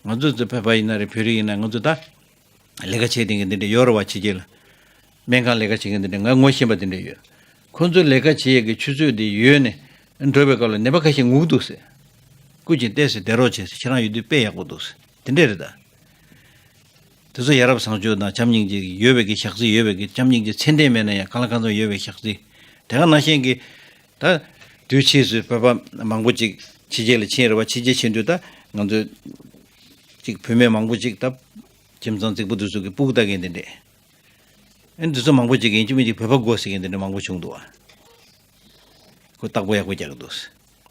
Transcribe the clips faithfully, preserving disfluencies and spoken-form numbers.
ང་ཚོ་ཚོ་བོད་པ་ཡིན་ན་རེད། བོད་རིགས་ཡིན་ན། ང་ཚོ་ད་ལས་ཀ་བྱེད་མཁན་གྱི་འདི་འདྲ་ཡོད་རེད་བ། ཕྱི་རྒྱལ་ལ་སྨན་ཁང་ལས་ཀ་བྱེད་མཁན་འདི་འདྲ་ང་ངོ་ཤེས་པ་འདི་འདྲ་ཡོད། ཁོ་ཚོ་ལས་ཀ་བྱེད་ཡས་ཀྱི་ཆུ་ཚོད་འདི་ཡོལ་ནས་འགྲོ་བའི་སྐབས་ལ་ནད་པ་ཁ་ཤས་ངུ་འདུག་ཟེར། སྐུ་མཁྱེན་བལྟས་ཟེར། བསྡད་རོགས་བྱས་ཟེར། ཁྱེད་རང་ཡོད་དུས་དཔེ་ཡག་པོ་འདུག་ཟེར། དེ་འདྲས་རེད་ད། དེ་ཚོ་ཡ་རབས་བཟང་སྤྱོད་དང་བྱམས་སྙིང་རྗེ་ཡོད་པའི་གི་ཞག་རྩི། ཡོད་པའི་གི་བྱམས་སྙིང་རྗེ་ཚད་ལྡན་མེད་ན་ཡང་གང་ལ་གང་འཚམ་ཡོད་པའི་ཞག་རྩི། དེ་ག་ནང་བཞིན་གྱི་ད་དུས་ཕྱིས་སུ་བོད་པ་མང་པོ་ཅིག་ཕྱི་རྒྱལ་ལ་ཕྱིན་རེད་བ། ཕྱི་རྒྱལ་ཕྱིན་དུས་ད་ང་ཚོས་ཅིག་བུད་མེད་མང་པོ་ཅིག་ད་ཁྱིམ་ཚང་རྫིག་པོ་དེ་ཚོ་གི་སྤུ་གུ་ལྟ་མཁན་དེ་འདྲས། ཨ་ནི་དེ་ཚོ་མང་པོ་ཅིག་ཡིན་གཅིག་མིན་གཅིག་བོད་པ་དགོས་ཟེར་མཁན་དེ་འདྲ་མང་པོ་བྱུང་འདུག་བ། ཁོ་བརྟག་པ་ཡག་པོ་རྒྱག་གི་འདུག།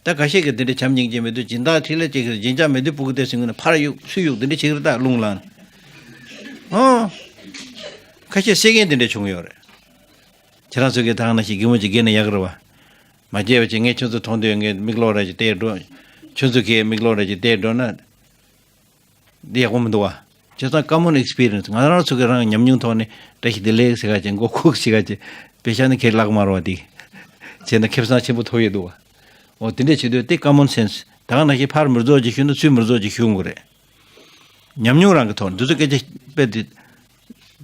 ད་ཁ་ཤས་ཀྱིས་དེ་འདྲ་བྱམས་སྙིང་རྗེ་མེད་དུས་སྦྱིན་བདག་འཕྲིན་ལས་ཅིག་གིས་སྦྱིན་བྱ་མེད་དུས་སྤུ་གུ་དེ་ཟིན་གྱི་ན་ཕར་གཡུག་ཚུར་གཡུག་དེ་འདྲ་བྱེད་ཀྱི་རེད། ད་རླུང་ལངས། ཨོ། ཁ་ཤས་བཤད་མཁན་དེ་འདྲ་བྱུང་ཡོད་རེད། ཁྱེད་རང་ཚོ་གིས་ད་ག་ནང་བཞིན་སྒྱུ་མ་ཅིག་བརྒལ་ན་ཡག་གི་རེད་བ། མ་བརྒལ་བ་ཅིག་ངས་ཁྱོད་ཚོ་མཐོང་དུས་ངས་མིག་ལོག་ར་ཅིག་བལྟས་འགྲོ། ཁྱོད་ཚོ་གིས་མིག་ལོག་ར་ཅིག་བལྟས་འགྲོ་ན། འདི་ཡག་པོ་མི་འདུག་བ། བྱས་ཙང་common experience ང་རང་ཚོ་གི་རང་ཉམས་མྱོང་ཐོག་ནས་བཀྲ་ཤིས་བདེ་ལེགས་ཟེར་ག་ཅིག་མགོ་ཁུག་ཟེར་ག་ཅིག་དཔེ་བཞག་ན་ཁྱེད་ལག་དམར་བ་འདི། བྱས་ན་ཁེ་བཟང་ཆེན་པོ་ཐོབ་ཡོད་འདུག་བ། འོ་དེ་འདྲས་བྱེད་དུས་དེ་common sense། ད་ག་ནང་བཞིན་ཕར་མི་རྫོགས་ཅིག་ཞུ་ན་ཚུར་མི་རྫོགས་ཅིག་ཞུ་དགོས་རེད། ཉམས་མྱོང་རང་གི་ཐོག་ནས་འདི་ཚོ་སྐད་ཆ་དཔེ་དེ་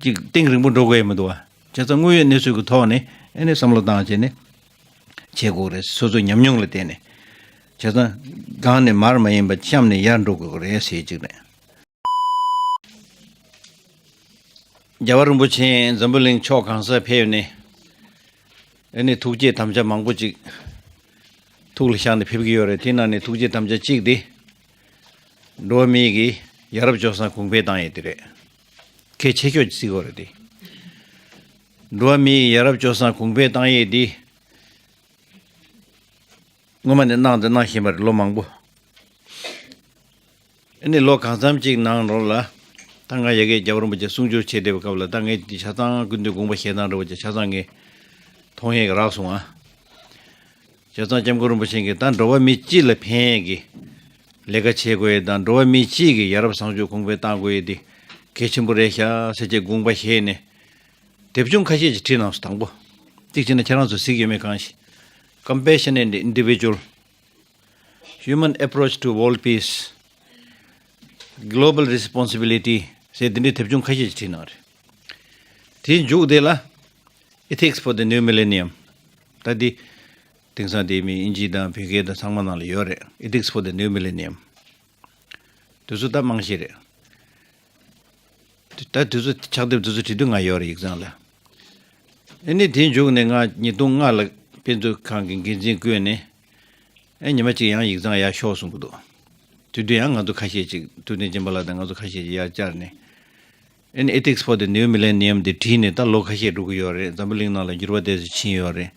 ཅིག་གཏིང་རིང་པོ་འགྲོ་དགོས་ཡ་མི་འདུག་བ། བྱས་ཙང་དངོས་ཡོད་གནས་ཚུལ་གྱི་ཐོག་ནས་ཨ་ནི་བསམ་བློ་བཏང་བྱས་ནས། བྱེད་དགོས་རེད། སོ་སོའི་ཉམས་མྱོང་ལ་བརྟེན་ནས། བྱས་ཙང་སྒང་ནས་མར་མ་ཡིན་པ་གཤམ་ནས་ཡར་འགྲོ་དགོས་རེད་ཟེར་གཅིག་རེད། རྒྱལ་བ་རིན་པོ་ཆེ་འཛམ་བུ་གླིང་ཕྱོགས་གང་སར་ཕེབས་ནས། ཨ་ནི་ཐུགས་བསྐྱེད་དམ་བཅའ་མང་པོ་ཅིག་ཐུགས་ལ་བཞག་ནས་ཕེབས་ཀྱི་ཡོད་རེད། དེ་ནང་ནས་ཐུགས་བསྐྱེད་དམ་བཅའ་གཅིག་དེ། འགྲོ་བ་མིའི་གི་ཡ་རབས་སྤྱོད་བཟང་གོང་འཕེལ་བཏང་ཡས་དེ་རེད། གལ་ཆེ་ཤོས་ཅིག་བརྩི་དགོས་རེད་དེ། འགྲོ་བ་མིའི་ཡ་རབས་སྤྱོད་བཟང་གོང་འཕེལ་བཏང་ཡས་དེ། སྔོན་མ་ནས་གནང་དང་གནང་བཞིན་པ་རེད། ལོ་མང་པོ། ཨ་ནི་ལོ་གང་འཚམ་ཅིག་ནང་ལོགས་ལ། ད་ང་ཡ་གིར་རྒྱལ་བ་རིན་པོ་ཆེ་གསུང་ཆོས་བྱེད་བསྡད་པའི་སྐབས་ལ་ད་ངས་འདི་ཆ་ཚང་སྐུ་མདུན་དགོངས་པ་བཞེས་སྟངས་འདྲ་བོ་ཅིག་ཆ་ཚང་ངས་མཐོང་ཡས་ཀྱི་རག་སོང་ང་། བྱས་ཙང་སྐྱབས་མགོན་རིན་པོ་ཆེ་གིས་ད་འགྲོ་བ་མི་སྤྱི་ལ་ཕན་ཡས་ཀྱི་ལས་ཀ་བྱེད་དགོས་ཡས་དང་། འགྲོ་བ་མི་སྤྱི་གི་ཡ་རབས་བཟང་སྤྱོད་གོང་འཕེལ་གཏང་དགོས་ཡས་དེ་གལ་ཆེན་པོ་རེད་ཤག་ཟེར་བྱས་དགོངས་པ་བཞེས་ནས། དེབ་ཆུང་ཁ་ཤས་ཅིག་བྲིས་གནང་སོང་། དང་པོ། གཅིག་བྱས་ན་ཁྱེད་རང་ཚོ་གཟིགས་ཡོད་མེད་གང་ཤེས། Compassion and Individual, Human Approach to World Peace, Global Responsibility ཟེར་འདི་འདྲའི་དེབ་ཆུང་ཁ་ཤས་ཅིག་བྲིས་གནང་རེད། དེའི་མཇུག་དེ་ལ་Ethics for the New Millennium། ད་འདི་དེང་སང་དེ་མི་དབྱིན་ཇི་དང་བོད་སྐད་དང་ཚང་མ་ནང་ལ་ཡོད་རེད། Ethics for the New Millennium། དེ་ཚོ་ད་རྨང་གཞི་རེད། ད་དེ་ཚོ་ཕྱག་དེབ་དེ་ཚོ་བྲིས་དུས་ང་ཡོད་རེད་ཡིག་ཚང་ལ། ཨ་ནི་དེའི་མཇུག་ནས་ང་ཉིས་སྟོང་ལྔ་ལ་དཔེ་མཛོད་ཁང་གི་འགན་འཛིན་བསྐོས་ནས། ཨ་ཉི་མ་གཅིག་ཡང་ཡིག་ཚང་ཡར་ཤོག་གསུང་གི་འདུག། དེ་དུས་ཡང་ང་ཚོ་ཁ་ཤས་ཅིག་ཐུབ་བསྟན་སྦྱིན་པ་ལགས་དང་ང་ཚོ་ཁ་ཤས་ཅིག་ཡར་བཅར་ནས། ཨ་ནི་Ethics for the New Millennium དེ་བྲིས་ནས་ད་ལོ་ཁ་ཤས་འགྲོ་གི་ཡོད་རེད། འཛམ་བུ་གླིང་ནང་ལ་འགྱུར་བ་དེ་ཚོ་ཕྱིན་ཡོད་རེད།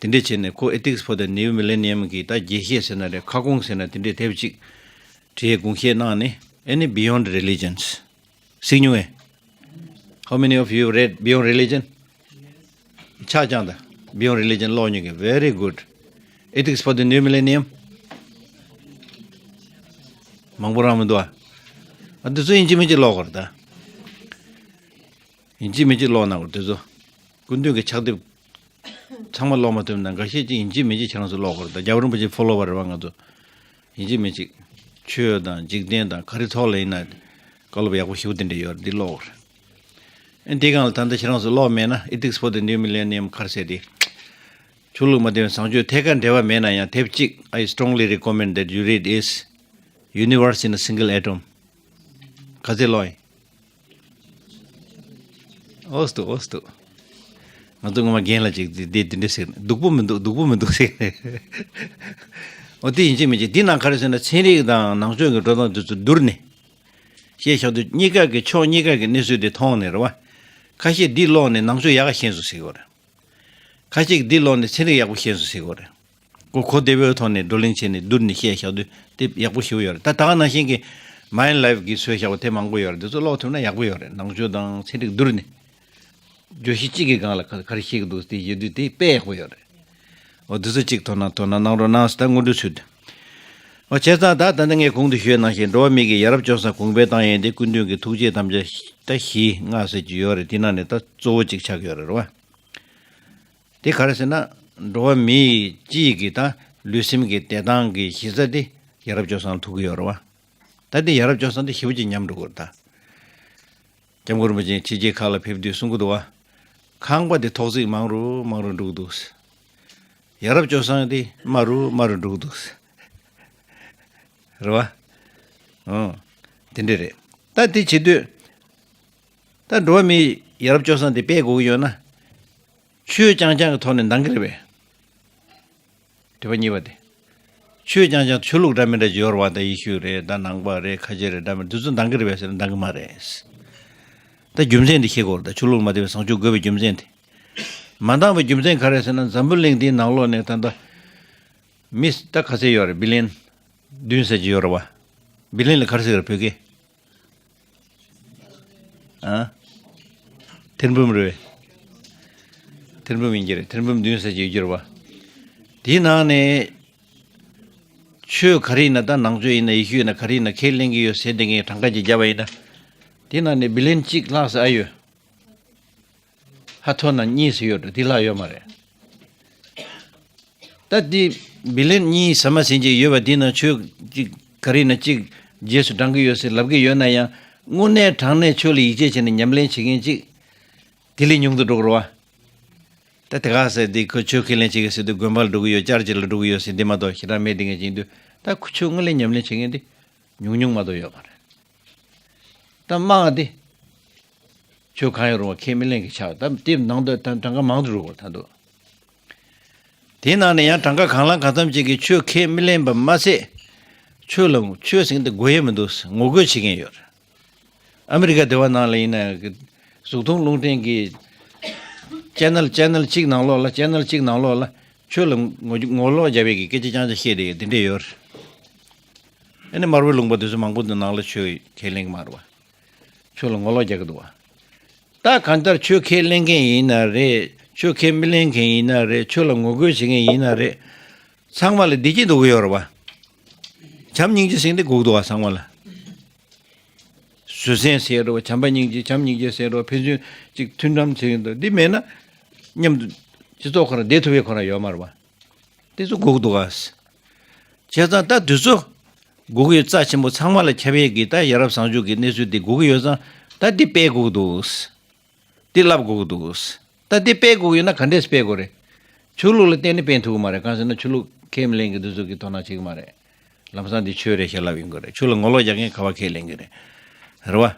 དེ་འདྲས་བྱས་ནས་ཁོ་Ethics for the New Millennium གི་ད་རྒྱས་བཤད་ཟེར་ན་རེད། ཁ་སྐོང་ཟེར་ན་དེ་འདྲས་དེབ་ཅིག་བྲིས་དགོངས་བཞེས་གནང་ནས། ཨ་ནི་Beyond Religions གཟིགས་མྱོང་ངས། How many of you read Beyond Religion? ཆ་ཚང་ད། Beyond Religion ཀློག་མྱོང་གི། Very good. Ethics for the New Millennium? མང་པོ་རང་མི་འདུག་ཨ། ཨ་འདི་ཚོ་ཡིན་གཅིག་མིན་གཅིག་ཀློག་དགོས་རེད་ད། ཡིན་གཅིག་མིན་གཅིག་ཀློག་གནང་དགོས་འདི་ཚོ། སྐུ་མདུན་གྱི་ཕྱག་དེབ་ཚང་མ་ཀློག་མ་ཐུབ་ན་འགའ་ཤས་ཅིག་ཡིན་གཅིག་མིན་གཅིག་ཁྱེད་རང་ཚོ་ཀློག་དགོས་རེད་ད། རྒྱལ་བ་རིན་པོ་ཆེ་ཕོ་ལོ་ཝར་རེད་བ་ང་ཚོ། ཡིན་གཅིག་མིན་གཅིག་ཆོས་དང་འཇིག་རྟེན་དང་ག་རེ་ཐོག་ལ་ཡིན་ན་བཀའ་སློབ་ཡག་པོ་ཞེ་པོ་དེ་འདྲ་ཡོད་རེད། འདི་ཀློག་དགོས་རེད། ཨ་འདི་སྒང་ལ་ད་ལྟ་ཁྱེད་རང་ཚོ་ཀློག་མེད་ན། Ethics for the New Millennium ག་རེ་ཟེར་དེ། ཆོས་ལུགས་མ་འདྲེས་པའི་བཟང་སྤྱོད་ཐད་ཀར་འབྲེལ་བ་མེད་ན་ཡང་དེབ་གཅིག I strongly recommend that you read is Universe in a Single Atom. ག་ཚོད་ཀློག་ཡིན། ཨོ་སྟུ་ཨོ་སྟུ། ང་ཚོ་ངོ་མ་རྒན་ལགས་ཅིག་འདི་འདི་འདི་འདྲ་ཟེར་ནས། སྡུག་པོ་མི་འདུག། སྡུག་པོ་མི་འདུག་ཟེར་ནས། ཨོ་དེ་ཡིན་གཅིག་མིན་གཅིག་འདི་ནང་ག་རེ་ཟེར་ན། ཚན་རིག་དང་ནང་ཆོས་ཀྱི་འགྲོ་སྟངས་འདི་ཚོ་བསྡུར་ནས་བཤད་བཞག་དུས། གཉིས་ཀ་གི་ཕྱོགས་གཉིས་ཀ་གི་གནས་ཚུལ་དེ་མཐོང་ནས་རེད་བ། ཁ་ཤས་འདི་ཀློག་ནས་ནང་ཆོས་ཡག་ག་ཤེས་སོང་ཟེར་གྱི་ཡོད་རེད། ཁ་ཤས་འདི་ཀློག་ནས་ཚན་རིག་ཡག་པོ་ཤེས་སོང་ཟེར་གྱི་ཡོད་རེད། གོ་གོ་བདེ་བོའི་ཐོག་ནས་བགྲོ་གླེང་བྱས་ནས་བསྡུར་ནས་བཤད་བཞག་དུས་དེ་ཡག་པོ་ཞེ་པོ་ཡོད་རེད། ད་ད་ག་ནང་བཞིན་གྱི་མའིན་ལའིབ་གིས་བཟོས་བཞག་པ་དེ་མང་པོ་ཡོད་རེད། འདི་ཚོ་ཀློག་ཐུབ་ན་ཡག་པོ་ཡོད་རེད། ནང་ཆོས་དང་ཚན་རིག་བསྡུར་ནས། བརྗོད་གཞི་གཅིག་གི་སྒང་ལ་ག་ག་རེ་བཤད་ཀྱི་འདུག་དེ་ཡོད་དུས་དེ་དཔེ་ཡག་པོ་ཡོད་རེད། འོ་འདི་ཚོ་གཅིག་དོ་སྣང་དོ་སྣང་གནང་རོགས་གནང་ཟེར། ད་སྔོན་འགྲོའི་ཚུལ་དུ། འོ་བྱས་ཙང་ད་ད་ནི་ངས་གོང་དུ་ཞུས་ནང་བཞིན་འགྲོ་བ་མི་གི་ཡ་རབས་སྤྱོད་བཟང་གོང་འཕེལ་བཏང་ཡས་དེ་སྐུ་མདུན་གྱི་ཐུགས་བསྐྱེད་དམ་བཅའ་ད་བཞི་ལྔ་ཟེར་གྱི་ཡོད་རེད། དེ་ནང་ནས་ད་གཙོ་བོ་གཅིག་ཆགས་ཀྱི་ཡོད་རེད་བ། དེ་ག་རེ་ཟེར་ན། འགྲོ་བ་མིའི་སྤྱིའི་གི་ད་ལུས་སེམས་ཀྱི་བདེ་ཐང་གི་གཞི་རྩ་དེ་ཡ་རབས་སྤྱོད་བཟང་ལ་ཐུག་གི་ཡོད་རེད་བ། ད་དེ་ཡ་རབས་སྤྱོད་བཟང་དེ་ཞེ་པོ་ཅིག་ཉམས་འགྲོ་གི་རེད་ད། སྐྱབས་མགོན་རིན་པོ་ཆེ་ཕྱི་རྒྱལ་ཁག་ལ་ཕེབས་དུས་གསུང་གི་འདུག་བ། ཁང་པ་དེ་ཐོག་བརྩེགས་མང་རུ་མང་རུ་འགྲོ་གི་འདུག། ཡ་རབས་སྤྱོད་བཟང་དེ་དམའ་རུ་དམའ་རུ་འགྲོ་གི་འདུག། རེད་བ། ཨོ། དེ་འདྲ་རེད། ད་དེ་བྱེད་དུས། ད་འགྲོ་བ་མིའི་ཡ་རབས་སྤྱོད་བཟང་དེ་སྤེལ་དགོས་ཀྱི་ཡོད་ན། ཆོས་རྐྱང་རྐྱང་གི་ཐོག་ནས་འདང་གི་རེད་པས། དྲི་བ་གཉིས་པ་དེ། ཆོས་རྐྱང་རྐྱང་ཆོས་ལུགས་འདྲ་མི་འདྲ་ཅིག་ཡོད་རེད་བ། ད་ཡེ་ཤུ་རེད། ད་ནང་པ་རེད། ཁ་ཆེ་རེད། འདྲ་མི་འདི་ཚོ་འདང་གི་རེད་པས་ཟེར་ན་འདང་གི་མ་རེད། ད་རྒྱུ་མཚན་དེ་ཤེས་དགོས་རེད། ད་ཆོས་ལུགས་མ་བསྟེན་པའི་བཟང་སྤྱོད་དགོས་པའི་རྒྱུ་མཚན་དེ། མ་འདང་བའི་རྒྱུ་མཚན་ག་རེ་ཟེར་ན། འཛམ་བུ་གླིང་འདིའི་ནང་ལོགས་ནས་ད་ལྟ་མི་ད་ག་ཚད་ཡོད་རེད། བི་ལི་ཡན་བདུན་ཙམ་ཅིག་ཡོད་རེད་བ། བི་ལི་ཡན་ལ་ག་རེ་ཟེར་གི་རེད་བོད་སྐད། ཨ། ཐེར་འབུམ་རེད། ཐེར་འབུམ་ཡིན་གྱི་རེད། ཐེར་འབུམ་བདུན་ཙམ་ཅིག་ཡོད་ཀྱི་རེད་བ། དེའི་ནང་ནས་ཆོས་ག་རེ་ཡིན་ན། ད་ནང་ཆོས་ཡིན་ན། ཡེ་ཤུ་ཡིན་ན། ག་རེ་ཡིན་ན་ཁས་ལེན་གྱི་ཡོད་ཟེར་དེ་ངས་གྲངས་ཀ་ཅིག་བརྒྱབ་པ་ཡིན་ན། དེའི་ནང་ནས་བི་ལི་ཡན་གཅིག་ལྷག་ཙམ་ཨ་ཡོད། ཧ་ཐོ་ན་གཉིས་ཙམ་ཡོད་འགྲོ། དེ་ལྷག་ཡོད་མ་རེད། ད་དེ་བི་ལི་ཡན་གཉིས་ཟ་མ་ཟིན་ཅིག་ཡོད་པ་དེ་ནང་ཆོས་ཅིག་ག་རེ་ན་ཅིག་རྗེས་སུ་འབྲང་གི་ཡོད་ཟེར་ལབ་ཀྱི་ཡོད་ན་ཡང་། དངོས་གནས་དྲང་གནས་ཆོས་ལ་ཡིད་ཆེས་བྱས་ནས་ཉམས་ལེན་བྱེད་མཁན་ཅིག་དེ་ལས་ཉུང་དུ་འགྲོ་གི་རེད་བ། ད་དེ་ག་ཟེར་དེ་ཁོ་ཆོས་ཁས་ལེན་བྱེད་ཀྱི་ཟེར་དུས་དགོན་པ་ལ་འགྲོ་གི་ཡོད། ཅར་ཅི་ལ་འགྲོ་གི་ཡོད་ཟེར་འདི་མ་གཏོགས་ཞེ་དྲག་མེད། དེ་ངས་བྱེད་དུས་ད་ཁོ་ཆོས་དངོས་གནས་ཉམས་ལེན་བྱེད་མཁན་དེ་ཉུང་ཉུང་མ་གཏོགས་ཡོད་མ་རེད། ད་དམངས་དེ། ཆོས་གང་ཡང་རུང་བ་ཁས་མི་ལེན་གྱི་ཆགས། ད་དེ་ནང་དུ་ད་གྲངས་ཀ་མང་དུ་འགྲོ་གི་ད་འདུག། དེའི་ནང་ནས་ཡང་གྲངས་ཀ་གང་ལ་གང་འཚམ་ཅིག་གིས་ཆོས་ཁས་མི་ལེན་པ་མ་ཟད། ཆོས་ལ་ཆོས་ཟེར་མཁན་དེ་དགོས་ཡས་མི་འདུག། ངོ་རྒོལ་བྱེད་མཁན་ཡོད་རེད། ཨ་མི་རི་ཀ་དེ་བ་ནང་ལ་ཡིན་ན་གཟུགས་མཐོང་རླུང་འཕྲིན་གྱི་ཅེ་ནལ་ཅེ་ནལ་གཅིག་ནང་ལོགས་ལ། ཅེ་ནལ་གཅིག་ནང་ལོགས་ལ་ཆོས་ལ་ངོ་ངོ་ལོག་རྒྱབ་ཡས་ཀྱི་སྐད་ཆ་རྐྱང་རྐྱང་བཤད་བསྡད་ཡས་དེ་འདྲས་ཡོད་རེད། ཨ་ནི་དམར་པོའི་ལུང་པ་དེ་ཚོ་མང་པོ་འདི་ནང་ལ་ཆོས་ཁས་ལེན་གྱི་མ་རེད་བ། ཆོས་ལ་ངོ་ལོག་རྒྱག་གི་འདུག་བ། ད་གང་ལྟར་ཆོས་ཁས་ལེན་མཁན་ཡིན་ན་རེད། ཆོས་ཁས་མི་ལེན་མཁན་ཡིན་ན་རེད། ཆོས་ལ་ངོ་རྒོལ་བྱེད་མཁན་ཡིན་ན་རེད། ཚང་མ་ལ་བདེ་སྐྱིད་འདོད་ཀྱི་ཡོད་རེད་བ། བྱམས་སྙིང་རྗེ་ཟེར་མཁན་དེ་དགོས་ཀྱི་འདུག་བ། ཚང་མ་ལ། བཟོད་བསྲན་ཟེར་རོ། བྱམས་པ་སྙིང་རྗེ། བྱམས་སྙིང་རྗེ་ཟེར་རོ། ཕན་ཚུན་གཅིག་མཐུན་འགྲམ་ཟེར་གྱི་འདུག། འདི་མེད་ན་མཉམ་དུ་སྤྱི་ཚོགས་ཁོ་རང་བསྡད་ཐུབ་པའི་ཁོ་རང་ཡོད་མ་རེད་བ། དེ་ཚོ་དགོས་ཀྱི་འདུག་ག། བྱས་ཙང་ད་དེ་ཚོ་དགོས་ཀྱི་ཡོད། རྩ་ཆེན་པོ་ཚང་མ་ལ་ཁྱབ་ཡས་ཀྱི་ད་ཡ་རབས་བཟང་སྤྱོད་ཀྱི་གནས་ཚུལ་དེ་དགོས་ཀྱི་ཡོད་ཙང་། ད་འདི་སྤེལ་དགོས་ཀྱི་འདུག། འདི་བསླབ་དགོས་ཀྱི་འདུག། ད་འདི་སྤེལ་དགོས་ཀྱི་ཡོད་ན་ག་འདྲས་སྤེལ་དགོས་རེད། ཆོས་ལུགས་ལ་བརྟེན་ནས་སྤེལ་ཐུབ་ཀྱི་མ་རེད། གང་ཟེར་ན་ཆོས་ལུགས་ཁས་མི་ལེན་མཁན་དེ་ཚོ་གིས་དོ་སྣང་བྱེད་ཀྱི་མ་རེད། ལམ་སང་འདི་ཆོས་རེད་ཞེས་ལབ་ཡོང་གི་རེད། ཆོས་ལ་ངོ་ལོག་རྒྱག་མཁན་ག་བ་ཁས་ལེན་གྱི་རེད། རེད་བ།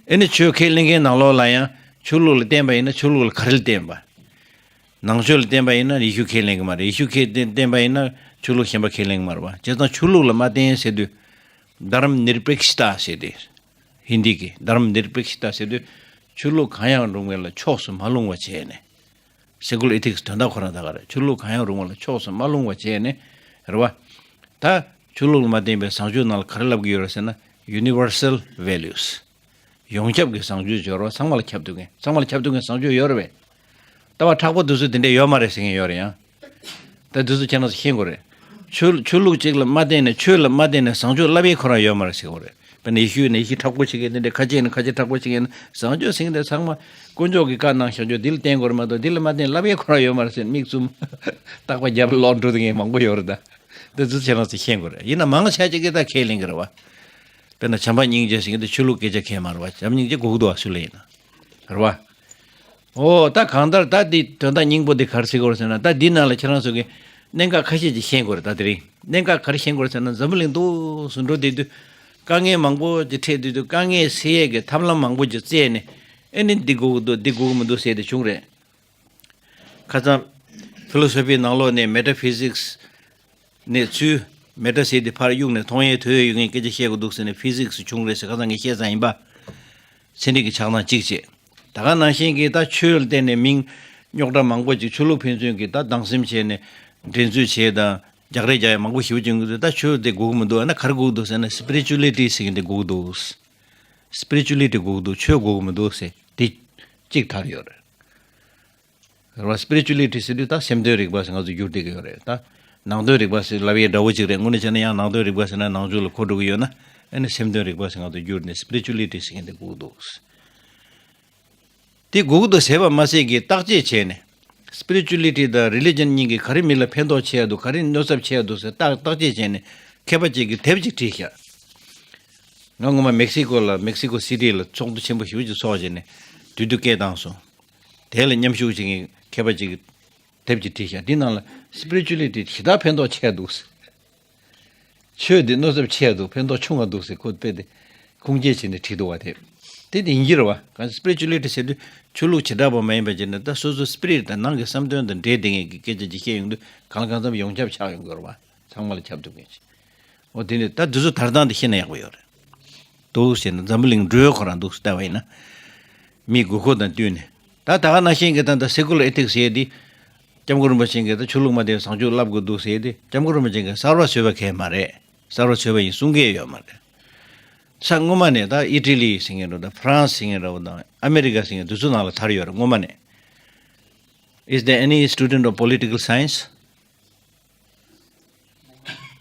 ཨེ་ནི་ཆོས་ཁས་ལེན་མཁན་ནང་ལོགས་ལ་ཡང་ཆོས་ལུགས་ལ་བརྟེན་པ་ཡིན་ན་ཆོས་ལུགས་ལ་ག་རེ་ལ་བརྟེན་པ། ནང་ཆོས་ལ་བརྟེན་པ་ཡིན་ན་ཡེ་ཤུ་ཁས་ལེན་གྱི་མ་རེད། ཡེ་ཤུ་ཁས་བརྟེན་བརྟེན་པ་ཡིན་ན་ཆོས་ལུགས་གཞན་པ་ཁས་ལེན་གྱི་མ་རེད་བ། བྱས་ཙང་ཆོས་ལུགས་ལ་མ་བརྟེན་ཟེར་དུས། དྷརྨ་ནིར་པེག་ཤི་ཏ་ཟེར་ཏེ། ཧིན་དི་གི་དྷརྨ་ནིར་པེག་ཤི་ཏ་ཟེར་དུས། ཆོས་ལུགས་གང་ཡང་རུང་བ་ལ་ཕྱོགས་སུ་མ་ལྷུང་བ་བྱས་ནས། སེ་ཀུ་ལར་ཨི་ཐིག་སི་དོན་དག་ཁོ་རང་ད་ག་རེད། ཆོས་ལུགས་གང་ཡང་རུང་བ་ལ་ཕྱོགས་སུ་མ་ལྷུང་བ་བྱས་ནས། རེད་བ། ད་ཆོས་ལུགས་ལ་མ་བརྟེན་པའི་བཟང་སྤྱོད་ནང་ལ་ག་རེ་ལབ་ཀྱི་ཡོད་རེད་ཟེར་ན། ཡུ་ནི་ཝར་སལ་ཝེ་ལུས། ཡོངས་ཁྱབ་ཀྱི་བཟང་སྤྱོད་སྦྱོར་བ། ཚང་མ་ལ་ཁྱབ་ཐུབ་མཁན། ཚང་མ་ལ་ཁྱབ་ཐུབ་མཁན་བཟང་སྤྱོད་ཡོད་རེད་པས། ལྟ་བ་མཁྲེགས་པོ་དེ་ཚོ་དེ་འདྲས་ཡོད་མ་རེད་ཟེར་མཁན་ཡོད་རེད་ཡང་། ད་དེ་ཚོ་ཁྱེད་རང་ཚོ་ཤེས་དགོས་རེད། ཆོས་ཆོས་ལུགས་གཅིག་ལ་མ་བརྟེན་ནས། ཆོས་ལ་མ་བརྟེན་ནས་བཟང་སྤྱོད་བསླབ་ཡས་ཁོ་རང་ཡོད་མ་རེད་ཟེར་དགོས་རེད། དཔེར་ན་ཡེ་ཤུ་ཡིན་ན་ཡེ་ཤུ་མཁྲེགས་པོ་བྱེད་མཁན་དེ་འདྲས། ཁ་ཆེ་ཡིན་ན་ཁ་ཆེ་མཁྲེགས་པོ་བྱེད་མཁན། བཟང་སྤྱོད་ཟེར་མཁན་དེ་ཚང་མ་དཀོན་མཆོག་གིས་བཀའ་གནང་བཞག་རྒྱུ་འདི་ལ་བརྟེན་དགོས་རེད་མ་གཏོགས། འདི་ལ་མ་བརྟེན་བསླབ་ཡས་ཁོ་རང་ཡོད་མ་རེད་ཟེར་མིག་བཙུམ། རྟག་པར་རྒྱབ་ལོག་འགྲོ་དེ་མཁན་མང་པོ་ཡོད་རེད་ད། དེ་ཚོ་ཁྱེད་རང་ཚོས་ཤེས་དགོས་རེད། ཡིན་ན་མང་ཆེ་ཅིག་གིས་ད་ཁས་ལེན་གྱི་རེད་བ། དཔེར་ན་བྱམས་པ་སྙིང་རྗེ་ཟེར་མཁན་དེ་ཆོས་ལུགས་སྐད་ཆ་ཁས་མ་རེད་བ། བྱམས་སྙིང་རྗེ་དགོས་ཀྱི་འདུག་བ། སུ་ལ་ཡིན་ན། རེད་བ། ཨོ། ད་གང་ལྟར་ད་འདི་དོན་དག་སྙིང་པོ་འདི་ག་རེ་ཟེར་དགོས་རེད་ཟེར་ན། ད་འདི་ནང་ལ་ཁྱེད་རང་ཚོ་གིས་གནད་འགག་ཁ་ཤས་ཅིག་ཤེས་དགོས་རེད། ད་དེ་རིང་གནད་འགག་ག་རེ་ཤེས་དགོས་རེད་ཟེར་ན། འཛམ་བུ་གླིང་འདུག་སེ་འགྲོ་བསྡད་དུས། དཀའ་ངལ་མང་པོ་ཅིག་འཕྲད་བསྡད་དུས། དཀའ་ངལ་སེལ་ཡས་ཀྱི་ཐབས་ལམ་མང་པོ་ཅིག་བཙལ་ནས། ཨེ་ནི་འདི་དགོས་ཀྱི་འདུག། འདི་དགོས་ཀྱི་མི་འདུག་ཟེར་དེ་བྱུང་རེད། ཁ་སང་ཕི་ལོ་སོ་ཕིའི་ནང་ལོགས་ནས་མེ་ཊ་ཕི་ཟིག་སི་ནས་ཚུར་མེ་ཊ་ཟེར་དེ་ཕར་གཡུགས་ནས་མཐོང་ཡས་ཐོས་ཡས་ཡོད་མཁན་སྐད་ཆ་བཤད་དགོས་འདུག་ཟེར་ནས། ཕི་ཟིག་སི་བྱུང་རེད་ཟེར། ཁ་སང་ངས་བཤད་ཚར་ཡིན་པ། ཚན་རིག་གི་ཆགས་སྡང་གཅིག་བྱས། ད་ག་ནང་བཞིན་གྱི་ད་ཆོས་ལ་བརྟེན་ནས་མིང་རྙོག་དྲ་མང་པོ་ཅིག། ཆོས་ལུགས་ཕན་ཚུན་གྱི་ད་སྡང་སེམས་བྱས་ནས་འགྲན་རྩོད་བྱས་དང་རྒྱག་རེས་རྒྱག་ཡས་མང་པོ་ཞེ་པོ་བྱུང་གི་འདུག། ད་ཆོས་དེ་དགོས་ཀྱི་མི་འདུག། ཨ་ན་ག་རེ་དགོས་ཀྱི་འདུག་ཟེར་ན། སི་པི་རི་ཅུ་ལི་ཊི་ཟེར་མཁན་དེ་དགོས་ཀྱི་འདུག། སི་པི་རི་ཅུ་ལི་ཊི་དགོས་ཀྱི་འདུག། ཆོས་དགོས་ཀྱི་མི་འདུག་ཟེར་དེ་གཅིག་དར་ཡོད་རེད། རེད་བ། སི་པི་རི་ཅུ་ལི་ཊི་ཟེར་དུས་ད་སེམས་དོན་རིག་པ་ཟེར་ང་ཚོ་བསྒྱུར་བསྡད་ཀྱི་ཡོད་རེད་ད། ནང་དོན་རིག་པ་ཟེར་ལབ་ཡས་འདྲ་བོ་ཅིག་རེད། དངོས་གནས་བྱས་ན་ཡང་ནང་དོན་རིག་པ་ཟེར་ན་ནང་ཆོས་ལ་གོ་འགྲོ་གི་ཡོད་ན། ཨ་ནི་སེམས་དོན་རིག་པ་ཟེར་ང་ཚོ་བསྒྱུར་ནས་སི་པི་རི་ཅུ་ལི་ཊི་ཟེར་མཁན་དེ་དགོས་ཀྱི་འདུག། དེ་དགོས་ཀྱི་འདུག་ཟེར་བ་མ་ཟད་ཀྱི་བརྟག་དཔྱད་བྱས་ནས། སི་པི་རི་ཅུ་ལི་ཊི་དང་རི་ལི་ཇན་གཉིས་ཀྱིས་ག་རེ་མི་ལ་ཕན་ཐོགས་བྱེད་ཡ་འདུག། ག་རེ་གནོད་ཚབས་བྱེད་ཡ་འདུག་ཟེར་བརྟག་བརྟག་དཔྱད་བྱས་ནས་མཁས་པ་ཅིག་གིས་དེབ་ཅིག་བྲིས་ཤག། ང་སྔོན་མ་མེག་སི་ཀོ་ལ་མེག་སི་ཀོ་སི་ཊི་ལ་ཚོགས་འདུ་ཆེན་པོ་ཞེ་པོ་ཅིག་ཚོགས་བྱས་ནས་དུས་དུ་སྐད་བཏང་སོང་། དེ་ལ་མཉམ་ཞུགས་བྱེད་མཁན་མཁས་པ་ཅིག་དེབ་ཅིག་བྲིས་ཤག་འདི་ནང་ལ་སི་པི་རི་ཅུ་ལི་ཊི་ཞེ་དྲག་ཕན་ཐོགས་ཆེ་འདུག་ཆོས་འདི་མནོ་ཚབས་ཆེ་འདུག་ཕན་ཐོགས་ཆུང་བ་འདུག་ཟེར་ཁོ་དཔེ་དེ་ཁུངས་སྐྱེལ་བྱས་ནས་བྲིས་འདུག་བ། དེ་དེ་དེ་ཡིན་གྱི་རེད་བ། གང་སི་པི་རི་ཅུ་ལི་ཊི་ཟེར་དུས་ཆོས་ལུགས་བྱེ་བྲག་པ་མ་ཡིན་པ་བྱས་ནས་ད་སོ་སོའི་སི་པི་རི་ཊི་དང་ནང་གི་བསམ་དོན་དང་འབྲེལ་བསྡད་མཁན་གྱི་སྐད་ཆ་ཅིག་བཤད་ཡོང་དུས་གང་ལ་གང་འཚམ་ཡོངས་ཁྱབ་ཆགས་ཡོང་གི་རེད་བ། ཚང་མ་ལ་ཁྱབ་ཐུབ་མཁན་ཞིག་འོ་དེ་ནི་ད་དུས་ཚོད་དར་སྟངས་དེ་ཤེས་ན་ཡག་པོ་ཡོད་རེད། འདུག་ཟེར་ན་འཛམ་བུ་གླིང་འགྲོས་ཁོ་རང་འདུག་ཟེར་ལྟ་བ་ཡིན་ན། མིའི་དགོས་མཁོ་དང་བསྟུན་ནས། ད་ད་ག་ནང་བཞིན་གྱི་ད་ལྟ་སེ་ཀུ་ལར་ཨེ་ཐིག་སི་ཟེར་དེ། སྐྱབས་མགོན་རིན་པོ་ཆེ་གིས་ད་ཆོས་ལུགས་མ་བསྟེན་བཟང་སྤྱོད་བསླབ་དགོས་འདུག་ཟེར་དེ་སྐྱབས་མགོན་རིན་པོ་ཆེ་གིས་གསར་བ་བཟོས་པ་གང་ཡང་མ་རེད། གསར་བ་བཟོས་པ་ཡིན་གསུང་གི་ཡོད་མ་རེད། ས་སྔོན་མ་ནས་ད་ཨི་ཊ་ལི་ཟེར་མཁན་འདྲ་བོ་དང་ཧྥ་རན་སི་ཟེར་མཁན་འདྲ་བོ་དང་ཨ་མེ་རི་ཀ་ཟེར་མཁན་དེ་ཚོ་ནང་ལ་དར་ཡོད་རེད་སྔོན་མ་ནས། Is there any student of political science?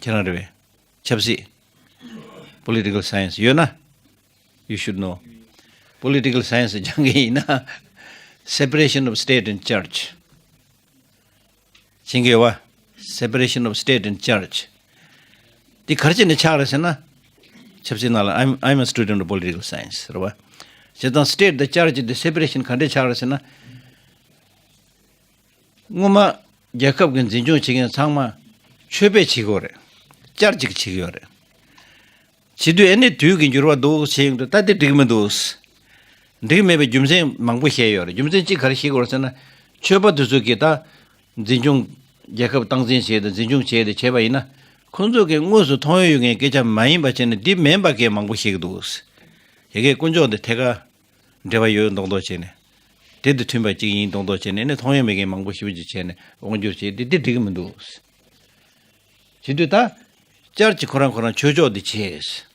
ཁྱེད་རང་རེད་པས། ཆབ་སྲིད། Political science ཡོད་ན། You should know. Political science སྦྱང་གི་ཡིན་ན། Separation of state and church. ཤེས་ཀྱི་ཡོད་པ། Separation of state and church. འདི་ག་རེ་བྱས་ནས་ཆགས་རེད་ཟེར་ན། ཆབ་སྲིད་ནང་ལ། I'm, I'm a student of political science རེད་པ། བྱས་ཙང་སི་ཊེ་ཊི་དང་ཅར་ཅི་འདི་སེ་པ་རེ་ཤན་ག་འདྲས་ཆགས་རེད་ཟེར་ན། སྔོན་མ་རྒྱལ་ཁབ་ཀྱི་འཛིན་སྐྱོང་བྱེད་མཁན་ཚང་མ་ཆོས་པས་བྱེད་ཀྱི་ཡོད་རེད། ཅར་ཅི་གིས་བྱེད་ཀྱི་ཡོད་རེད། བྱེད་དུས་ཨེ་ནི་དུས་ཀྱི་འགྱུར་བ་འདུག་བྱེད་ཡོང་དུས་ད་དེ་འགྲིག་མི་འདུག་འགྲིག་མེད་པའི་རྒྱུ་མཚན་མང་པོ་བཤད་ཡོད་རེད། རྒྱུ་མཚན་གཅིག་ག་རེ་བཤད་ཀྱི་ཡོད་རེད་ཟེར་ན། ཆོས་པ་དེ་ཚོ་གིས་ད་འཛིན་སྐྱོང་རྒྱལ་ཁབ་སྟངས་འཛིན་བྱས་ཏེ་འཛིན་སྐྱོང་བྱས་ཏེ་བྱས་པ་ཡིན་ན། ཁོང་ཚོ་གིས་དངོས་སུ་མཐོང་ཡོང་ཡོད་མཁན་སྐད་ཆ་མ་ཡིན་པ་བྱས་ནས་འདི་མིན་པ་སྐད་མང་པོ་བཤད་ཀྱི་འདུག་དེ་གས་དཀོན་མཆོག་འདི་ཐད་ཀར་འབྲེལ་བ་ཡོད་མདོག་མདོག་བྱས་ནས། དེ་དང་མཐུན་པ་གཅིག་ཡིན་མདོག་མདོག་བྱས་ནས་ཨེ་ནི་མཐོང་ཡོང་མེད་མཁན་མང་པོ་ཞེ་པོ་ཅིག་བྱས་ནས་དབང་སྒྱུར་བྱས་ཏེ་འདི་འགྲིག་གི་མི་འདུག་བྱེད་དུས་ད། ཅར་ཅི་ཁོ་རང་ཁོ་རང་ཆོས་ཕྱོགས་འདི་བྱས།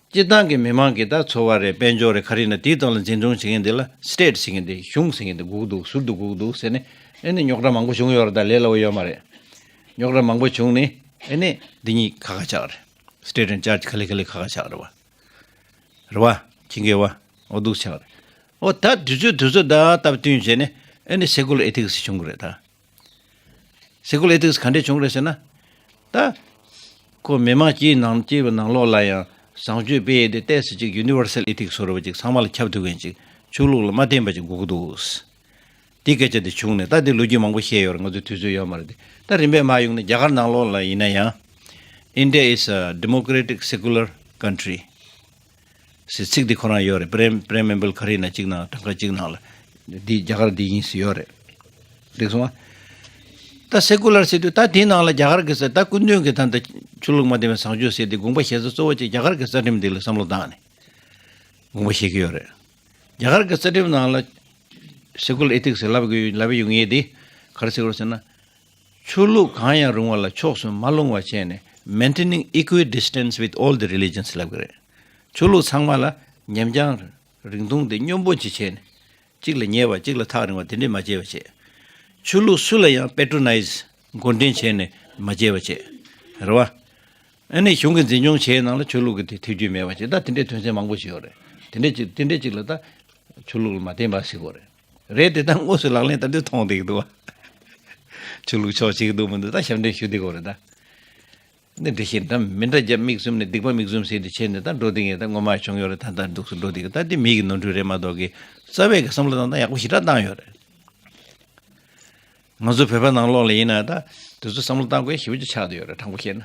སྤྱིར་བཏང་གི་མི་མང་གི་ད་འཚོ་བ་རེད། དཔལ་འབྱོར་རེད། ག་རེ་ཡིན་ན་དེའི་སྟེང་ལ་འཛིན་སྐྱོང་བྱེད་མཁན་འདི་ལ་སི་ཊེ་ཊི་ཟེར་མཁན་འདི། གཞུང་ཟེར་མཁན་འདི་དགོས་ཀྱི་འདུག་ཟུར་དུ་དགོས་ཀྱི་འདུག་ཟེར་ནས་ཨེ་ནི་རྙོག་དྲ་མང་པོ་བྱུང་ཡོད་རེད། ད་ལས་སླ་བོ་ཡོད་མ་རེད། རྙོག་དྲ་མང་པོ་བྱུང་ནས་ཨེ་ནི་འདི་གཉིས་ཁ་ཁ་ཆགས་རེད། སི་ཊེ་ཊི་ཨེན་ཌི་ཅར་ཅི་ག་ལེ་ག་ལེ་ཁ་ཁ་ཆགས་རེད་བ། རེད་བ། ཁྱི་འགེལ་བ། འོ་འདུག་ཆགས་རེད། འོ་ད་དུས་ཚོད་དུས་ཚོད་ད་སྟབས་བསྟུན་བྱས་ནས་ཨེ་ནི་སེ་ཀུ་ལར་ཨེ་ཐིག་སི་བྱུང་གི་རེད་ད། སེ་ཀུ་ལར་ཨེ་ཐིག་སི་ག་འདྲས་བྱུང་རེད་ཟེར་ན། ད། ཁོ་མི་མང་སྤྱིའི་ནང་སྤྱི་བའི་ནང་ལོགས་ལ་ཡང་བཟང་སྤྱོད་སྤེལ་ཡས་དེ་ཏོག་ཙམ་ཅིག་ཡུ་ནི་ཝར་སལ་ཨེ་ཐིག་སི་བཟོ་འདྲ་བ་ཅིག་ཚང་མ་ལ་ཁྱབ་ཐུབ་མཁན་ཅིག་ཆོས་ལུགས་ལ་མ་བརྟེན་པ་ཅིག་དགོས་ཀྱི་འདུག་དེ་སྐད་ཆ་དེ་བྱུང་ནས་ད་དེ་ལོ་རྒྱུས་མང་པོ་བཤད་ཡོད་རེད། ང་ཚོའི་དུས་ཚོད་ཡོད་མ་རེད་དེ། ད་རིམ་པས་མར་ཡོང་ནས་རྒྱ་གར་ནང་ལོགས་ལ་ཡིན་ན་ཡང་། India is a democratic secular country. ཟེར་ཚིག་འདི་ཁོ་རང་ཡོད་རེད། པི་རེམ་པི་རེམ་བེལ་ག་རེ་ཡིན་ན་གཅིག་ནང་གྲངས་ཀ་གཅིག་ནང་ལ་འདི་རྒྱ་གར་འདི་ཡིན་ཟེར་ཡོད་རེད། འགྲིག་སོང་ཨ། ད་སེ་ཀུ་ལར་ཟེར་དུས་ད་དེའི་ནང་ལ་རྒྱ་གར་གྱི་ས་ད་སྐུ་མདུན་གྱི་ད་ལྟ་ཆོས་ལུགས་མ་བརྟེན་པའི་བཟང་སྤྱོད་ཟེར་དེ་དགོངས་པ་བཞེས་ས་གཙོ་བོ་གཅིག་རྒྱ་གར་གྱི་རྩ་ཁྲིམས་འདི་ལ་བསམ་བློ་བཏང་ནས་དགོངས་པ་བཞེས་ཀྱི་ཡོད་རེད། རྒྱ་གར་གྱི་རྩ་ཁྲིམས་ནང་ལ་སེ་ཀུ་ལར་ཨེ་ཐིག་སི་ལབ་དགོས་ལབ་ཡོང་ངེས་དེ་ག་རེ་ཟེར་དགོས་ཟེར་ན། ཆོས་ལུགས་གང་ཡང་རུང་བ་ལ་ཕྱོགས་སུ་མ་ལྷུང་བ་བྱས་ནས། Maintaining equidistance with all the religions ལབ་ཀྱི་རེད། ཆོས་ལུགས་ཚང་མ་ལ་ཉམས་རྒྱང་རིང་ཐུང་དེ་སྙོམས་པོ་ཅིག་བྱས་ནས། གཅིག་ལ་ཉེ་བ་གཅིག་ལ་ཐག་རིང་བ་དེ་འདྲས་མ་བྱས་པ་བྱས། ཆོས་ལུགས་སུ་ལ་ཡང་པེ་ཊོ་ནའི་ཛི་མགོ་འདྲེན་བྱས་ནས་མ་བྱས་པ་བྱས། རེད་བ། ཨ་ནི་གཞུང་གི་འཛིན་སྐྱོང་བྱས་ནང་ལ་ཆོས་ལུགས་ཀྱི་དེ་ཐེ་བྱུས་མེད་པ་བྱས། ད་དེ་འདྲས་དོན་ཚན་མང་པོ་ཞིག་ཡོད་རེད། དེ་འདྲས་ཅིག་དེ་འདྲས་ཅིག་ལ་ད། ཆོས་ལུགས་ལ་མ་བརྟེན་པ་ཟེར་དགོས་རེད། རེད་དེ་ད་དངོས་སུ་ལག་ལེན་བསྟར་དུས་མཐོང་བསྡད་ཀྱི་འདུག་བ། ཆོས་ལུགས་ཕྱོགས་གཅིག་འདུག་མི་འདུག་ད་ཞབས་འདྲེན་ཞུ་བསྡད་ཀྱི་ཡོད་རེད་ད། འདི་འདྲ་ཞིག་འདྲ་མི་འདྲ་རྒྱབ་མིག་བཙུམ་ནས་སྡིག་པ་མིག་བཙུམ་ཟེར་དེ་བྱས་ནས་ད་འགྲོ་བསྡད་མཁན་ད་སྔོན་མ་བྱུང་ཡོད་རེད། ད་ད་འདུག་སེ་འགྲོ་བསྡད་ཀྱི་ད་འདི་མི་གི་ནོར་འཁྲུལ་རེད་མ་གཏོགས་ཀྱི་རྩ་བའི་གི་བསམ་བློ་བཏང་སྟངས་ཡག་པོ་ཞེ་དྲག་བཏང་ཡོད་རེད། ང་ཚོ་བོད་པ་ནང་ལོགས་ལ་ཡིན་ན་ད་དེ་ཚོ་བསམ་བློ་བཏང་དགོས་ཞེ་པོ་ཅིག་ཆགས་བསྡད་ཡོད་རེད་དྲང་པོ་བཤད་ན།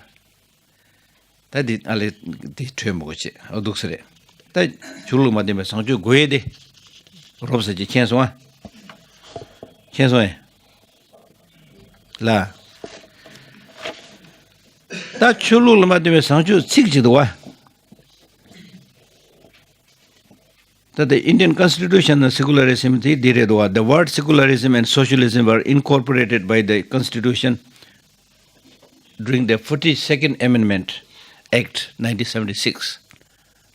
ད་འདི་ཨ་ལས་འདི་གྲོས་མི་དགོས་བྱེད་ཨ་འདུག་སེ་རེད། ད་ཆོས་ལུགས་མ་བརྟེན་པའི་བཟང་སྤྱོད་དགོས་ཡས་དེ་རོབ་ཙམ་ཅིག་མཁྱེན་སོང་ཨ། མཁྱེན་སོང་ཨེ། ལ། ད་ཆོས་ལུགས་ལ་མ་བརྟེན་པའི་བཟང་སྤྱོད་ཚིག་ཅིག་འདུག་བ། ད་the Indian constitution of secularism དེ་འདི་རེད་འདུག་བ། The word secularism and socialism were incorporated by the constitution during the forty-second Amendment Act nineteen seventy-six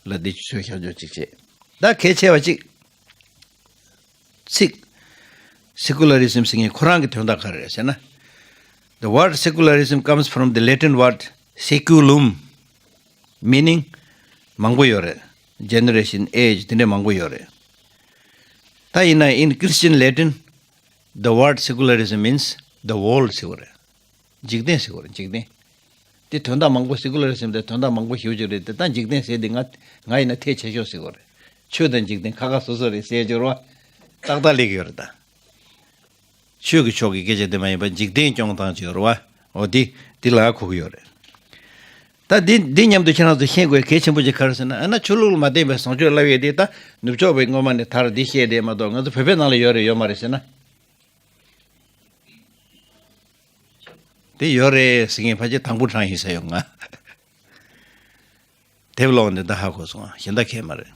ལ་འདི་ཚོས་བྱ་སྤྱོད་ཅིག་བྱེད། ད་གལ་ཆེ་བ་ཅིག་ཚིག secularism ཟེར་མཁན་ཁོ་རང་གི་དོན་དག་ག་རེ་རེད་ཟེར་ན། The word secularism comes from the Latin word saeculum, meaning མང་པོ་ཡོད་རེད། Generation, age དེ་འདྲ་མང་པོ་ཡོད་རེད། ད་ཡིན་ན་in Christian Latin, the word secularism means the world ཟེར་བ་རེད། འཇིག་རྟེན་ཟེར་བ་རེད། འཇིག་རྟེན། དེ་དོན་དག་མང་པོ་སི་ཀུ་ལར་ཟེར་དེ་དོན་དག་མང་པོ་ཞེ་པོ་ཅིག་རེད་དེ། ད་འཇིག་རྟེན་ཟེར་དེ་ང་ང་ཡིན་ན་ཐལ་ཆེ་ཤོས་ཟེར་གོ་རེད། ཆོས་དང་འཇིག་རྟེན་ཁ་ཁ་སོ་སོ་རེད་ཟེར་སྦྱོར་བ་ཏག་ཏག་སླེབས་ཡོད་རེད་ད། ཆོས་ཀྱི་ཕྱོགས་ཀྱི་སྐད་ཆ་དེ་མ་ཡིན་པ་འཇིག་རྟེན་སྐྱོང་སྟངས་ཅིག་ཡོད་རེད་བ། འོ་དེ་དེ་ལ་གོ་གི་ཡོད་རེད། ད་འདི་འདི་མཉམ་དུ་ཁྱེད་རང་ཚོ་ཤེས་དགོས་གལ་ཆེན་པོ་ཅིག་ག་རེ་ཟེར་ན། ཨ་ན་ཆོས་ལུགས་ལ་མ་བརྟེན་པའི་བཟང་སྤྱོད་ལབ་ཡས་དེ་ད་ནུབ་ཕྱོགས་པའི་སྔོན་མ་ནས་དར་འདི་བཤད་དེ་མ་གཏོགས་ང་ཚོ་བོད་པའི་ནང་ལ་ཡོད་རེད་ཡོད་མ་རེད་ཟེར་ན། དེ་ཡོད་རེད་ཟེར་མཁན་ཕལ་ཆེར་དང་པོ་གྲངས་ཡིན་ས་ཡོད་ང་། དེབ་ཀློག་འདི་ད་ཧ་གོ་སོང་ཨ། གཞན་དག་གས་མ་རེད།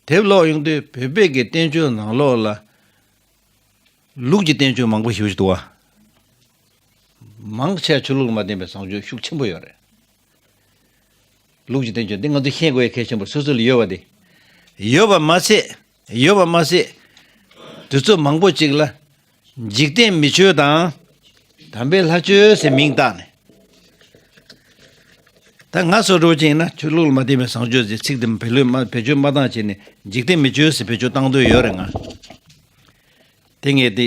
དེབ་ཀློག་ཡོང་དུས་བོད་པའི་གི་བསྟན་བཅོས་ནང་ལོགས་ལ། ལུགས་ཀྱི་བསྟན་བཅོས་མང་པོ་ཞེ་པོ་ཞིག་འདུག་བ། མང་ཆེ་ཆོས་ལུགས་ལ་མ་བརྟེན་པའི་བཟང་སྤྱོད་ཤུགས་ཆེན་པོ་ཡོད་རེད། ལུགས་ཀྱི་བསྟན་བཅོས་འདི་ང་ཚོས་ཤེས་དགོས་ཡ་གལ་ཆེན་པོ་སོ་སོ་ལ་ཡོད་པ་དེ། ཡོད་པ་མ་ཟད། ཡོད་པ་མ་ཟད། དུས་ཚོད་མང་པོ་ཅིག་ལ། འཇིག་རྟེན་མི་ཆོས་དང་། དམ་པའི་ལྷ་ཆོས་ཟེར་མིང་བཏགས་ནས། ད་ང་སོ་འགྲོ་ཅིག་ཡིན་ན་ཆོས་ལུགས་ལ་མ་བརྟེན་པའི་བཟང་སྤྱོད་ཟེར་ཚིག་དེ་བེད་ལོས་མ་བེད་སྤྱོད་མ་བཏང་བྱས་ནས་འཇིག་རྟེན་མི་ཆོས་ཟེར་བེད་སྤྱོད་བཏང་འདོད་ཡོད་རེད་ང་། དེ་ངས་དེ།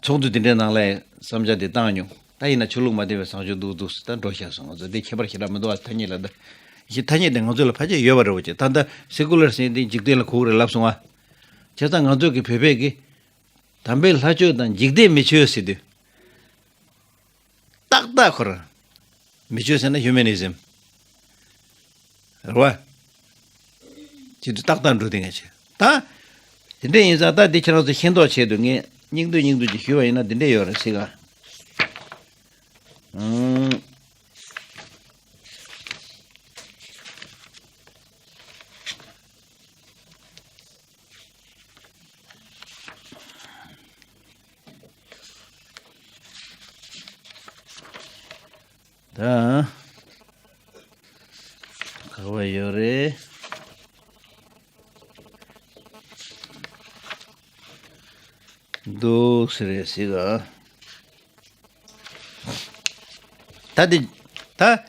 ཚོགས་འདུ་དེ་འདྲའི་ནང་ལ་བསམ་འཆར་དེ་བཏང་མྱོང་། ད་ཡིན་ན་ཆོས་ལུགས་མ་བརྟེན་པའི་བཟང་སྤྱོད་འདུག་འདུག་ཟེར་ད་འགྲོ་བཞག་སོང་། ང་ཚོ་དེ་ཁྱད་པར་ཞེ་དྲག་མི་འདུག་ཨ། ཐ་སྙད་ལ་ད། ཞེས་ཐ་སྙད་དེ་ང་ཚོ་ལ་ཕལ་ཆེར་ཡོད་པ་རེད་བ་ཅེ། ད་ལྟ་སེ་ཀུ་ལར་ཟེར་དེ་འཇིག་རྟེན་ལ་གོ་གི་རེད་ལབ་སོང་ཨ། བྱས་ཙང་ང་ཚོ་གི་བོད་པས་གི། དམ་པའི་ལྷ་ཆོས་དང་འཇིག་རྟེན་མི་ཆོས་ཟེར་དུས། ཏག་ཏག་ཁོ་རང་། མི་ཆོས་ཟེར་ན་ཧིའུ་མེ་ནི་ཛིམ། རེད་བ། ཅི་དུས་ཏག་ཏག་འགྲོ་དེ་ངས་བྱས། ད། དེ་འདྲ་ཡིན་ཙང་ད་འདི་ཁྱེད་རང་ཚོ་ཤེས་མདོག་བྱས་དུས་ངས་སྙིང་བསྡུས་སྙིང་བསྡུས་ཅིག་ཞུས་པ་ཡིན་ན་འདི་འདྲ་ཡོད་རེད་ཟེར་ག། ཨང་། ད། ག་བ་ཡོད་རེད། འདུག་ཟེར་རེད་ཟེར་ག། ད་འདི། ད།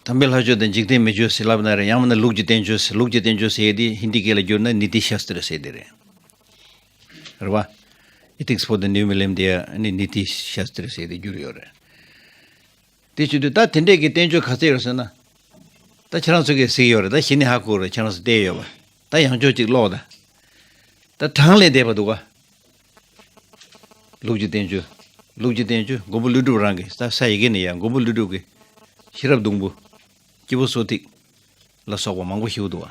དམ་པའི་ལྷ་ཆོས་དང་འཇིག་རྟེན་མི་ཆོས་ཟེར་ལབ་ན་རེད། ཡང་མིན་ན་ལུགས་ཀྱི་བསྟན་བཅོས་ཟེར། ལུགས་ཀྱི་བསྟན་བཅོས་ཟེར་ཡས་དེ་ཧིན་དི་སྐད་ལ་བསྒྱུར་ན་ནི་ཏི་ཤཱ་སྟྲ་ཟེར་དེ་རེད། རེད་བ། Ethics for the New Millennium དེ་ནི་ནི་ཏི་ཤཱ་སྟྲ་ཟེར་དེ་བསྒྱུར་ཡོད་རེད། དེ་བྱེད་དུས་ད་དེ་འདྲས་ཀྱི་བསྟན་བཅོས་ག་ཚད་ཡོད་ཟེར་ན། ད་ཁྱེད་རང་ཚོ་གིས་གཟིགས་ཡོད་རེད། ད་གཞི་ནས་ཧ་གོ་རེད། ཁྱེད་རང་ཚོ་བལྟས་ཡོད་པ། ད་ཡང་ཅོག་ཅིག་ཀློག་ད། ད་གྲངས་ལས་འདས་པ་འདུག་ག། ལུགས་ཀྱི་བསྟན་བཅོས། ལུགས་ཀྱི་བསྟན་བཅོས་མགོན་པོ་ཀླུ་སྒྲུབ་རང་གི་ས་ས་ཡི་གེ་ནས་ཡང་མགོན་པོ་ཀླུ་སྒྲུབ་ཀྱི། ཤེས་རབ་སྡོང་པོ། སྐྱེས་བུ་གསོ་ཐིག་ལ་སོགས་པ་མང་པོ་ཞིག་འདུག་བ།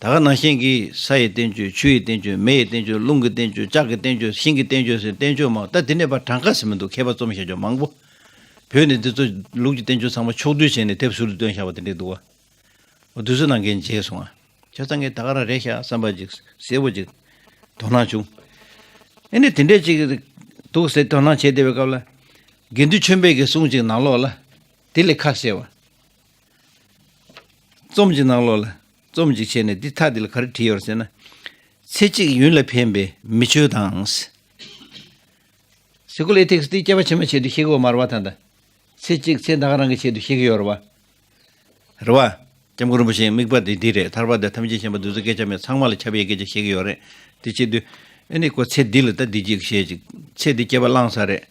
ད་ག་ནང་བཞིན་གྱི་ས་ཡི་བསྟན་བཅོས། ཆུ་ཡི་བསྟན་བཅོས། མེ་ཡི་བསྟན་བཅོས། རླུང་གི་བསྟན་བཅོས། ལྕགས་ཀྱི་བསྟན་བཅོས། ཤིང་གི་བསྟན་བཅོས་ཟེར་བསྟན་བཅོས་མང་། ད་དེ་ནས་ཕར་གྲངས་ཀ་ཟེར་མི་འདུག་མཁས་པ་རྩོམ་བྱ་རྒྱུ་མང་པོ། བོད་ནས་འདི་ཚོ་ལུགས་ཀྱི་བསྟན་བཅོས་ཚང་མ་ཕྱོགས་བསྡུས་བྱས་ནས་དེབ་ཟུར་དུ་བཏོན་བཞག་པ་དེ་འདྲས་འདུག་བ། འོ་དུས་ཚོད་ནང་འགན་བརྗེད་སོང་ང་། བྱས་ཙང་ངས་ད་ག་རང་རེད་ཤག་བསམ་པ་ཅིག་གསལ་པོ་ཅིག་དོ་སྣང་བྱུང་། ཨེ་ནི་དེ་འདྲས་ཅིག་འདུག་ཟེར་དོ་སྣང་བྱས་བསྡད་པའི་སྐབས་ལ། དགེ་འདུན་ཆོས་འཕེལ་གྱི་གསུང་ཅིག་ནང་ལོགས་ལ། དེ་ལས་ཁ་གསལ་བ། རྩོམ་གྱི་ནང་ལོགས་ལ། རྩོམ་ཅིག་བྱས་ནས་འདི་མཐའ་འདི་ལ་ག་རེ་བྲིས་ཡོད་ཟེར་ན། ཚེ་གཅིག་ཡུན་ལ་ཕན་པའི་མི་ཆོས་དང་། སེ་ཀུ་ལར་ཨེ་ཐིག་སི་འདི་སྐྱེ་བ་ཕྱི་མ་ཆེད་དུ་ཤེས་དགོས་མ་རེད་བ་ད་ལྟ། ཚེ་གཅིག་ཚེ་ད་ག་རང་གི་ཆེད་དུ་ཤེས་ཀྱི་ཡོད་རེད་བ། རེད་བ། སྐྱབས་མགོན་རིན་པོ་ཆེའི་དམིགས་པ་དེ་འདི་རེད། ཐར་པ་དང་ཐམས་ཅད་མཁྱེན་པ་འདི་ཚོ་སྐད་ཆ་མེད་ཚང་མ་ལ་ཁྱབ་པའི་སྐད་ཆ་བཤད་ཀྱི་ཡོད་རེད། དེ་བྱེད་དུས། ཨེ་ནི་ཁོ་ཚེ་འདི་ལ་ད་འདི་གཅིག་བཤད་ཅིག་ཚེ་འདི་སྐྱེ་བ་བླངས་ས་རེད།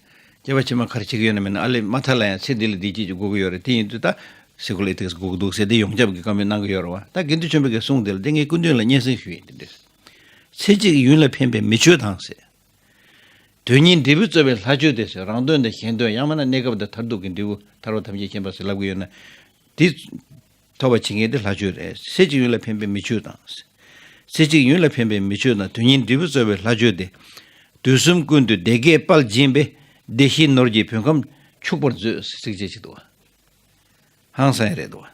སྐྱེ་བ་ཕྱི་མ་ག་རེ་བྱེད་ཀྱི་ཡོད་ན་མེད་ན་ཨ་ལས་མ་མཐའ་ལ་ཡང་ཚེ་འདི་ལ་འདི་གཅིག་ཅིག་དགོས་ཀྱི་ཡོད་རེད། དེ་ཡིན་དུས་ད་སེ་ཀུ་ལར་ཨེ་ཐིག་སི་དགོས་ཀྱི་འདུག་ཟེར་དེ་ཡོངས་ཁྱབ་ཀྱི་བཀའ་མོལ་གནང་གི་ཡོད་རེད་བ། ད་དགེ་འདུན་ཆོས་འཕེལ་གྱི་གསུང་དེ་ལ་དེ་ངས་སྐུ་མདུན་ལ་སྙན་སེང་ཞུ་ཡིན་དེ་འདྲས། ཚེ་གཅིག་ཡུན་ལ་ཕན་པའི་མི་ཆོས་དང་ཟེར། དོན་གཉིས་འབྲས་བུ་སྩོལ་བའི་ལྷ་ཆོས་དེ་ཟེར། རང་དོན་དང་གཞན་དོན་ཡང་མིན་ན་གནས་སྐབས་དང་མཐར་ཐུག་གི་འབྲས་བུ་ཐར་པ་ཐམས་ཅད་མཁྱེན་པ་ཟེར་ལབ་ཀྱི་ཡོད་ན། དེ་ཐོབ་པ་བྱེད་མཁན་དེ་ལྷ་ཆོས་རེད། ཚེ་གཅིག་ཡུན་ལ་ཕན་པའི་མི་ཆོས་དང་། ཚེ་གཅིག་ཡུན་ལ་ཕན་པའི་མི་ཆོས་དང་དོན་གཉིས་འབྲས་བུ་སྩོལ་བའི་ལྷ་ཆོས་དེ། དུས་གསུམ་ཀུན་ཏུ་བདེ་དགེའི་དཔལ་སྦྱིན་པས། བདེ་གཤེགས་ནོར་གྱིས་བོད་ཁམས་ཕྱུག་པར་མཛོད། ཟེར་ཚིགས་བཅད་ཅིག་འདུག་བ། ཧང་སང་ཡ་རེད་འདུག་བ།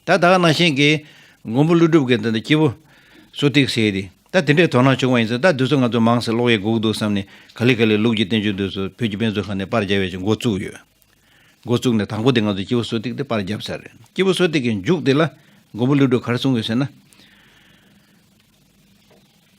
ད་ད་ག་ནང་བཞིན་གྱི་མགོན་པོ་ཀླུ་སྒྲུབ་ཀྱི་ད་ལྟ་སྐྱེས་བུ་གསོ་ཐིག་ཟེར་དེ་ད་དེ་འདྲའི་དོ་སྣང་བྱུང་བ་ཡིན་ཙང་ད་དུས་ཚོད་ང་ཚོ་མང་ཙམ་ཀློག་ཡས་དགོས་ཀྱི་འདུག་བསམ་ནས་ག་ལེ་ག་ལེ་ལུགས་ཀྱི་བསྟན་བཅོས་འདི་ཚོ་བོད་ཀྱི་དཔེ་མཛོད་ཁང་ནས་པར་རྒྱབ་ཡས་ཀྱི་འགོ་བཙུགས་ཡོད། འགོ་བཙུགས་ནས་དང་པོ་དེ་ང་ཚོ་སྐྱེས་བུ་གསོ་ཐིག་དེ་པར་བརྒྱབ་ཚར་རེད། སྐྱེས་བུ་གསོ་ཐིག་གི་མཇུག་དེ་ལ་མགོན་པོ་ཀླུ་སྒྲུབ་ག་རེ་གསུངས་ཡོད་ཟེར་ན།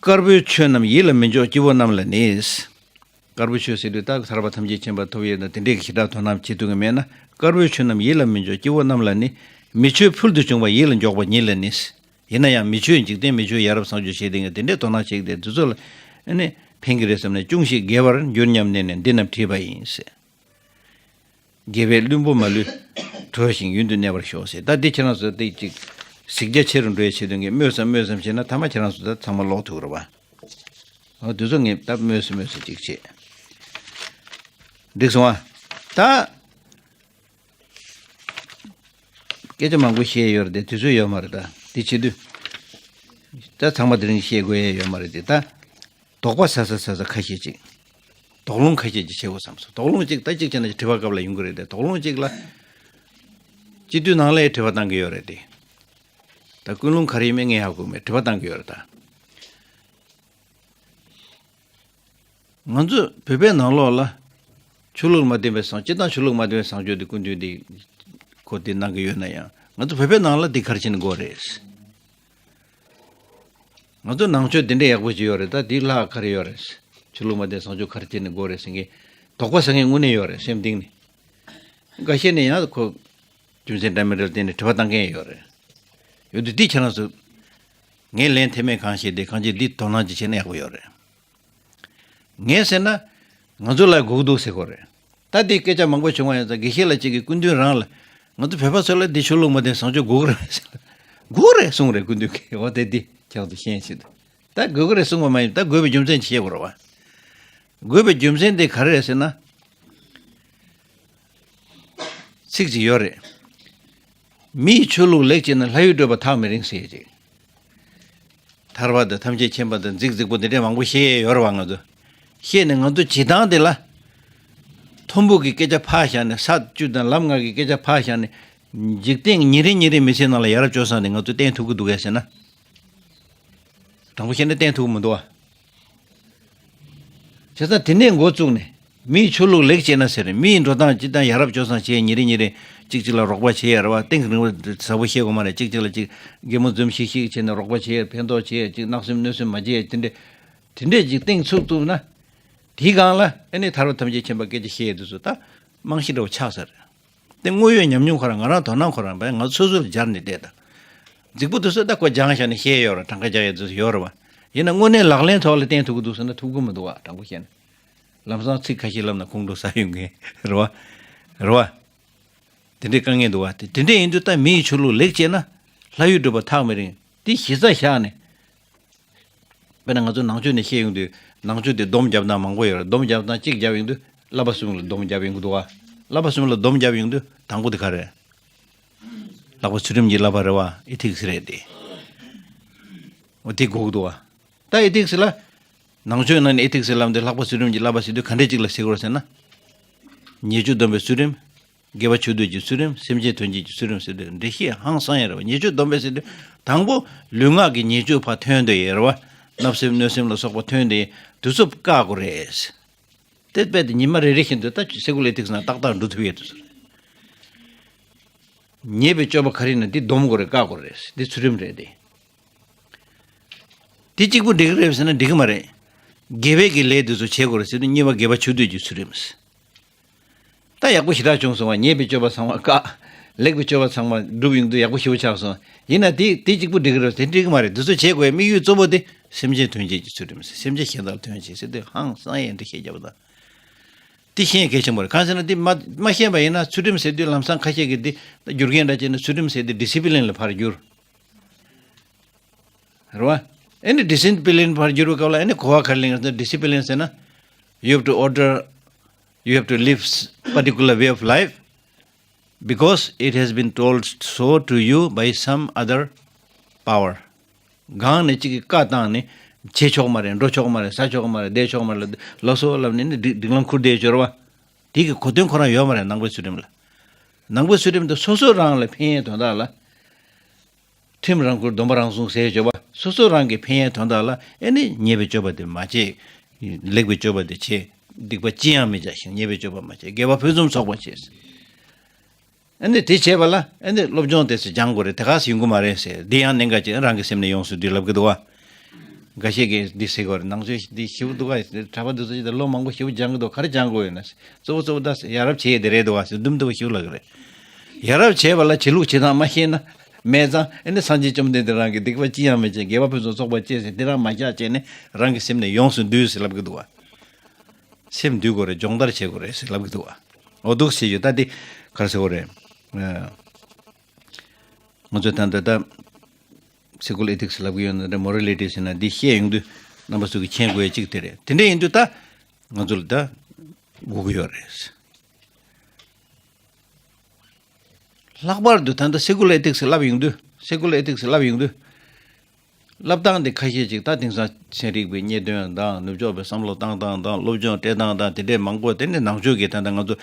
དཀར་པོའི་ཆོས་རྣམས་ཡིད་ལ་མི་འཇོག་སྐྱེ་བོ་རྣམས་ལ་ནི། དཀར་པོའི་ཆོས་ཟེར་དུས་ད་ཐར་པ་ཐམས་ཅད་མཁྱེན་པ་ཐོབ་ཡས་དང་དེ་འདྲས་ཀྱི་ཞེ་དྲག་དོ་སྣང་བྱེད་ཐུབ་ཀྱི་མེད་ན། དཀར་པོའི་ཆོས་རྣམས་ཡིད་ལ་མི་འཇོག་སྐྱེ་བོ་རྣམས་ལ་ནི། མི་ཆོས་ཕུལ་དུ་བྱུང་བ་ཡིད་ལ་འཇོག་པ་ཉིད་ལ་ནི། ཡིན་ན་ཡང་མི་ཆོས་འཇིག་རྟེན་མི་ཆོས་ཡ་རབས་བཟང་སྤྱོད་བྱས་ཏེ་ངས་དེ་འདྲས་དོ་སྣང་བྱེད་ཀྱི་དེ་དུས་ཚོད་ལ་ཨ་ནི་ཕན་གྱི་རེད་བསམ་ནས་ཅུང་ཞིག་རྒས་པར་འགྱུར་སྙམ་ནས་ནས་འདི་རྣམས་བྲིས་པ་ཡིན་ཟེར། དགེ་བས་བླུན་པོ་མ་ལུས། གྲོལ་ཞིང་ཡུན་དུ་གནས་པར་ཤོག་ཟེར། ད་འདི་ཁྱེད་རང་ཚོ་འདི་ཅིག་གཟིགས་རྒྱ་ཆེ་རུ་འགྲོ་ཡའི་ཆེད་དུ་ངས་སྨོས་སམ་སྨོས་སམ་བྱས་ན་ཐ་མ་ཁྱེད་རང་ཚོ་ད་ཚང་མ་ལོག་ཐུག་རེད་བ། འོ་དེ་ཚོ་ངས་ད་སྨོས་སུ་སྨོས་སུ་ཅིག་བྱེད། འགྲིག་སོང་ཨ། ད་སྐད་ཆ་མང་པོ་བཤད་ཡོད་རེད་དེ་དུས་ཚོད་ཡོད་མ་རེད། ད་དེ་བྱེད་དུས་ད་ཚང་མ་དེ་རིང་བཤད་དགོས་ཡས་ཡོད་མ་རེད་དེ། ད་དོགས་པ་ཟ་ས་ཟ་ས་ཁ་ཤས་ཅིག་དོགས་སློང་ཁ་ཤས་ཅིག་བྱེད་དགོས་བསམ་སོང་། དོགས་སློང་ཅིག་ད་ཅིག་བྱས་ན་དྲི་བ་སྐབས་ལ་ཡོང་གི་རེད་དེ། དོགས་སློང་ཅིག་ལ་སྤྱི་འཐུས་ནང་ལ་དྲི་བ་བཏང་གི་ཡོད་རེད་དེ། ད་ཀུན་སློང་ག་རེ་ཡིན་མིན་ངས་ཧ་གོ་མེད། དྲི་བ་བཏང་གི་ཡོད་རེད་ད། ང་ཚོ་བོད་པའི་ནང་ལོགས་ལ་ཆོས་ལུགས་མ་བདེན་པའི་བཟང་སྤྱིར་བཏང་ཆོས་ལུགས་མ་བདེན་པའི་བཟང་སྤྱོད་དེ་སྐུ་མདུན་དེ་གོ་དེ་གནང་གི་ཡོད་ན་ཡང་། ང་ཚོ་བོད་པའི་ནང་ལ་དེ་ག་རེ་བྱས་ནས་དགོས་རེད། ང་ཚོ་ནང་ཆོས་དེ་འདྲའི་ཡག་པོ་ཅིག་ཡོད་རེད། ད་དེའི་ལྷག་ག་རེ་ཡོད་རེད། ཆོས་ལུགས་མ་བདེན་བཟང་སྤྱོད་ག་རེ་བྱས་ནས་དགོས་རེད་ཟེར་མཁན་དོགས་པ་ཟ་མཁན་དངོས་གནས་ཡོད་རེད། སེམས་གཏིང་ནས། འགའ་ཤས་ནས་ཡང་ཁོ་རྒྱུ་མཚན་འདྲ་མི་འདྲ་བསྟན་ནས་དྲི་བ་བཏང་མཁན་ཡོད་རེད། ཡོད་དུས་འདི་ཁྱེད་རང་ཚོ་ངས་ལན་ཐེ་མེད་གང་བཤད་དེ་གང་ཅི་འདི་དོ་སྣང་ཅིག་བྱས་ན་ཡག་པོ་ཡོད་རེད། ངས་ཟེར་ན་ང་ཚོ་ལ་དགོས་འདུག་ཟེར་གོ་རེད། ད་འདི་སྐད་ཆ་མང་པོ་བྱུང་བ་ཡིན་ཙང་དགེ་བཤེས་ལགས་གཅིག་གིས་སྐུ་མདུན་རང་ལ་ང་ཚོ་བོད་པ་ཚོ་ལ་འདི་ཆོས་ལུགས་མ་བདེན་བཟང་སྤྱོད་དགོས་ཀྱི་རེད་ཟེར། དགོས་རེད་གསུངས་རེད་སྐུ་མདུན་གྱིས། འོ་དེ་འདི་ཁྱེད་ཚོ་ཤེས་ཆེད་དུ། ད་དགོས་ཀྱི་རེད་གསུངས་པ་མ་ཡིན། ད་དགོས་པའི་རྒྱུ་མཚན་ཅིག་བཤད་དགོས་རེད་བ། དགོས་པའི་རྒྱུ་མཚན་དེ་ག་རེ་རེད་ཟེར་ན། ཚིག་ཅིག་ཡོད་རེད། མིའི་ཆོས་ལུགས་ལེགས་བྱས་ན་ལྷ་ཡུལ་བགྲོད་པ་ཐག་མི་རིང་ཟེར་ཅིག་ཐར་པ་དང་ཐམས་ཅད་མཁྱེན་པ་དང་རྫིག་རྫིག་པོ་འདི་འདྲའི་མང་པོ་བཤད་ཡོད་རེད་བ། ང་ཚོ་བཤད་ནས་ང་ཚོ་བྱེད་སྟངས་དེ་ལ་ཐུམ་བུ་གི་སྐད་ཆ་ཕར་བཞག་ནས། ས་བཅུ་དང་ལམ་ལྔ་གི་སྐད་ཆ་ཕར་བཞག་ནས། འཇིག་རྟེན་ཉིན་རེ་ཉིན་རེ་མི་ཚེ་ནང་ལ་ཡ་རབས་སྤྱོད་བཟང་དེ་ང་ཚོས་བསྟན་ཐུབ་ཀྱི་འདུག་གས་ཟེར་ན། དྲང་པོ་བཤད་ན་བསྟན་ཐུབ་ཀྱི་མི་འདུག་བ། བྱས་ཙང་དེ་ནས་འགོ་བཙུགས་ནས་མིའི་ཆོས་ལུགས་ལེགས་བྱས་ན་ཟེར། མིའི་འགྲོ་སྟངས་སྤྱིར་བཏང་ཡ་རབས་སྤྱོད་བཟང་བྱས། ཉིན་རེ་ཉིན་རེ་གཅིག་གཅིག་ལ་རོགས་པ་བྱས་ཡ་རེད་བ། གཏིང་རིང་བ་ཟབ་པོ་བཤད་དགོས་མ་རེད། གཅིག་གཅིག་ལ་གཅིག་གད་མོ་འཛུམ་ཤིག་ཤིག་བྱས་ནས་རོགས་པ་བྱས་ཡ། ཕན་ཐོགས་བྱས་ཡ། གཅིག་བརྣབ་སེམས་གནོད་སེམས་མ་བྱས་ཡ། དེ་འདྲས་དེ་འདྲས་ཅིག་གཏིང་ཚུགས་ཐུབ་ན། དེའི་སྒང་ལ་ཨ་ནི་ཐར་པ་ཐམས་ཅད་མཁྱེན་པ་སྐད་ཆ་བཤད་ཡ་དེ་ཚོ་ད་རྨང་གཞི་འདྲ་བོ་ཆགས་ས་རེད། དེ་དངོས་ཡོད་ཉམས་མྱོང་ཁོ་རང་། ང་རང་དོ་སྣང་ཁོ་རང་བས་ང་སོ་སོར་སྦྱར་ནས་བལྟས་དང་། རྫིག་པོ་དེ་ཚོ་ད་ཁོ་སྦྱངས་བཞག་ནས་བཤད་ཡོད་རེད། གྲངས་ཀ་རྒྱག་ཡས་དེ་ཚོ་ཡོད་རེད་བ། ཡིན་ན་དངོས་གནས་ལག་ལེན་ཐོག་ལ་བསྟན་ཐུབ་ཀྱི་འདུག་ཟེར་ན་ཐུབ་ཀྱི་མི་འདུག་བ། དྲང་པོ་བཤད་ན། ལམ་སང་ཚིག་ཁ་ཤས་ལབ་ན་ཁོང་ཁྲོ་ཟ་ཡོང་གི་རེད་བ། རེད་བ། དེ་འདྲའི་དཀའ་ངལ་འདུག་བ། དེ་དེ་འདྲ་ཡིན་དུས་ད་མི་ཡི་ཆོས་ལུགས་ལེགས་བྱས་ན་ལྷ་ཡུལ་བགྲོད་པ་ཐག་མི་རིང་། དེ་གཞི་རྩ་བཞག་ནས། དཔེར་ན་ང་ཚོ་ནང་ཆོས་ནས་བཤད་ཡོང་དུས། ནང་ཆོས་དེ་སྡོམ་རྒྱབ་སྟངས་མང་པོ་ཡོད་རེད། སྡོམ་རྒྱབ་སྟངས་གཅིག་རྒྱབ་ཡོང་དུས་བསླབ་པ་གསུམ་ལ་སྡོམ་རྒྱབ་ཡོང་གི་འདུག་བ། བསླབ་པ་གསུམ་ལ་སྡོམ་རྒྱབ་ཡོང་དུས་དང་པོ་དེ་ག་རེད། ལྷག་པ་ཚུལ་ཁྲིམས་ཀྱི་བསླབ་པ་རེད་བ། ཨེ་ཐིག་སི་རེད་དེ། འོ་དེ་དགོས་ཀྱི་འདུག་བ། ད་ཨེ་ཐིག་སི་ལ། ནང་ཆོས་ནང་ནས་ཨེ་ཐིག་སི་ལབ་འདི་ལྷག་པ་ཚུལ་ཁྲིམས་ཀྱི་བསླབ་པ་ཟེར་དུས་ག་འདྲས་ཅིག་ལ་ཟེར་དགོས་རེད་ཟེར་ན། ཉེས་སྤྱོད་སྡོམ་པའི་ཚུལ་ཁྲིམས། དགེ་བ་ཆོས་སྡུད་ཀྱི་ཚུལ་ཁྲིམས། སེམས་ཅན་དོན་བྱེད་ཀྱི་ཚུལ་ཁྲིམས་ཟེར་དུས་འགྲེལ་བཤད་ཧང་སང་ཡ་རེད་བ། ཉེས་སྤྱོད་སྡོམ་པའི་ཟེར་དུས་དང་པོ་ལུས་ངག་གི་ཉེས་སྤྱོད་ཕར་ཐོན་དུ་ཡོད་རེད་བ། བརྣབ་སེམས་གནོད་སེམས་ལ་སོགས་པ་ཐོན་དུ་ཡོད། དུས་ཚོད་བཀག་དགོས་རེད། དེ་དཔེ་དེ་ཉི་མ་རེ་རེ་བཞིན་དུ་ད་སེ་གོལ་ལེ་ཐིག་སང་ཏག་ཏག་འགྲོ་ཐུབ་ཡོད་དུས་ཚོད་རེད། ཉེས་པའི་སྤྱོད་པ་ག་རེ་ཡིན་ན་འདི་སྡོམ་དགོས་རེད། བཀག་དགོས་རེད། འདི་ཚུལ་ཁྲིམས་རེད་དེ། འདི་གཅིག་པུ་འགྲིག་གི་རེད་ཟེར་ན་འགྲིག་གི་མ་རེད། དགེ་བའི་གི་ལས་འདི་ཚོ་བྱེད་དགོས་རེད་ཟེར་དུས་གཉིས་པ་དགེ་བ་ཆོས་སྡུད་ཀྱི་ཚུལ་ཁྲིམས། ད་ཡག་པོ་ཞེ་དྲག་བྱུང་སོང་བ། ཉེས་པའི་སྤྱོད་པ་ཚང་མ་བཀག་ལེགས་པའི་སྤྱོད་པ་ཚང་མ་སྒྲུབ་ཡོང་དུས་ཡག་པོ་ཞེ་པོ་ཆགས་སོང་། ཡིན་ན་དེ་དེ་གཅིག་པུ་འགྲིག་གི་རེད་དེ་འགྲིག་གི་མ་རེད། འདི་ཚོ་བྱེད་དགོས་དམིགས་ཡུལ་གཙོ་བོ་དེ་སེམས་ཅན་དོན་བྱེད་ཀྱི་ཚུལ་ཁྲིམས། སེམས་ཅན་གཞན་དག་ལ་དོན་བྱེད་ཟེར་དུས་ཧང་སང་ཡས་འདི་བཤད་རྒྱབ་པ་དང་། དེ་ཤེས་གལ་ཆེན་པོ་རེད། གང་ཟེར་ན་དེ་མ་མ་ཤེས་པ་ཡིན་ན་ཚུལ་ཁྲིམས་ཟེར་དུས་ལམ་སང་ཁ་ཤས་ཀྱིས་དེ་བསྒྱུར་མཁན་འདྲ་བྱས་ན་ཚུལ་ཁྲིམས་ཟེར་དུས་ཌི་སི་པི་ལིན་ལ་ཕར་བསྒྱུར། རེད་བ། ཨ་ནི་ཌི་སི་པི་ལིན་ཕར་བསྒྱུར་བའི་སྐབས་ལ་ཨ་ནི་གོ་བ་ག་རེ་ལེན་གི་རེད་ཟེར་ན། ཌི་སི་པི་ལིན་ཟེར་ན། You have to order, you have to live particular way of life because it has been told so to you by some other power. གང་ནས་གཅིག་གིས་བཀའ་བཏང་ནས་བྱེད་ཆོག་མ་རེད། འགྲོ་ཆོག་མ་རེད། ཟ་ཆོག་མ་རེད། བསྡད་ཆོག་མ་རེད། ལབ་སོ་ལབ་ནས་ནི་སྒྲིག་སྒྲིག་ལམ་ཁུར་བསྡད་ཡོད་རེད་བ། དེ་གི་གོ་དོན་ཁོ་རང་ཡོད་མ་རེད། ནང་པའི་ཚུལ་ཁྲིམས་ལ། ནང་པའི་ཚུལ་ཁྲིམས་དེ་སོ་སོ་རང་ལ་ཕན་ཡས་དོན་དག་ལ། ཁྲིམས་རང་བཀུར་སྡོམ་པ་རང་སྲུང་ཟེར་བརྗོད་པ། སོ་སོ་རང་གི་ཕན་ཡས་དོན་དག་ལ་ཨེ་ནི་ཉེས་པའི་སྤྱོད་པ་དེ་མ་བྱེད། ལེགས་པའི་སྤྱོད་པ་དེ་བྱེད། སྡིག་པ་ཅི་ཡང་མི་བྱ་ཞིང་། ཉེས་པའི་སྤྱོད་པ་མ་བྱེད། དགེ་བ་ཕུན་སུམ་ཚོགས་པ་བྱེད། ཨེ་ནི་དེ་བྱེད་པ་ལ་ཨེ་ནི་སློབ་སྦྱོང་དེ་ཚོ་སྦྱང་དགོས་རེད། དེ་ག་སེ་ཡོང་གི་མ་རེད་ཟེར། འདི་ཡང་གནད་འགག་ཅིག་རང་གི་སེམས་ནས་ཡོངས་སུ་འདུས་ལབ་གི་འདུག་བ། འགའ་ཤས་ཀྱིས་འདི་ཟེར་གི་རེད། ནང་ཆོས་འདི་ཞེ་པོ་འདུག་ག་གྲྭ་པ་འདི་ཚོ་ཅིག་ད་ལོ་མང་པོ་ཞེ་པོ་སྦྱང་གི་འདུག་ག་རེ་སྦྱང་དགོས་ཡོད་ན། གཙོ་བོ་གཙོ་བོ་ད་ཡ་རབས་བྱེད་ཡས་དེ་རེད་འདུག་ག་ཟེར་དུམ་དུམ་ཞེ་པོ་ལབ་གི་རེད། ཡ་རབས་བྱེད་པ་ལ་བྱེད་ལུགས་བྱེད་སྟངས་མ་ཤེས་ན། མེད་ཙང་ཨེ་ནི་སངས་རྒྱས་བཅོམ་ལྡན་འདས་རང་གིས་སྡིག་པ་ཅི་ཡང་མི་བྱེད། དགེ་བ་ཕུན་སུམ་ཚོགས་པར་སྤྱད་ཟེར། དེ་རང་མ་བཞག་བྱས་ནས་རང་གི་སེམས་ནས་ཡོངས་སུ་འདུས་ཟེར་ལབ་གི་འདུག་བ། སེམས་འདུལ་དགོས་རེད། སྦྱོང་བརྡར་བྱེད་དགོས་རེད་ཟེར་ལབ་གི་འདུག་བ། འོ་འདུག་སེ་ཡོད། ད་འདི་ག་རེ་ཟེར་དགོས་རེད། ཨ། ང་ཚོས་ད་ལྟ་ད་སེ་ཀུ་ལར་ཨེ་ཐིག་སི་ལབ་ཀྱི་ཡོད་ན་འདྲ། མོ་རལ་ལི་ཊི་ཟེར་ན་འདི་བཤད་ཡོང་དུས་རྣམ་པ་ཚོ་གིས་མཁྱེན་དགོས་ཡ་གཅིག་དེ་རེད། དེ་འདྲ་ཡིན་དུས་ད་ང་ཚོ་ལ་ད་དགོས་ཀྱི་ཡོད་རེད། ལྷག་པར་དུ་ད་ལྟ་སེ་ཀུ་ལར་ཨེ་ཐིག་སི་ལབ་ཡོང་དུས། སེ་ཀུ་ལར་ཨེ་ཐིག་སི་ལབ་ཡོང་དུས། ལབ་སྟངས་དེ་ཁ་ཤས་ཅིག་ད་དེང་སང་ཚན་རིག་པའི་རྙེད་དོན་དང་ནུབ་ཕྱོགས་པའི་བསམ་བློ་བཏང་སྟངས་དང་སློབ་སྦྱོང་སྤྲད་སྟངས་དང་དེ་འདྲས་མང་པོ། དེ་ནས་ནང་ཆོས་ཀྱི་ད་ལྟ་ང་ཚོ་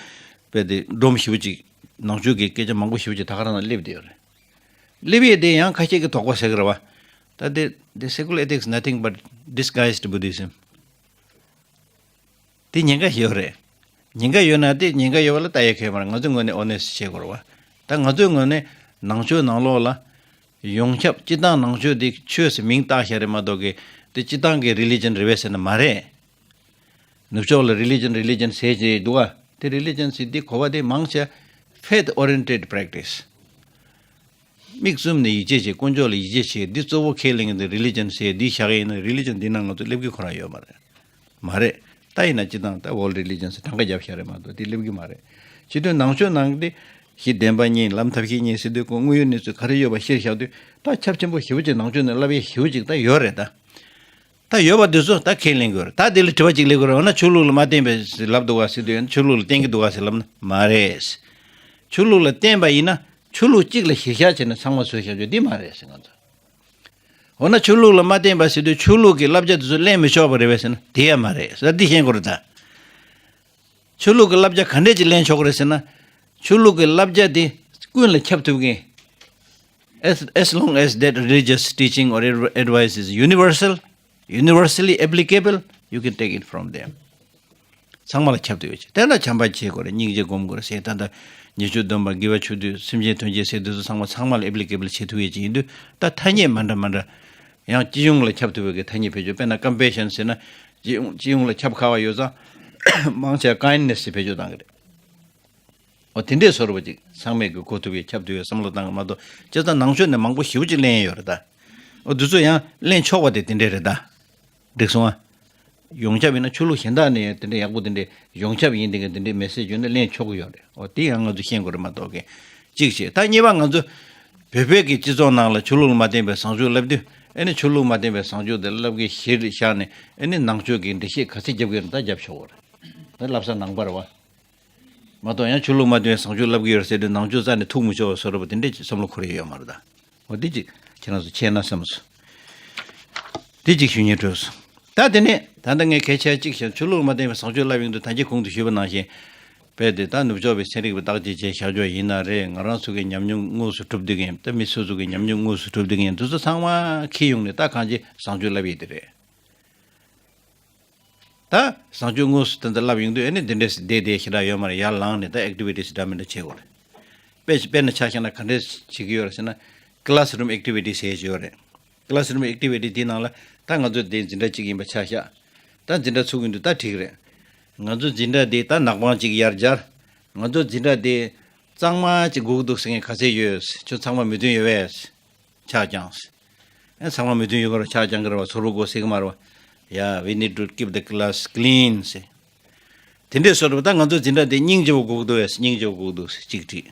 དཔེ་དེ་སྒྲོམ་ཞེ་པོ་ཅིག་ནང་ཆོས་ཀྱི་སྐད་ཆ་མང་པོ་ཞེ་པོ་ཅིག་ད་ག་རང་ལ་སླེབས་བསྡད་ཡོད་རེད། སླེབས་ཡས་དེ་ཡང་ཁ་ཤས་ཀྱིས་དོགས་པ་ཟ་གི་རེད་བ། ད་དེ་དེ་སེ་ཀུ་ལར་ཨེ་ཐིག་སི་nothing but disguised Buddhism. དེ་ཉེན་ཁ་ཡོད་རེད། ཉེན་ཁ་ཡོད་ན་དེ་ཉེན་ཁ་ཡོད་པ་ལ་ལྟ་ཡ་གལ་མ་རེད། ང་ཚོའི་ངོས་ནས་ཨོ་ནེ་སི་བྱེད་དགོས་རེད་བ། ད་ང་ཚོའི་ངོས་ནས་ནང་ཆོས་ནང་ལོགས་ལ་ཡོངས་ཁྱབ་སྤྱིར་བཏང་ནང་ཆོས་དེ་ཆོས་ཟེར་མིང་བཏགས་བཞག་རེད་མ་གཏོགས་ཀྱི་དེ་སྤྱིར་བཏང་གི་རི་ལི་ཇན་རེད་པས་ཟེར་ན་མ་རེད། ནུབ་ཕྱོགས་ལ་རི་ལི་ཇན་རི་ལི་ཇན་ཟེར་གྱི་འདུག་ག་དེ་རི་ལི་ཇན་ཟེར་དེ་གོ་བ་དེ་མང་ཆེ་faith oriented practice། མིག་བཙུམ་ནས་ཡིད་ཆེས་བྱེད། དཀོན་མཆོག་ལ་ཡིད་ཆེས་བྱེད། འདི་གཙོ་བོ་ཁས་ལེན་གྱི་འདུག་རི་ལི་ཇན་ཟེར་འདི་བཞག་གི་ཡིན་ན་རི་ལི་ཇན་འདི་ནང་ང་ཚོ་སླེབས་ཀྱི་ཁོ་རང་ཡོད་མ་རེད། མ་རེད། ད་ཡིན་ན་སྤྱིར་བཏང་ད་world religion ཟེར་གྲངས་ཀ་བརྒྱབ་བཞག་རེད་མ་གཏོགས་འདི་སླེབས་ཀྱི་མ་རེད། བྱེད་དུས་ནང་ཆོས་ནང་གི་གཞི་བདེན་པ་གཉིས་ལམ་ཐབས་ཤེས་གཉིས་ཟེར་དུས་ཁོ་དངོས་ཡོད་གནས་ཚུལ་ག་རེ་ཡོད་པ་གཞིར་བཞག་དུས་ད་ཁྱབ་ཆེན་པོ་ཞེ་པོ་ཅིག་ནང་ཆོས་ནས་བསླབ་ཡས་ཞེ་པོ་ཅིག་ད་ཡོད་རེད་ད། ད་ཡོད་པ་འདི་ཚོ་ད་ཁས་ལེན་དགོས་རེད། ད་དེ་ལ་དྲི་བ་གཅིག་སླེབས་དགོས་རེད། འོ་ན་ཆོས་ལུགས་ལ་མ་བརྟེན་པའི་ལབ་འདུག་ག་ཟེར་དུས་ཆོས་ལུགས་ལ་བརྟེན་གྱི་འདུག་ག་ཟེར་ལབ་ན་མ་རེད། ཆོས་ལུགས་ལ་བརྟེན་པ་ཡིན་ན་ཆོས་ལུགས་གཅིག་ལ་གཞི་བཞག་བྱས་ནས་ཚང་མ་བཟོས་བཞག་རྒྱུ་འདི་མ་རེད་ཟེར་ང་ཚོ། འོ་ན་ཆོས་ལུགས་ལ་མ་བརྟེན་པ་ཟེར་དུས་ཆོས་ལུགས་ཀྱི་བསླབ་བྱ་དེ་ཚོ་ལེན་མི་ཆོག་པ་རེད་པས་ཟེར་ན་དེ་ཡང་མ་རེད་ཟེར། འདི་ཤེས་དགོས་རེད་ད། ཆོས་ལུགས་ཀྱི་བསླབ་བྱ་ག་འདྲས་ཅིག་ལེན་ཆོག་གི་རེད་ཟེར་ན། ཆོས་ལུགས་ཀྱི་བསླབ་བྱ་དེ་ཀུན་ལ་ཁྱབ་ཐུབ་མཁན། As, as long as that religious teaching or adv- advice is universal, universally applicable, you can take it from them. ཚང་མ་ལ་ཁྱབ་ཐུབ་ཡོད་ཅིག་དེ་ན་བྱམས་པ་བྱེད་དགོས་རེད། སྙིང་རྗེ་སྒོམ་དགོས་རེད་ཟེར། ད་ལྟ་ཉེས་སྤྱོད་སྡོམ་པ་དགེ་བ་ཆོས་སྡུད་སེམས་ཅན་དོན་བྱེད་ཟེར་དུས་ཚོ་ཚང་མ་ཚང་མ་ལ་applicable བྱེད་ཐུབ་ཡོད་ཅིག་ཡིན་དུས་ད་ཐ་སྙད་མ་འདྲ་མ་འདྲ། ཡང་སྤྱི་ཡོངས་ལ་ཁྱབ་ཐུབ་པའི་གི་ཐ་སྙད་བེད་སྤྱོད། དཔེར་ན་compassion ཟེར་ན་སྤྱི་ཡོངས་སྤྱི་ཡོངས་ལ་ཁྱབ་ཁ་བ་ཡོད་ཙང་མང་ཆེ་བ་kindness ཟེར་བེད་སྤྱོད་བཏང་གི་རེད། འོ་དེ་འདྲས་བཟོ་འདྲ་པོ་ཅིག་ཚང་མས་གི་གོ་ཐུབ་པའི་ཁྱབ་ཐུབ་པའི་བསམ་བློ་བཏང་གི་མ་གཏོགས་བྱས་ཙང་ནང་ཆོས་ནས་མང་པོ་ཞེ་པོ་ཅིག་ལེན་ཡོད་རེད་ད། འོ་འདི་ཚོ་ཡང་ལེན་ཆོག་པ་དེ་དེ་འདྲས་རེད་ད། འགྲིག་སོང་ཨ། ཡོངས་ཁྱབ་ཡིན་ན་ཆོས་ལུགས་གཞན་དག་ནས་དེ་འདྲས་ཡག་པོ་དེ་འདྲས་ཡོངས་ཁྱབ་ཡིན་དེ་ག་དེ་འདྲས་མེ་སེ་ཇི་བྱོན་ན་ལེན་ཆོག་གི་ཡོད་རེད། འོ་དེ་ཡང་ང་ཚོ་ཤེས་དགོས་རེད་མ་གཏོགས་གི་གཅིག་བྱས། ད་གཉིས་པ་ང་ཚོ་བོད་པའི་གི་སྤྱི་ཚོགས་ནང་ལ་ཆོས་ལུགས་ལ་མ་བརྟེན་པའི་བཟང་སྤྱོད་བསླབ་དུས་ཨེ་ནི་ཆོས་ལུགས་མ་བརྟེན་པའི་བཟང་སྤྱོད་དེ་བསླབ་གི་གཞིར་བཞག་ནས་ཨེ་ནི་ནང་ཆོས་ཀྱི་འགྲེལ་བཤད་ག་ཚད་རྒྱབ་གི་ཡོད་ན་ད་རྒྱབ་ཆོག་གི་རེད། ད་བསླབ་ས་ནང་པ་རེད་བ། མ་གཏོགས་ཡང་ཆོས་ལུགས་མ་བརྟེན་བཟང་སྤྱོད་བསླབ་ཀྱི་ཡོད་རེད་ཟེར་དུས་ནང་ཆོས་རྩ་ནས་ཐུག་མི་ཆོག་པ་བཟོ་འདྲ་པོ་དེ་འདྲས་ཀྱི་བསམ་བློ་འཁོར་ཡ་ཡོད་མ་རེད་ད། འོ་དེ་ཅིག་ཁྱེད་རང་ཚོ་མཁྱེན་ན་བསམ་སོང་། དེ་ཅིག་ཞུ་སྙིང་བྲོས་སོང་། ད་དེ་ནས་ད་ལྟ་ངས་གལ་ཆེ་བ་གཅིག་བཤད། ཆོས་ལུགས་མ་བརྟེན་པའི་བཟང་སྤྱོད་བསླབ་ཡོང་དུས་ད་ཅི་གོང་དུ་ཞུས་པ་ནང་བཞིན། རྦད་དེ་ད་ནུབ་ཕྱོགས་པའི་ཚན་རིག་པ་བརྟག་དཔྱད་བྱས་བཞག་ཆོག་ཡིན་ན་རེད། ང་རང་ཚོ་གི་ཉམས་མྱོང་དངོས་སུ་གྲུབ་བསྡད་མཁན། ད་མི་སོ་སོ་གི་ཉམས་མྱོང་དངོས་སུ་གྲུབ་བསྡད་མཁན་དེ་ཚོ་ཚང་མ་འཁྱེར་ཡོང་ནས་ད་གང་ཅི་བཟང་སྤྱོད་བསླབ་ཡས་དེ་རེད། ད་བཟང་སྤྱོད་དངོས་སུ་དེ་འདྲ་བསླབ་ཡོང་དུས་ཨེ་ནི་འདི་འདྲས་བསྡད་བསྡད་ཞེ་དྲག་ཡོད་མ་རེད། ཡར་ལངས་ནས་ད་ཨེག་ཊི་བི་ཊི་སི་འདྲ་མི་འདྲ་བྱེད་དགོས་རེད། དཔེ་དཔེར་ན་ཆ་བཞག་ན་ག་འདྲས་བྱེད་ཀྱི་ཡོད་རེད་ཟེར་ན། classroom activity ཟེར་གྱི་ཡོད་རེད། classroom activity དེའི་ནང་ལ་ད་ང་ཚོ་དེ་འཛིན་གྲྭ་གཅིག་ཡིན་པ་ཆ་བཞག་ད་འཛིན་གྲྭ་ཚུགས་ཀྱི་འདུག་ད་འགྲིག་རེད། ང་ཚོ་འཛིན་གྲྭ་དེ་ད་ནག་པང་གཅིག་ཡར་སྦྱར། ང་ཚོ་འཛིན་གྲྭ་དེ་གཙང་མ་གཅིག་དགོས་ཀྱི་འདུག་ཟེར་མཁན་ག་ཚད་ཡོད། ཁྱོད་ཚང་མ་མོས་མཐུན་ཡོད་པས། ཆ་བཅངས། ཨེ་ཚང་མ་མོས་མཐུན་ཡོད་པར་ཆ་བཅངས་ཀྱི་རེད་བ། ཚོར་བ་དགོས་ཟེར་གྱི་མ་རེད་བ། Yeah, we need to keep the class clean ཟེར། དེ་འདྲས་བཟོ་འདྲ་པོ་ད་ང་ཚོ་འཛིན་གྲྭ་དེ་སྙིང་རྗེ་པོ་དགོས་ཀྱི་འདུག་ཨེ། སྙིང་རྗེ་པོ་དགོས་ཀྱི་འདུག་ཟེར་གཅིག་བྲིས།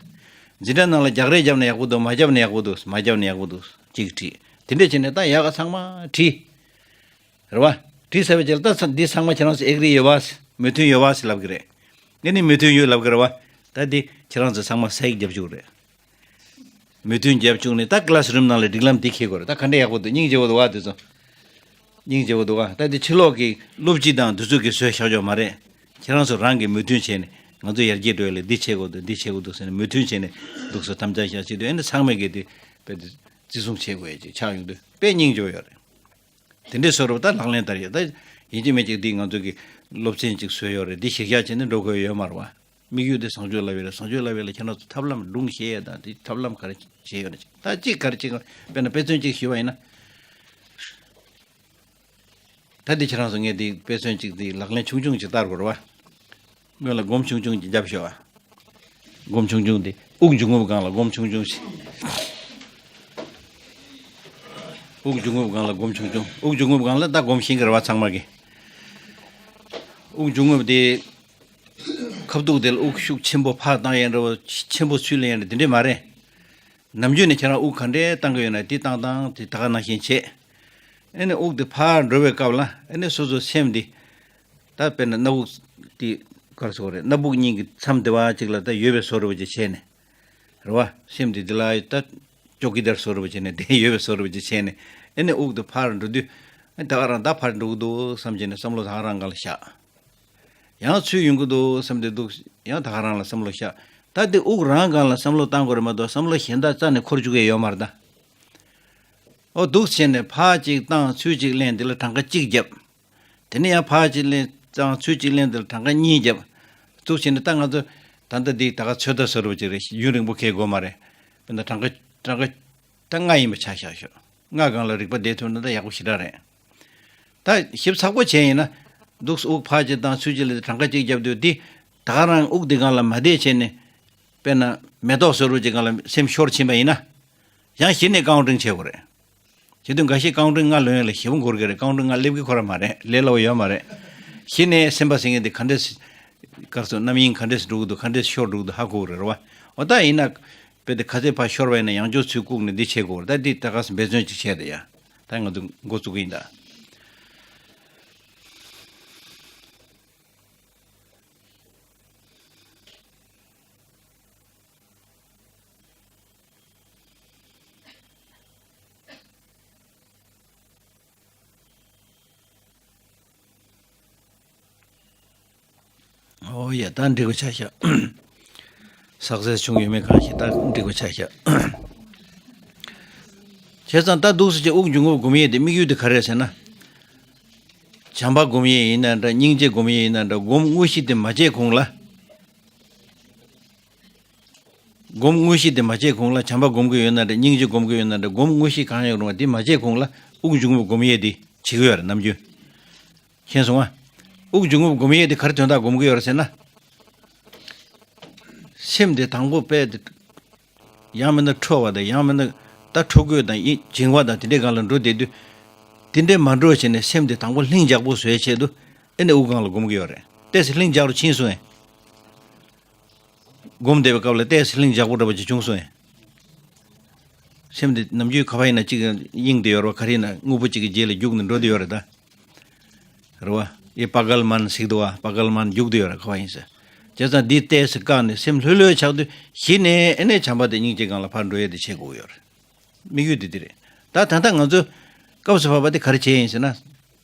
འཛིན་གྲྭ་ནང་ལ་རྒྱག་རེས་བརྒྱབ་ན་ཡག་པོ་འདུག་མ་བརྒྱབ་ན་ཡག་པོ་འདུག་མ་བརྒྱབ་ན་ཡག་པོ་འདུག་གཅིག་བྲིས། དེ་འདྲས་བྱས་ནས་ད་ཡག་ག་ཚང་མ་བྲིས། རེད་བ། བྲིས་ཚར་བའི་རྗེས་ལ་ད་ཚ་འདི་ཚང་མ་ཁྱེད་རང་ཚོ་ཨེག་རི་ཡོད་བ། མོས་མཐུན་ཡོད་བ་ཟེར་ལབ་ཀྱི་རེད། ངས་ནི་མོས་མཐུན་ཡོད་ལབ་ཀྱི་རེད་བ། ད་འདི་ཁྱེད་རང་ཚོ་ཚང་མ་སའིག་རྒྱབ་བཅུག་རེད། མོས་མཐུན་རྒྱབ་བཅུག་ནས་ད་ཀི་ལ་སི་རུམ་ནང་ལ་སྒྲིག་ལམ་འདི་འཁྱེར་དགོས་རེད། ད་ག་འདྲ་ཡག་པོ་འདུག་སྙིང་རྗེ་བོ་འདུག་བ། དེ་ཚོ་སྙིང་རྗེ་བོ་འདུག་བ། ད་འདི་ཕྱི་ལོགས་ཀྱི་སློབ་སྤྱི་དང་འདི་ཚོ་གིས་བཟོས་བཞག་ཆོག་མ་རེད། ཁྱེད་རང་ཚོ་རང་གིས་མོས་མཐུན་བྱས་ནས་ང་ཚོ་ཡར་རྒྱས་འགྲོ་ཡ་ལ་འདི་བྱེད་དགོས་འདུག་འདི་བྱེད་དགོས་འདུག་ཟེར་ནས་མོས་མཐུན་བྱས་ནས་འདུག་སེ་དམ་བཅའ་བཞག་བྱེད་དུས་ཨེ་ནི་ཚང་མས་གི་འདི་དཔེ་འདི་བརྩི་སྲུང་བྱེད་དགོས་ཡ་ཅིག་ཆགས་ཡོང་དུས་དཔེ་སྙིང་རྗེ་བོ་ཡོད་རེད། དེ་འདྲའི་བཟོ་འདྲ་པོ་ད་ལག་ལེན་བསྟར་ཡོད། ད་ཡིན་གཅིག་མིན་གཅིག་འདི་ང་ཚོ་གི་སློབ་ཚན་གཅིག་བཟོས་ཡོད་རེད། འདི་གཞིར་བཞག་བྱས་ནས་འགྲོ་དགོས་ཡོད་མ་རེད་བ། དམིགས་ཡུལ་དེ་བཟང་སྤྱོད་བསླབ་ཡས་རེད། བཟང་སྤྱོད་བསླབ་ཡས་ལ་ཁྱེད་རང་ཚོ་ཐབས་ལམ་སྒྲུང་བཤད་ཡས་དང་དེ་ཐབས་ལམ་ག་རེ་བྱས་ཡོད་ན། ད་གཅིག་ག་རེ་བྱེད་དགོས། དཔེར་ན་དཔེ་མཚོན་གཅིག་ཞུས་པ་ཡིན་ན། ད་འདི་ཁྱེད་རང་ཚོ་ངས་འདི་དཔེ་མཚོན་གཅིག་འདི་ལག་ལེན་ཆུང་ཆུང་ཅིག་བསྟར་དགོས་རེད་བ། སྔོན་ལ་སྒོམ་ཆུང་ཆུང་ཅིག་བརྒྱབ་ཤོག་ཨ། སྒོམ་ཆུང་ཆུང་དེ་དབུགས་འབྱུང་རྔུབ་སྒང་ལ་སྒོམ་ཆུང་ཆུང་ཞིག་དབུགས་འབྱུང་རྔུབ་སྒང་ལ་སྒོམ་ཆུང་ཆུང་། དབུགས་འབྱུང་རྔུབ་སྒང་ལ་ད་སྒོམ་ཤེས་ཀྱི་རེད་བ་ཚང་མ་གི། དབུགས་འབྱུང་རྔུབ་དེ་ ཁ་ཐུག་དེ་ལ་དབུགས་ཤུགས་ཆེན་པོ་ཕར་བཏང་ཡས་འདྲ་བོ། ཆེན་པོ་ཚུར་ལེན་ཡས་འདྲ་དེ་འདྲས་མ་རེད། ནམ་རྒྱུན་ནས་ཁྱེད་རང་དབུགས་ག་འདྲས་བཏང་གི་ཡོད་ན་དེ་བཏང་སྟངས་དེ་ད་ག་ནང་བཞིན་བྱེད། ཨེ་ནས་དབུགས་དེ་ཕར་འགྲོ་བའི་སྐབས་ལ་ཨེ་ནས་སོ་སོ་སེམས་དེ། ད་དཔེར་ན་སྣ་བུག་དེ་ག་རེ་ཟེར་དགོས་རེད། སྣ་བུག་གཉིས་ཀྱི་མཚམས་དེ་བ་གཅིག་ལ་ད་ཡོད་པའི་བཟོ་འདྲ་བོ་ཅིག་བྱས་ནས། རེད་བ། སེམས་དེ་འདི་ལ་ད་ཅོ་ཀི་དར་བཟོ་འདྲ་བོ་བྱས་ནས་དེ་ཡོད་པའི་བཟོ་འདྲ་བོ་ཅིག་བྱས་ནས། ཨེ་ནས་དབུགས་དེ་ཕར་འགྲོ་དུས། ཨེ་ད་ག་རང་ད་ཕར་འགྲོ་གི་འདུག་བསམ་བྱས་ནས་བསམ་བློ་ད་ག་རང་སྒང་ལ་བཞག་ཡང་ཚུར་ཡོང་གི་འདུག་བསམ་དེ་འདུག་ཡང་ད་ག་རང་ལ་བསམ་བློ་བཞག་ད་དེ་དབུགས་རང་སྒང་ལ་བསམ་བློ་བཏང་དགོས་རེད་མ་གཏོགས་བསམ་བློ་གཞན་དག་རྩ་ནས་འཁོར་བཅུག་གི་ཡོད་མ་རེད་ད། ཨོ་འདུག་བྱས་ནས་ཕར་གཅིག་བཏང་ཚུར་གཅིག་ལེན་དེ་ལ་གྲངས་ཀ་གཅིག་བརྒྱབ། དེ་ནས་ཡང་ཕར་གཅིག་ལེན་བཏང་ཚུར་གཅིག་ལེན་དེ་ལ་གྲངས་ཀ་གཉིས་བརྒྱབ། འདུག་བྱས་ནས་ད་ང་ཚོ་ད་ལྟ་འདི་ད་ག་ཚོད་ལྟ་བཟོ་འདྲ་བོ་ཅིག་རེད། ཡུན་རིང་པོ་འཁེལ་དགོས་མ་རེད། དཔེར་ན་གྲངས་ཀ་གྲངས་ཀ་ད་ལྔ་ཡིན་པ་ཆ་བཞག་ཤོག་ལྔ་སྒང་ལ་རིག་པ་བསྡད་ཐུབ་ན་ད་ཡག་པོ་ཞེ་དྲག་རེད། ད་ཞིབ་ཚགས་པོ་བྱས་ཡིན་ན། འདུག་དབུགས་ཕར་གཅིག་བཏང་ཚུར་གཅིག་ལ་གྲངས་ཀ་གཅིག་བརྒྱབ་དུས་འདི། ད་ག་རང་དབུགས་འདི་སྒང་ལ་མ་བསྡད་བྱས་ནས། དཔེར་ན་མེ་ཏོག་བཟོ་འདྲ་བོ་ཅིག་སྒང་ལ་སེམས་ཤོར་ཕྱིན་པ་ཡིན་ན། ཡང་གཞི་ནས་ཀའུན་ཊིང་བྱེད་དགོས་རེད། བྱེད་དུས་འགའ་ཤས་ཀའུན་ཊིང་ལྔ་ལོན་ཡས་ལ་ཞེ་པོ་འགོར་གི་རེད། ཀའུན་ཊིང་ལྔ་སླེབས་ཀྱི་ཁོ་རང་མ་རེད། ལས་སླ་བོ་ཡོད་མ་རེད། གཞི་ནས་སེམས་པ་ཟེར་མཁན་དེ་ག་འདྲས། ག་རེ་ཟེར། རྣམ་གཡེང་ག་འདྲས་འགྲོ་གི་འདུག་ག་འདྲས་ཤོར་འགྲོ་གི་འདུག་ཧ་གོ་གི་རེད་བ། འོ་ད་ཡིན་ན། དཔེ་དེ་ག་ཚད་ཕར་ཤོར་བ་ཡིན་ན་ཡང་བསྐྱར་ཚུར་བཀུག་ནས་འདི་བྱེད་དགོས་རེད། ད་འདི་ད་ག་སེ་འབད་བརྩོན་ཅིག་བྱས་ད་ཡ། ད་ང་ཚོ་འགོ་བཙུགས་ཀྱི་ཡིན་ད། ཨོ་ཡ། ད་འགྲིག་པ་ཆགས་ཤག་སག་སེ་སི་བྱུང་ཡོད་མེད་གང་ཤེས། ད་འགྲིག་པ་ཆགས་ཤག་བྱས་ཙང་ད་འདུག་སེ་བྱས་དབུགས་འབྱུང་རྔུབ་སྒོམ་ཡས་དེ་དམིགས་ཡུལ་དེ་ག་རེ་རེད་ཟེར་ན། བྱམས་པ་སྒོམ་ཡས་ཡིན་ན་འདྲ། སྙིང་རྗེ་སྒོམ་ཡས་ཡིན་ན་འདྲ། སྒོམ་དངོས་གཞི་དེ་མ་བྱས་གོང་ལ། སྒོམ་དངོས་གཞི་དེ་མ་བྱས་གོང་ལ་བྱམས་པ་སྒོམ་གྱི་ཡོད་ན་འདྲ། སྙིང་རྗེ་སྒོམ་གྱི་ཡོད་ན་འདྲ། སྒོམ་དངོས་གཞི་གང་ཡང་རུང་བ་དེ་མ་བྱས་གོང་ལ་དབུགས་འབྱུང་རྔུབ་སྒོམ་ཡས་དེ་བྱེད་ཀྱི་ཡོད་རེད་ནམ་རྒྱུན། མཁྱེན་སོང་ང་། དབུགས་འབྱུང་རྔུབ་སྒོམ་ཡས་དེ་ག་རེ་དོན་དག་སྒོམ་གྱི་ཡོད་རེད་ཟེར་ན། སེམས་དེ་དང་པོ་དཔེ་དེ། ཡང་མིན་ན་ཁྲོ་བ་དང་། ཡང་མིན་ན་ད་ཁྲོ་དགོད་དང་ཡིད་འབྱིང་བ་དང་དེ་འདྲའི་སྒང་ལ་འགྲོ་བསྡད་དུས། དེ་འདྲའི་མ་འགྲོ་བྱས་ནས་སེམས་དེ་དང་པོ་ལྷིང་འཇགས་པོ་བཟོ་ཡས་ཆེད་དུ། ཨེ་ནས་དབུགས་སྒང་ལ་སྒོམ་གྱི་ཡོད་རེད། ཏོག་ཙམ་ལྷིང་འཇགས་རུ་ཕྱིན་སོང་ངས། སྒོམ་བསྡད་པའི་སྐབས་ལ་ཏོག་ཙམ་ལྷིང་འཇགས་པོ་འདྲ་པོ་ཅིག་བྱུང་སོང་ངས། སེམས་དེ་ནམ་རྒྱུན་ག་པར་ཡིན་ན་གཅིག་གཡེང་བསྡད་ཡོད་རེད་བ། ག་རེ་ཡིན་ན་དངོས་པོ་གཅིག་གི་རྗེས་ལ་རྒྱུག་ནས་འགྲོ་བསྡད་ཡོད་རེད་ད། རེད་བ། ཡེ་པ་གལ་མན་ཟེར་གྱི་འདུག་བ། པ་གལ་མན་རྒྱུག་བསྡད་ཡོད་རེད། ག་པར་ཡིན་ཟེར། བྱས་ཙང་འདི་ཏོག་ཙམ་བཀག་ནས་སེམས་ལྷོད་ལྷོད་ཆགས་དུས་གཞི་ནས་ཨེ་ནས་བྱམས་པ་དང་སྙིང་རྗེ་སྒང་ལ་ཕར་འགྲོ་ཡས་དེ་བྱེད་དགོས་ཀྱི་ཡོད་རེད། དམིགས་ཡུལ་དེ་འདི་རེད། ད་ད་ལྟ་ང་ཚོ་སྐབས་སུ་བབས་པ་དེ་ག་རེ་བྱས་ཡིན་ཟེར་ན།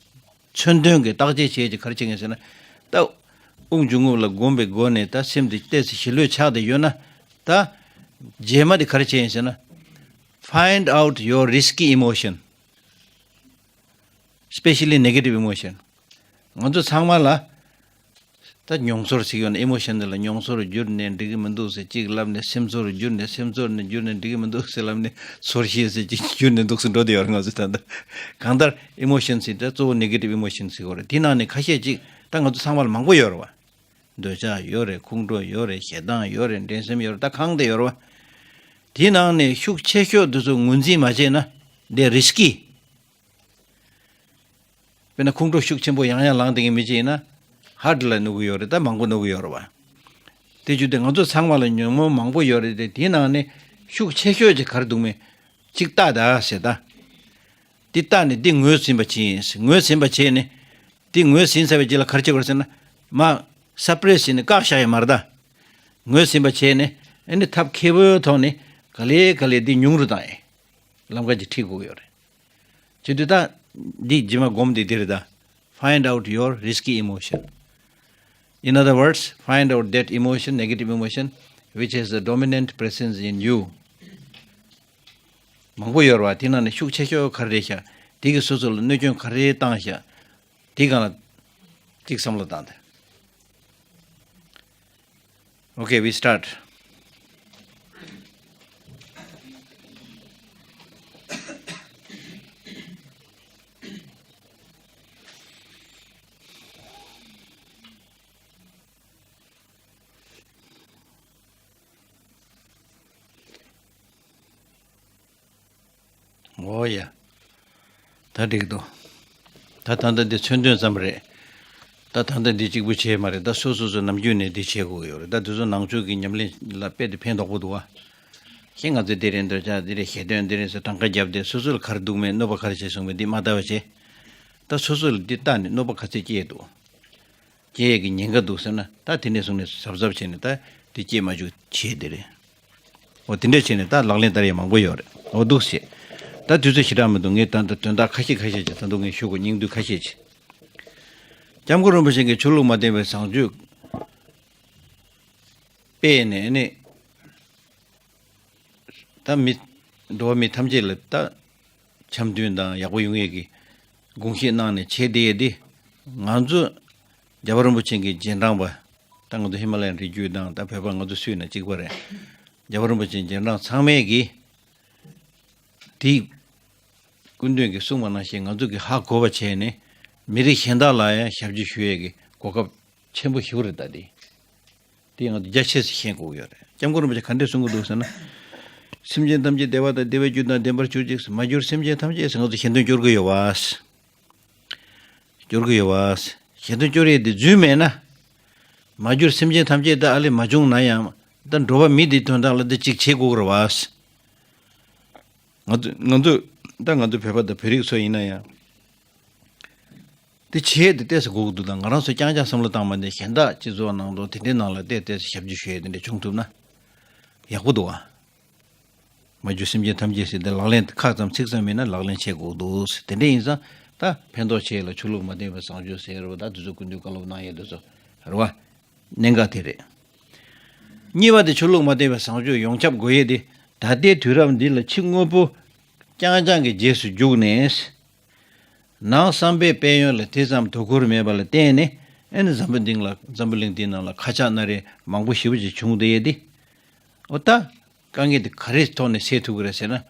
མཚོན་དོན་གྱི་བརྟག་དཔྱད་བྱས་ཀྱི་ག་རེ་བྱེད་མཁན་ཟེར་ན། ད་དབུགས་འབྱུང་རྔུབ་ལ་སྒོམ་པའི་སྒོ་ནས་ད་སེམས་དེ་ཏོག་ཙམ་ཞི་ལྷོད་ཆགས་བསྡད་ཡོད་ན། ད་རྗེས་མ་དེ་ག་རེ་བྱེད་ཡིན་ཟེར་ན། Find out your risky emotion, especially negative emotion. ང་ཚོ་ཚང་མ་ལ་ད་མྱོང་ཚོར་ཞིག་ཡོད་ན། ཨི་མོ་ཤན་དེ་ལ་མྱོང་ཚོར་གྱུར་ནས་འགྲིག་གི་མི་འདུག་ཟེར་གཅིག་ལབ་ནས། སེམས་ཚོར་གྱུར་ནས། སེམས་ཚོར་ནས་གྱུར་ནས་འགྲིག་གི་མི་འདུག་ཟེར་ལབ་ནས། ཚོར་ཤེས་ཟེར་གཅིག་གྱུར་ནས་འདུག་སེ་འགྲོ་བསྡད་ཡོད་རེད་ང་ཚོ་ད་ལྟ། གང་ལྟར་ཨི་མོ་ཤན་ཟེར་ད་གཙོ་བོ་ནེ་གེ་ཊིབ་ཨི་མོ་ཤན་ཟེར་གྱི་ཡོད་རེད། དེ་ནང་ནས་ཁ་ཤས་ཅིག་ད་ང་ཚོ་ཚང་མ་ལ་མང་པོ་ཡོད་རེད་བ། འདོད་ཆགས་ཡོད་རེད། ཁོང་ཁྲོ་ཡོད་རེད། ཞེ་སྡང་ཡོད་རེད། འགྲན་སེམས་ཡོད་རེད། ད་གང་དེ་ཡོད་རེད་བ། དེ་ནང་ནས་ཤུགས་ཆེ་ཤོས་དེ་ཚོ་ངོས་འཛིན་མ་བྱས་ན་དེ་རི་སི་ཀི། དཔེར་ན་ཁོང་ཁྲོ་ཤུགས་ཆེན་པོ་ཡང་ཡང་ལངས་བསྡད་མཁན་མི་གཅིག་ཡིན་ན། ཧར་ཊི་ལ་གནོད་ཀྱི་ཡོད་རེད། ད་མང་པོ་གནོད་ཀྱི་ཡོད་རེད་བ། དེ་བརྒྱུད་དེ་ང་ཚོ་ཚང་མ་ལ་ཉོན་མོངས་མང་པོ་ཡོད་རེད་དེ། དེའི་ནང་ནས་ཤུགས་ཆེ་ཤོས་ཅིག་ག་རེ་འདུག་མེད། གཅིག་ལྟ་ད་ཟེར་ད། འདི་ལྟ་ནས་འདི་ངོས་ཟིན་པ་བྱེད་ཡིན། ངོས་ཟིན་པ་བྱས་ནས། འདི་ངོས་ཟིན་ཚར་བའི་རྗེས་ལ་ག་རེ་བྱེད་དགོས་རེད་ཟེར་ན། མ་སབ་རེ་སི་བྱས་ནས་བཀག་བཞག་ཡ་མ་རེད་ད། ངོས་ཟིན་པ་བྱས་ནས་ཨ་ནི་ཐབས་མཁས་པོའི་ཐོག་ནས་ག་ལེ་ག་ལེ་འདི་ཉུང་རུ་བཏང་ཡས་ལམ་ཁ་ཅིག་ཁྲིད་དགོས་ཀྱི་ཡོད་རེད། བྱེད་དུས་ད་འདི་རྗེས་མ་སྒོམ་འདི་འདི་རེད་ད། Find out your risky emotion. In other words, find out that emotion, negative emotion, which has a dominant presence in you. མང་པོ་ཡོད་རེད་བ། དེ་ནང་ནས་ཤུགས་ཆེ་ཤོས་ག་རེ་རེད་ཤག་དེ་གིས་སོ་སོ་ལ་གནོད་སྐྱོན་ག་རེ་བཏང་ཤག་དེ་སྒང་ལ་ཅིག་བསམ་བློ་བཏང་དང་། Okay, we start. ཨོ་ཡ། ད་འགྲིག་འདུག་ད་ད་ལྟ་འདི་མཚོན་དོན་ཙམ་རེད། ད་ ད་ད་ལྟ་འདི་གཅིག་པུ་བྱས་མ་རེད། ད་སོ་སོ་སོ་ནམ་རྒྱུན་ནས་འདི་བྱེད་དགོས་ཡོད་རེད། ད་དེ་ཚོ་ནང་ཆོས་ཀྱི་ཉམས་ལེན་ལ་དཔེ་དེ་ཕན་ཐོགས་པོ་འདུག་བ། ཁྱེད་ང་ཚོས་དེ་རེད་འདོད་ཆགས་དེ་རེད་ཞེ་འདོད་འདི་རེད་ཟེར་གྲངས་ཀ་བརྒྱབ་སྟེ་སོ་སོ་ལ་ག་རེ་སྡུག་མེད་གནོད་པ་ག་རེ་བྱས་སོང་མེད་འདི་མ་ལྟ་བ་བྱས། ད་སོ་སོ་ལ་འདི་ལྟ་ནས་གནོད་པ་ག་ཚད་སྐྱེས་འདུག་སྐྱེ་ཡས་ཀྱི་ཉེན་ཁ་འདུག་ཟེར་ན་ད་དེ་ནས་བཟུང་ནས་གཟབ་གཟབ་བྱས་ནས་ད་དེ་སྐྱེ་མ་བཅུག་བྱས་དེ་རེད། འོ་དེ་འདྲས་བྱས་ནས་ད་ལག་ལེན་བསྟར་ཡས་མང་པོ་ཡོད་རེད། འོ་འདུག་སེ། ད་དུས་ཚོད་ཞེ་དྲག་མི་འདུག་ངས་ད་ད་དོན་དག་ཁ་ཤས་ཁ་ཤས་ཅིག་ད་དུང་ངས་ཞུ་དགོས། སྙིང་བསྡུས་ཁ་ཤས་ཅིག་སྐྱབས་མགོན་རིན་པོ་ཆེ་གིས་ཆོས་ལུགས་མ་བསྟེན་པའི་བཟང་སྤྱོད་སྤེལ་ནས་ནི། ད་མི། འགྲོ་བ་མི་ཐམས་ཅད་ལ་ད་འཆམ་མཐུན་དང་ཡག་པོ་ཡོང་ཡས་ཀྱི་དགོངས་བཞེས་གནང་ནས་བྱས་བསྡད་ཡས་འདི། ང་ཚོ་རྒྱལ་བ་རིན་པོ་ཆེ་གི་རྗེས་འབྲང་པ། ད་ང་ཚོ་ཧི་མ་ལ་ཡའི་རི་རྒྱུད་དང་ད་བོད་པ་ང་ཚོ་སུ་ཡིན་ན་གཅིག་པ་རེད། རྒྱལ་བ་རིན་པོ་ཆེ་རྗེས་འབྲང་ཚང་མས་ཀྱིས་དེའི་སྐུ་མདུན་གྱིས་གསུངས་པ་ནང་བཞིན་ང་ཚོ་གིས་ཧ་གོ་བ་བྱས་ནས་མི་རིགས་གཞན་དག་ལ་ཡང་ཞབས་ཕྱི་ཞུ་ཡས་ཀྱི་གོ་སྐབས་ཆེན་པོ་ཞིག་རེད། ད་དེ། དེ་ང་ཚོ་རྒྱ་ཆེ་སེ་ཤེས་དགོས་ཀྱི་ཡོད་རེད། སྐྱབས་མགོན་རིན་པོ་ཆེ་ག་འདྲས་གསུང་གི་འདུག་ཟེར་ན། སེམས་ཅན་ཐམས་ཅད་བདེ་བ་དང་བདེ་བའི་རྒྱུ་དང་ལྡན་པར་གྱུར་ཅིག་མ་གྱུར་སེམས་ཅན་ཐམས་ཅད་ཟེར་ང་ཚོ་ཞལ་འདོན་སྐྱོར་གྱི་ཡོད་བ། སྐྱོར་གྱི་ཡོད་བ། ཞལ་འདོན་སྐྱོར་ཡས་དེ་རྫུན་མེད་ན། མ་གྱུར་སེམས་ཅན་ཐམས་ཅད་ད་ཨ་ལས་མ་བྱུང་ན་ཡང་ད་འགྲོ་བ་མི་འདིའི་དོན་དག་ལ་འདི་གཅིག་བྱེད་དགོས་ཀྱི་རེད་བ། ང་ཚོ་ང་ཚོ་ད་ང་ཚོ་བོད་པ་དང་བོད་རིགས་ཚོ་ཡིན་ན་ཡང་། དེ་བྱས་དེ་ཏོག་ཙམ་སྒུག་འདུག་དང་ང་རང་ཚོ་རྐྱང་རྐྱང་བསམ་བློ་བཏང་མ་ནས་གཞན་དག་སྤྱི་ཚོགས་ནང་དུ་དེ་འདྲའི་ནང་ལ་ཏོག་ཙམ་ཞབས་ཕྱི་ཞུ་ཡས་དེ་འདྲ་བྱུང་ཐུབ་ན་ཡག་པོ་འདུག་ཨ། མ་གྱུར་སེམས་ཅན་ཐམས་ཅད་ཟེར་དེ་ལག་ལེན་ཁ་ཙམ་ཚིག་ཙམ་མིན་ན་ལག་ལེན་བྱེད་དགོས་འདུག་དེ་འདྲ་ཡིན་ཙང་ད་ཕན་ཐོགས་ཆེ་ལ་ཆོས་ལུགས་མ་བསྟེན་པའི་བཟང་སྤྱོད་ཟེར་བ་ད་དེ་ཚོ་སྐུ་མདུན་བཀའ་སློབ་གནང་ཡས་དེ་ཚོ་རེད་བ། གནད་འགག་དེ་རེད། གཉིས་པ་དེ་ཆོས་ལུགས་མ་བསྟེན་པའི་བཟང་སྤྱོད་ཡོངས་ཁྱབ་དགོས་ཡས་དེ་ད་ལྟའི་དུས་རབས་འདི་ལ་ཕྱི་དངོས་པོ་རྐྱང་རྐྱང་གི་རྗེས་སུ་རྒྱུགས་ནས། ནང་བསམ་པའི་དཔལ་ཡོན་ལ་དེ་ཙམ་དོ་ཁུར་མེད་པ་ལ་བརྟེན་ནས་ཨེ་ནི་འཛམ་བུ་གླིང་ལ་འཛམ་བུ་གླིང་འདིའི་ནང་ལ་ཁ་ཆག་སྣ་རལ་མང་པོ་ཞེ་པོ་ཅིག་བྱུང་བསྡད་ཡས་དེ། འོ་ད་དཀའ་ངལ་དེ་ག་རེའི་ཐོག་ནས་སེལ་ཐུབ་ཀྱི་རེད་ཟེར་ན།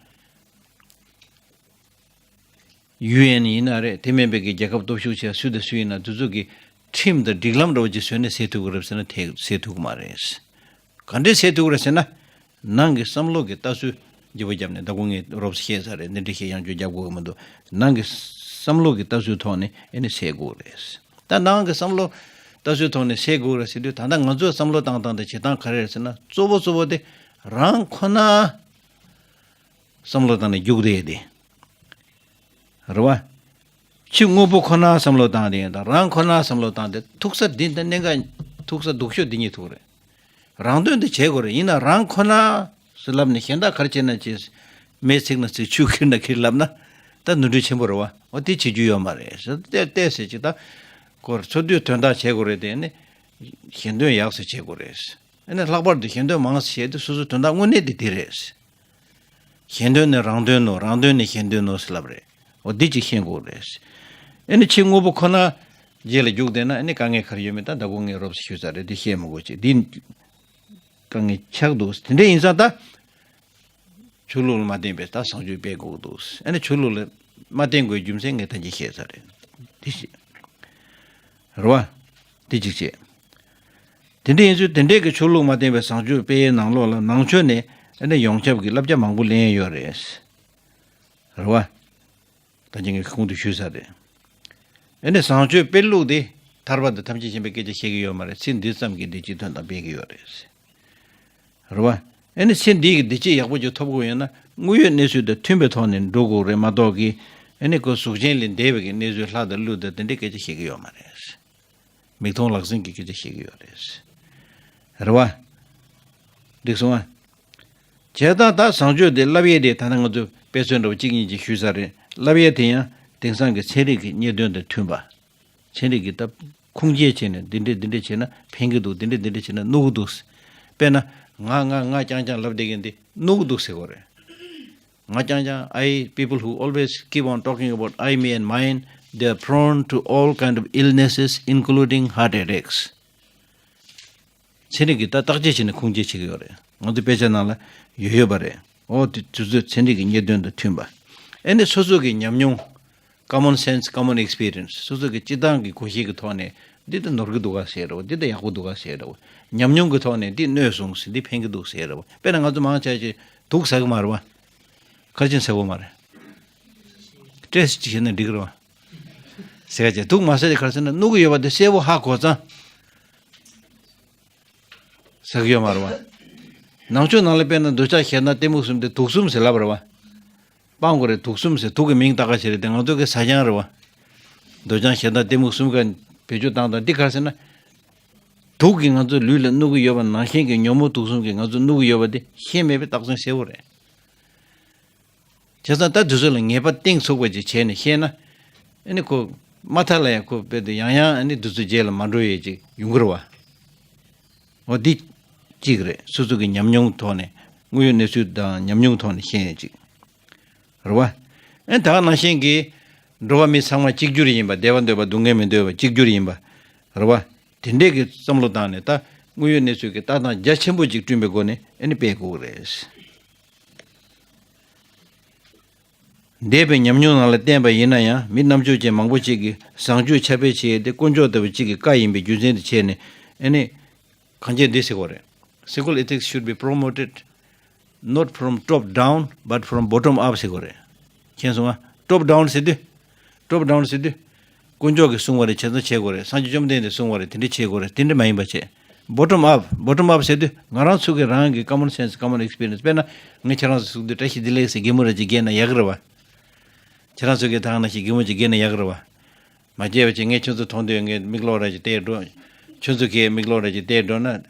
ཡུ་ཨེན་ཡིན་ན་རེད། དེ་མིན་པའི་གི་རྒྱལ་ཁབ་སྟོབས་ཤུགས་ཆེ་སུ་དང་སུ་ཡིན་ན་དེ་ཚོ་གི་ཁྲིམས་དང་སྒྲིག་ལམ་འདྲ་བོ་ཅིག་བཟོས་ནས་སེལ་ཐུབ་ཀྱི་རེད་ཟེར་ན་དེ་སེལ་ཐུབ་ཀྱི་མ་རེད། ག་འདྲས་སེལ་ཐུབ་ཀྱི་རེད་ཟེར་ན། ནང་གི་བསམ་བློ་གི་ལྟ་ཚུལ་བརྗེ་པོ་བརྒྱབ་ནས་ད་གོང་ངས་རོབ་བཤད་ས་རེད། འདི་འདྲ་ཞིག་ཡང་བསྐྱར་རྒྱབ་དགོས་ཀྱི་མི་འདུག་ནང་གི་བསམ་བློ་གི་ལྟ་ཚུལ་ཐོག་ནས་ཨེ་ནི་སེལ་དགོས་རེད། ད་ནང་གི་བསམ་བློ་ལྟ་ཚུལ་ཐོག་ནས་སེལ་དགོས་རེད་ཟེར་དུས་ད་ལྟ་ང་ཚོའི་བསམ་བློ་བཏང་སྟངས་དེ་བྱེད་སྟངས་ག་རེ་རེད་ཟེར་ན་གཙོ་བོ་གཙོ་བོ་དེ་རང་ཁོ་ན་བསམ་བློ་བཏང་ནས་རྒྱུགས་བསྡད་དེ། རེད་བ། ཕྱི་དངོས་པོ་ཁོ་ན་བསམ་བློ་བཏང་དེ་ཡིན་དང་རང་ཁོ་ན་བསམ་བློ་བཏང་དེ་ཐུག་ས་འདི་འདི་གནད་འགག་ཐུག་ས་སྡུག་ཤོས་འདི་གཉིས་ཐུག་རེད། རང་དོན་དེ་བྱེད་དགོས་རེད། ཡིན་ན་རང་ཁོ་ན་ཟེར་ལབ་ནས་གཞན་དག་ག་རེ་བྱེད་ན་བྱེད། མེ་ཚིག་ན་ཚིག་ཆུ་ཁྱེར་ན་ཁྱེར་ལབ་ན་ད་ནོར་འཁྲུལ་ཆེན་པོ་རེད་བ། འོ་དེ་བྱེད་རྒྱུ་ཡོད་མ་རེད་ཟེར་ཏེ་ཏེ་ཟེར་ཅིག་ད་ཁོར་འཚོ་སྡོད་དོན་དག་བྱེད་དགོས་རེད་དེ་ནི་གཞན་དོན་ཡག་ཟེར་བྱེད་དགོས་རེད། ཨ་ནི་ལྷག་པར་དུ་གཞན་དོན་མང་ཟེར་བྱས་དུས་སོ་སོའི་དོན་དག་དངོས་གནས་དེ་དེ་རེད། གཞན་དོན་ནི་རང་དོན་ནོ། རང་དོན་ནི་གཞན་དོན་ནོ་ཟེར་ལབ་རེད། འོ་འདི་གཅིག་ཤེས་དགོས་རེད། ཨ་ནི་ཕྱི་དངོས་པོ་ཁོ་ན་རྗེས་ལ་རྒྱུགས་བསྡད་ན་ཨ་ནི་དཀའ་ངལ་ག་རེ་ཡོད་མེད་ད་ད་གོང་ངས་རོབ་ཞུས་ཚར་རེད། འདི་བཤད་མི་དགོས་ཅིག་འདི་དཀའ་ངལ་ཆགས་འདུག་དེ་འདྲ་ཡིན་ཙང་ད་ཆོས་ལུགས་ལ་མ་བརྟེན་པའི་ད་བཟང་སྤྱོད་སྤེལ་དགོས་འདུག་ཨ་ནི་ཆོས་ལུགས་ལ་མ་བརྟེན་དགོས་རྒྱུ་མཚན་ངས་ད་གིན་བཤད་ཚར་རེད། འདི་བཤད། རེད་བ། འདི་གཅིག་བྱས། དེ་འདྲ་ཡིན་ཚུལ་དེ་འདྲས་ཀྱི་ཆོས་ལུགས་མ་བརྟེན་པའི་བཟང་སྤྱོད་སྤེལ་ཡའི་ནང་ལོགས་ལ་ནང་ཆོས་ནས་ཨ་ནི་ཡོངས་ཁྱབ་ཀྱི་བསླབ་བྱ་མང་པོ་ལེན་ཡོད་རེད། རེད་བ། ད་ཅི་ངས་གོང་དུ་ཞུས་ས་རེད། ཨ་ནི་བཟང་སྤྱོད་སྤེལ་ལུགས་དེ་ཐར་པ་དང་ཐམས་ཅད་མཁྱེན་པའི་སྐད་ཆ་བཤད་ཀྱི་ཡོད་མ་རེད། ཚེ་འདི་ཙམ་གྱི་བདེ་སྐྱིད་དོན་དག་སྤེལ་གྱི་ཡོད་རེད། རེད་བ། ཨ་ནི་ཚེ་འདི་གི་བདེ་སྐྱིད་ཡག་པོ་ཅིག་ཐོབ་དགོས་ཡོད་ན་དངོས་ཡོད་གནས་ཚུལ་དང་མཐུན་པའི་ཐོག་ནས་འགྲོ་དགོས་རེད་མ་གཏོགས་ཀྱི། ཨ་ནི་ཁོ་གཟུགས་ཅན་ལས་འདས་པའི་གི་གནས་ཚུལ་ལྷ་དང་ཀླུ་དང་དེ་འདྲའི་སྐད་ཆ་བཤད་ཀྱི་ཡོད་མ་རེད། མིག་མཐོང་ལག་ཟིན་གྱི་སྐད་ཆ་བཤད་ཀྱི་ཡོད་རེད། རེད་བ། འགྲིག་སོང་ཨ། བྱས་ཙང་ད་བཟང་སྤྱོད་དེ་བསླབ་ཡས་དེ་ད་ནི་ང་ཚོས་དཔེ་མཚོན་འདྲ་བོ་གཅིག་གཉིས་ཅིག་ཞུས་ས་རེད། བསླབ་ཡས་དེ་ཡང་དེང་སང་གི་ཚན་རིག་གི་རྙེད་དོན་དང་མཐུན་པ། ཚན་རིག་གི་ད་ཁུངས་སྐྱེལ་བྱས་ནས་འདི་འདྲས་འདི་འདྲས་བྱས་ན་ཕན་གྱི་འདུག་འདི་འདྲས་འདི་འདྲས་བྱས་ན་གནོད་ཀྱི་འདུག་དཔེར་ན་ང་ང་ང་རྐྱང་རྐྱང་ལབ་བསྡད་མཁན་འདི་གནོད་ཀྱི་འདུག་ཟེར་དགོས་རེད། ང་རྐྱང་རྐྱང་I people who always keep on talking about I, me and mine, they are prone to all kind of illnesses including heart attacks. ཚན་རིག་གིས་ད་བརྟག་དཔྱད་བྱས་ནས་ཁུངས་སྐྱེལ་བྱེད་ཀྱི་ཡོད་རེད། ང་ཚོ་དཔེ་ཆ་ནང་ལ་ཡོད་ཡོད་པ་རེད། འོ་དེ་དུས་ཚོད་ཚན་རིག་གི་རྙེད་དོན་དང་མཐུན་པ། ཨེ་ནི་སོ་སོ་གི་ཉམས་མྱོང་། Common sense, common experience. སོ་སོ་གི་སྤྱི་བཏང་གི་གོ་ཤེས་ཀྱི་ཐོག་ནས་འདི་ད་ནོར་གི་འདུག་ག་ཟེར་རོ། འདི་ད་ཡག་པོ་འདུག་ག་ཟེར་རོ། ཉམས་མྱོང་གི་ཐོག་ནས་འདི་གནོད་སོང་ཟེར། འདི་ཕན་གི་འདུག་ཟེར་རོ། དཔེར་ན་ང་ཚོ་མང་ཆེ་ཆེ་དུག་ཟ་གི་མ་རེད་བ། ཁ་ཆེན་ཟ་གི་མ་རེད། སྤྲད་ཅིག་བྱས་ན་འགྲིག་གི་རེད་བ། ཟེར་ག་ཅེ་དུག་མ་ཟེར་དེ་ག་རེ་ཟེར་ན་བསྣུབ་ཀྱི་ཡོད་པ་དེ་གསལ་པོ་ཧ་གོ་ཙང་། ཟེར་གྱི་ཡོད་མ་རེད་བ། ནང་ཆོས་ནང་ལ་དཔེར་ན་འདོད་ཆགས་ཞེ་སྡང་གཏི་མུག་གསུམ་དེ་དུག་གསུམ་ཟེར་ལབ་རེད་བ། སྤང་དགོས་རེད། དུག་གསུམ་ཟེར་དུག་གི་མིང་བཏགས་ཀ་ཞིག་རེད་དེ་ང་ཚོ་གི་ཟ་ཆང་རེད་བ། འདོད་ཆགས་ཞེ་སྡང་གཏི་མུག་གསུམ་ཀ་བེད་སྤྱོད་བཏང་དང་འདི་ག་རེ་ཟེར་ན། དུག་གིས་ང་ཚོ་ལུས་ལ་བསྣུབ་ཀྱི་ཡོད་པ་ནང་བཞིན་གྱི་ཉོན་མོངས་དུག་གསུམ་གྱིས་ང་ཚོ་བསྣུབ་ཀྱི་ཡོད་པ་དེ་ཤེས་མེད་པའི་རྟགས་མཚན་གསལ་བོ་རེད། བྱས་ཙང་ད་དུས་ཚོད་ལ་ངེས་པ་གཏིང་ཚུགས་པ་ཅིག་བྱས་ནས་བཤད་ན། ཨ་ནི་ཁོ་མ་མཐའ་ལ་ཡང་ཁོ་དཔེ་དེ་ཡང་ཡང་ཨ་ནི་དུས་ཚོད་རྗེས་ལ་མ་འགྲོ་ཡས་ཅིག་ཡོང་གི་རེད་བ། འོ་འདི་གཅིག་རེད། སོ་སོ་གི་ཉམས་མྱོང་ཐོག་ནས་དངོས་ཡོད་གནས་ཚུལ་དང་ཉམས་མྱོང་ཐོག་ནས་བཤད་ཡས་ཅིག་རེད་བ། ཨ་ནི་ད་ག་ནང་བཞིན་གྱི་འགྲོ་བ་མི་ཚང་མ་གཅིག་གྱུར་ཡིན་པ། བདེ་བ་འདོད་པ་སྡུག་བསྔལ་མི་འདོད་པ་གཅིག་གྱུར་ཡིན་པ་རེད་བ། དེ་འདྲས་ཀྱི་བསམ་བློ་བཏང་ནས་ད་དངོས་ཡོད་གནས་ཚུལ་གྱི་ལྟ་སྟངས་རྒྱ་ཆེན་པོ་ཅིག་བསྐྲུན་པའི་སྒོ་ནས་ཨ་ནི་སྤེལ་དགོས་ཀྱི་རེད། འདས་པའི་ཉམས་མྱོང་ནང་ལ་བསྟན་པ་ཡིན་ན་ཡང་མི་རྣམ་དཔྱོད་ཅན་མང་པོ་ཅིག་གིས་བཟང་སྤྱོད་ཁྱབ་སྤེལ་བྱེད་ཡས་དེ་དཀོན་མཆོག་ལྟ་བུ་གཅིག་གི་བཀའ་ཡིན་པའི་རྒྱུ་མཚན་དུ་བྱས་ནས་ཨ་ནི་གང་བྱས་འདི་ཟེར་དགོས་རེད། Secular ethics should be promoted not from top down but from bottom up ཟེར་དགོས་རེད། མཁྱེན་སོང་ང་། Top down ཟེར་དུས། Top down ཟེར་དུས། དཀོན་མཆོག་གིས་གསུངས་པ་རེད། བྱས་ཙང་བྱེད་དགོས་རེད། སངས་རྒྱས་བཅོམ་ལྡན་འདས་གསུངས་པ་རེད། དེ་འདྲ་བྱེད་དགོས་རེད། དེ་འདྲ་མ་ཡིན་པ་བྱས། Bottom up, bottom up ཟེར་དུས་ང་རང་ཚོ་གི་རང་གི་common sense, common experience དཔེར་ན་ངས་ཁྱེད་རང་ཚོ་གསུང་དུས་བཀྲ་ཤིས་བདེ་ལེགས་ཟེར་གད་མོ་རེ་ཅིག་བགད་ན་ཡག་གི་རེད་བ། ཁྱེད་རང་ཚོ་གི་ད་ག་ནང་བཞིན་གད་མོ་ཅིག་བགད་ན་ཡག་གི་རེད་བ། མ་བརྗེད་པ་ཅིག་ངས་ཁྱོད་ཚོ་མཐོང་དུས་ངས་མིག་ལོག་ར་ཅིག་བལྟས་འགྲོ། ཁྱོད་ཚོ་གིས་མིག་ལོག་ར་ཅིག་བལྟས་འགྲོ་ན།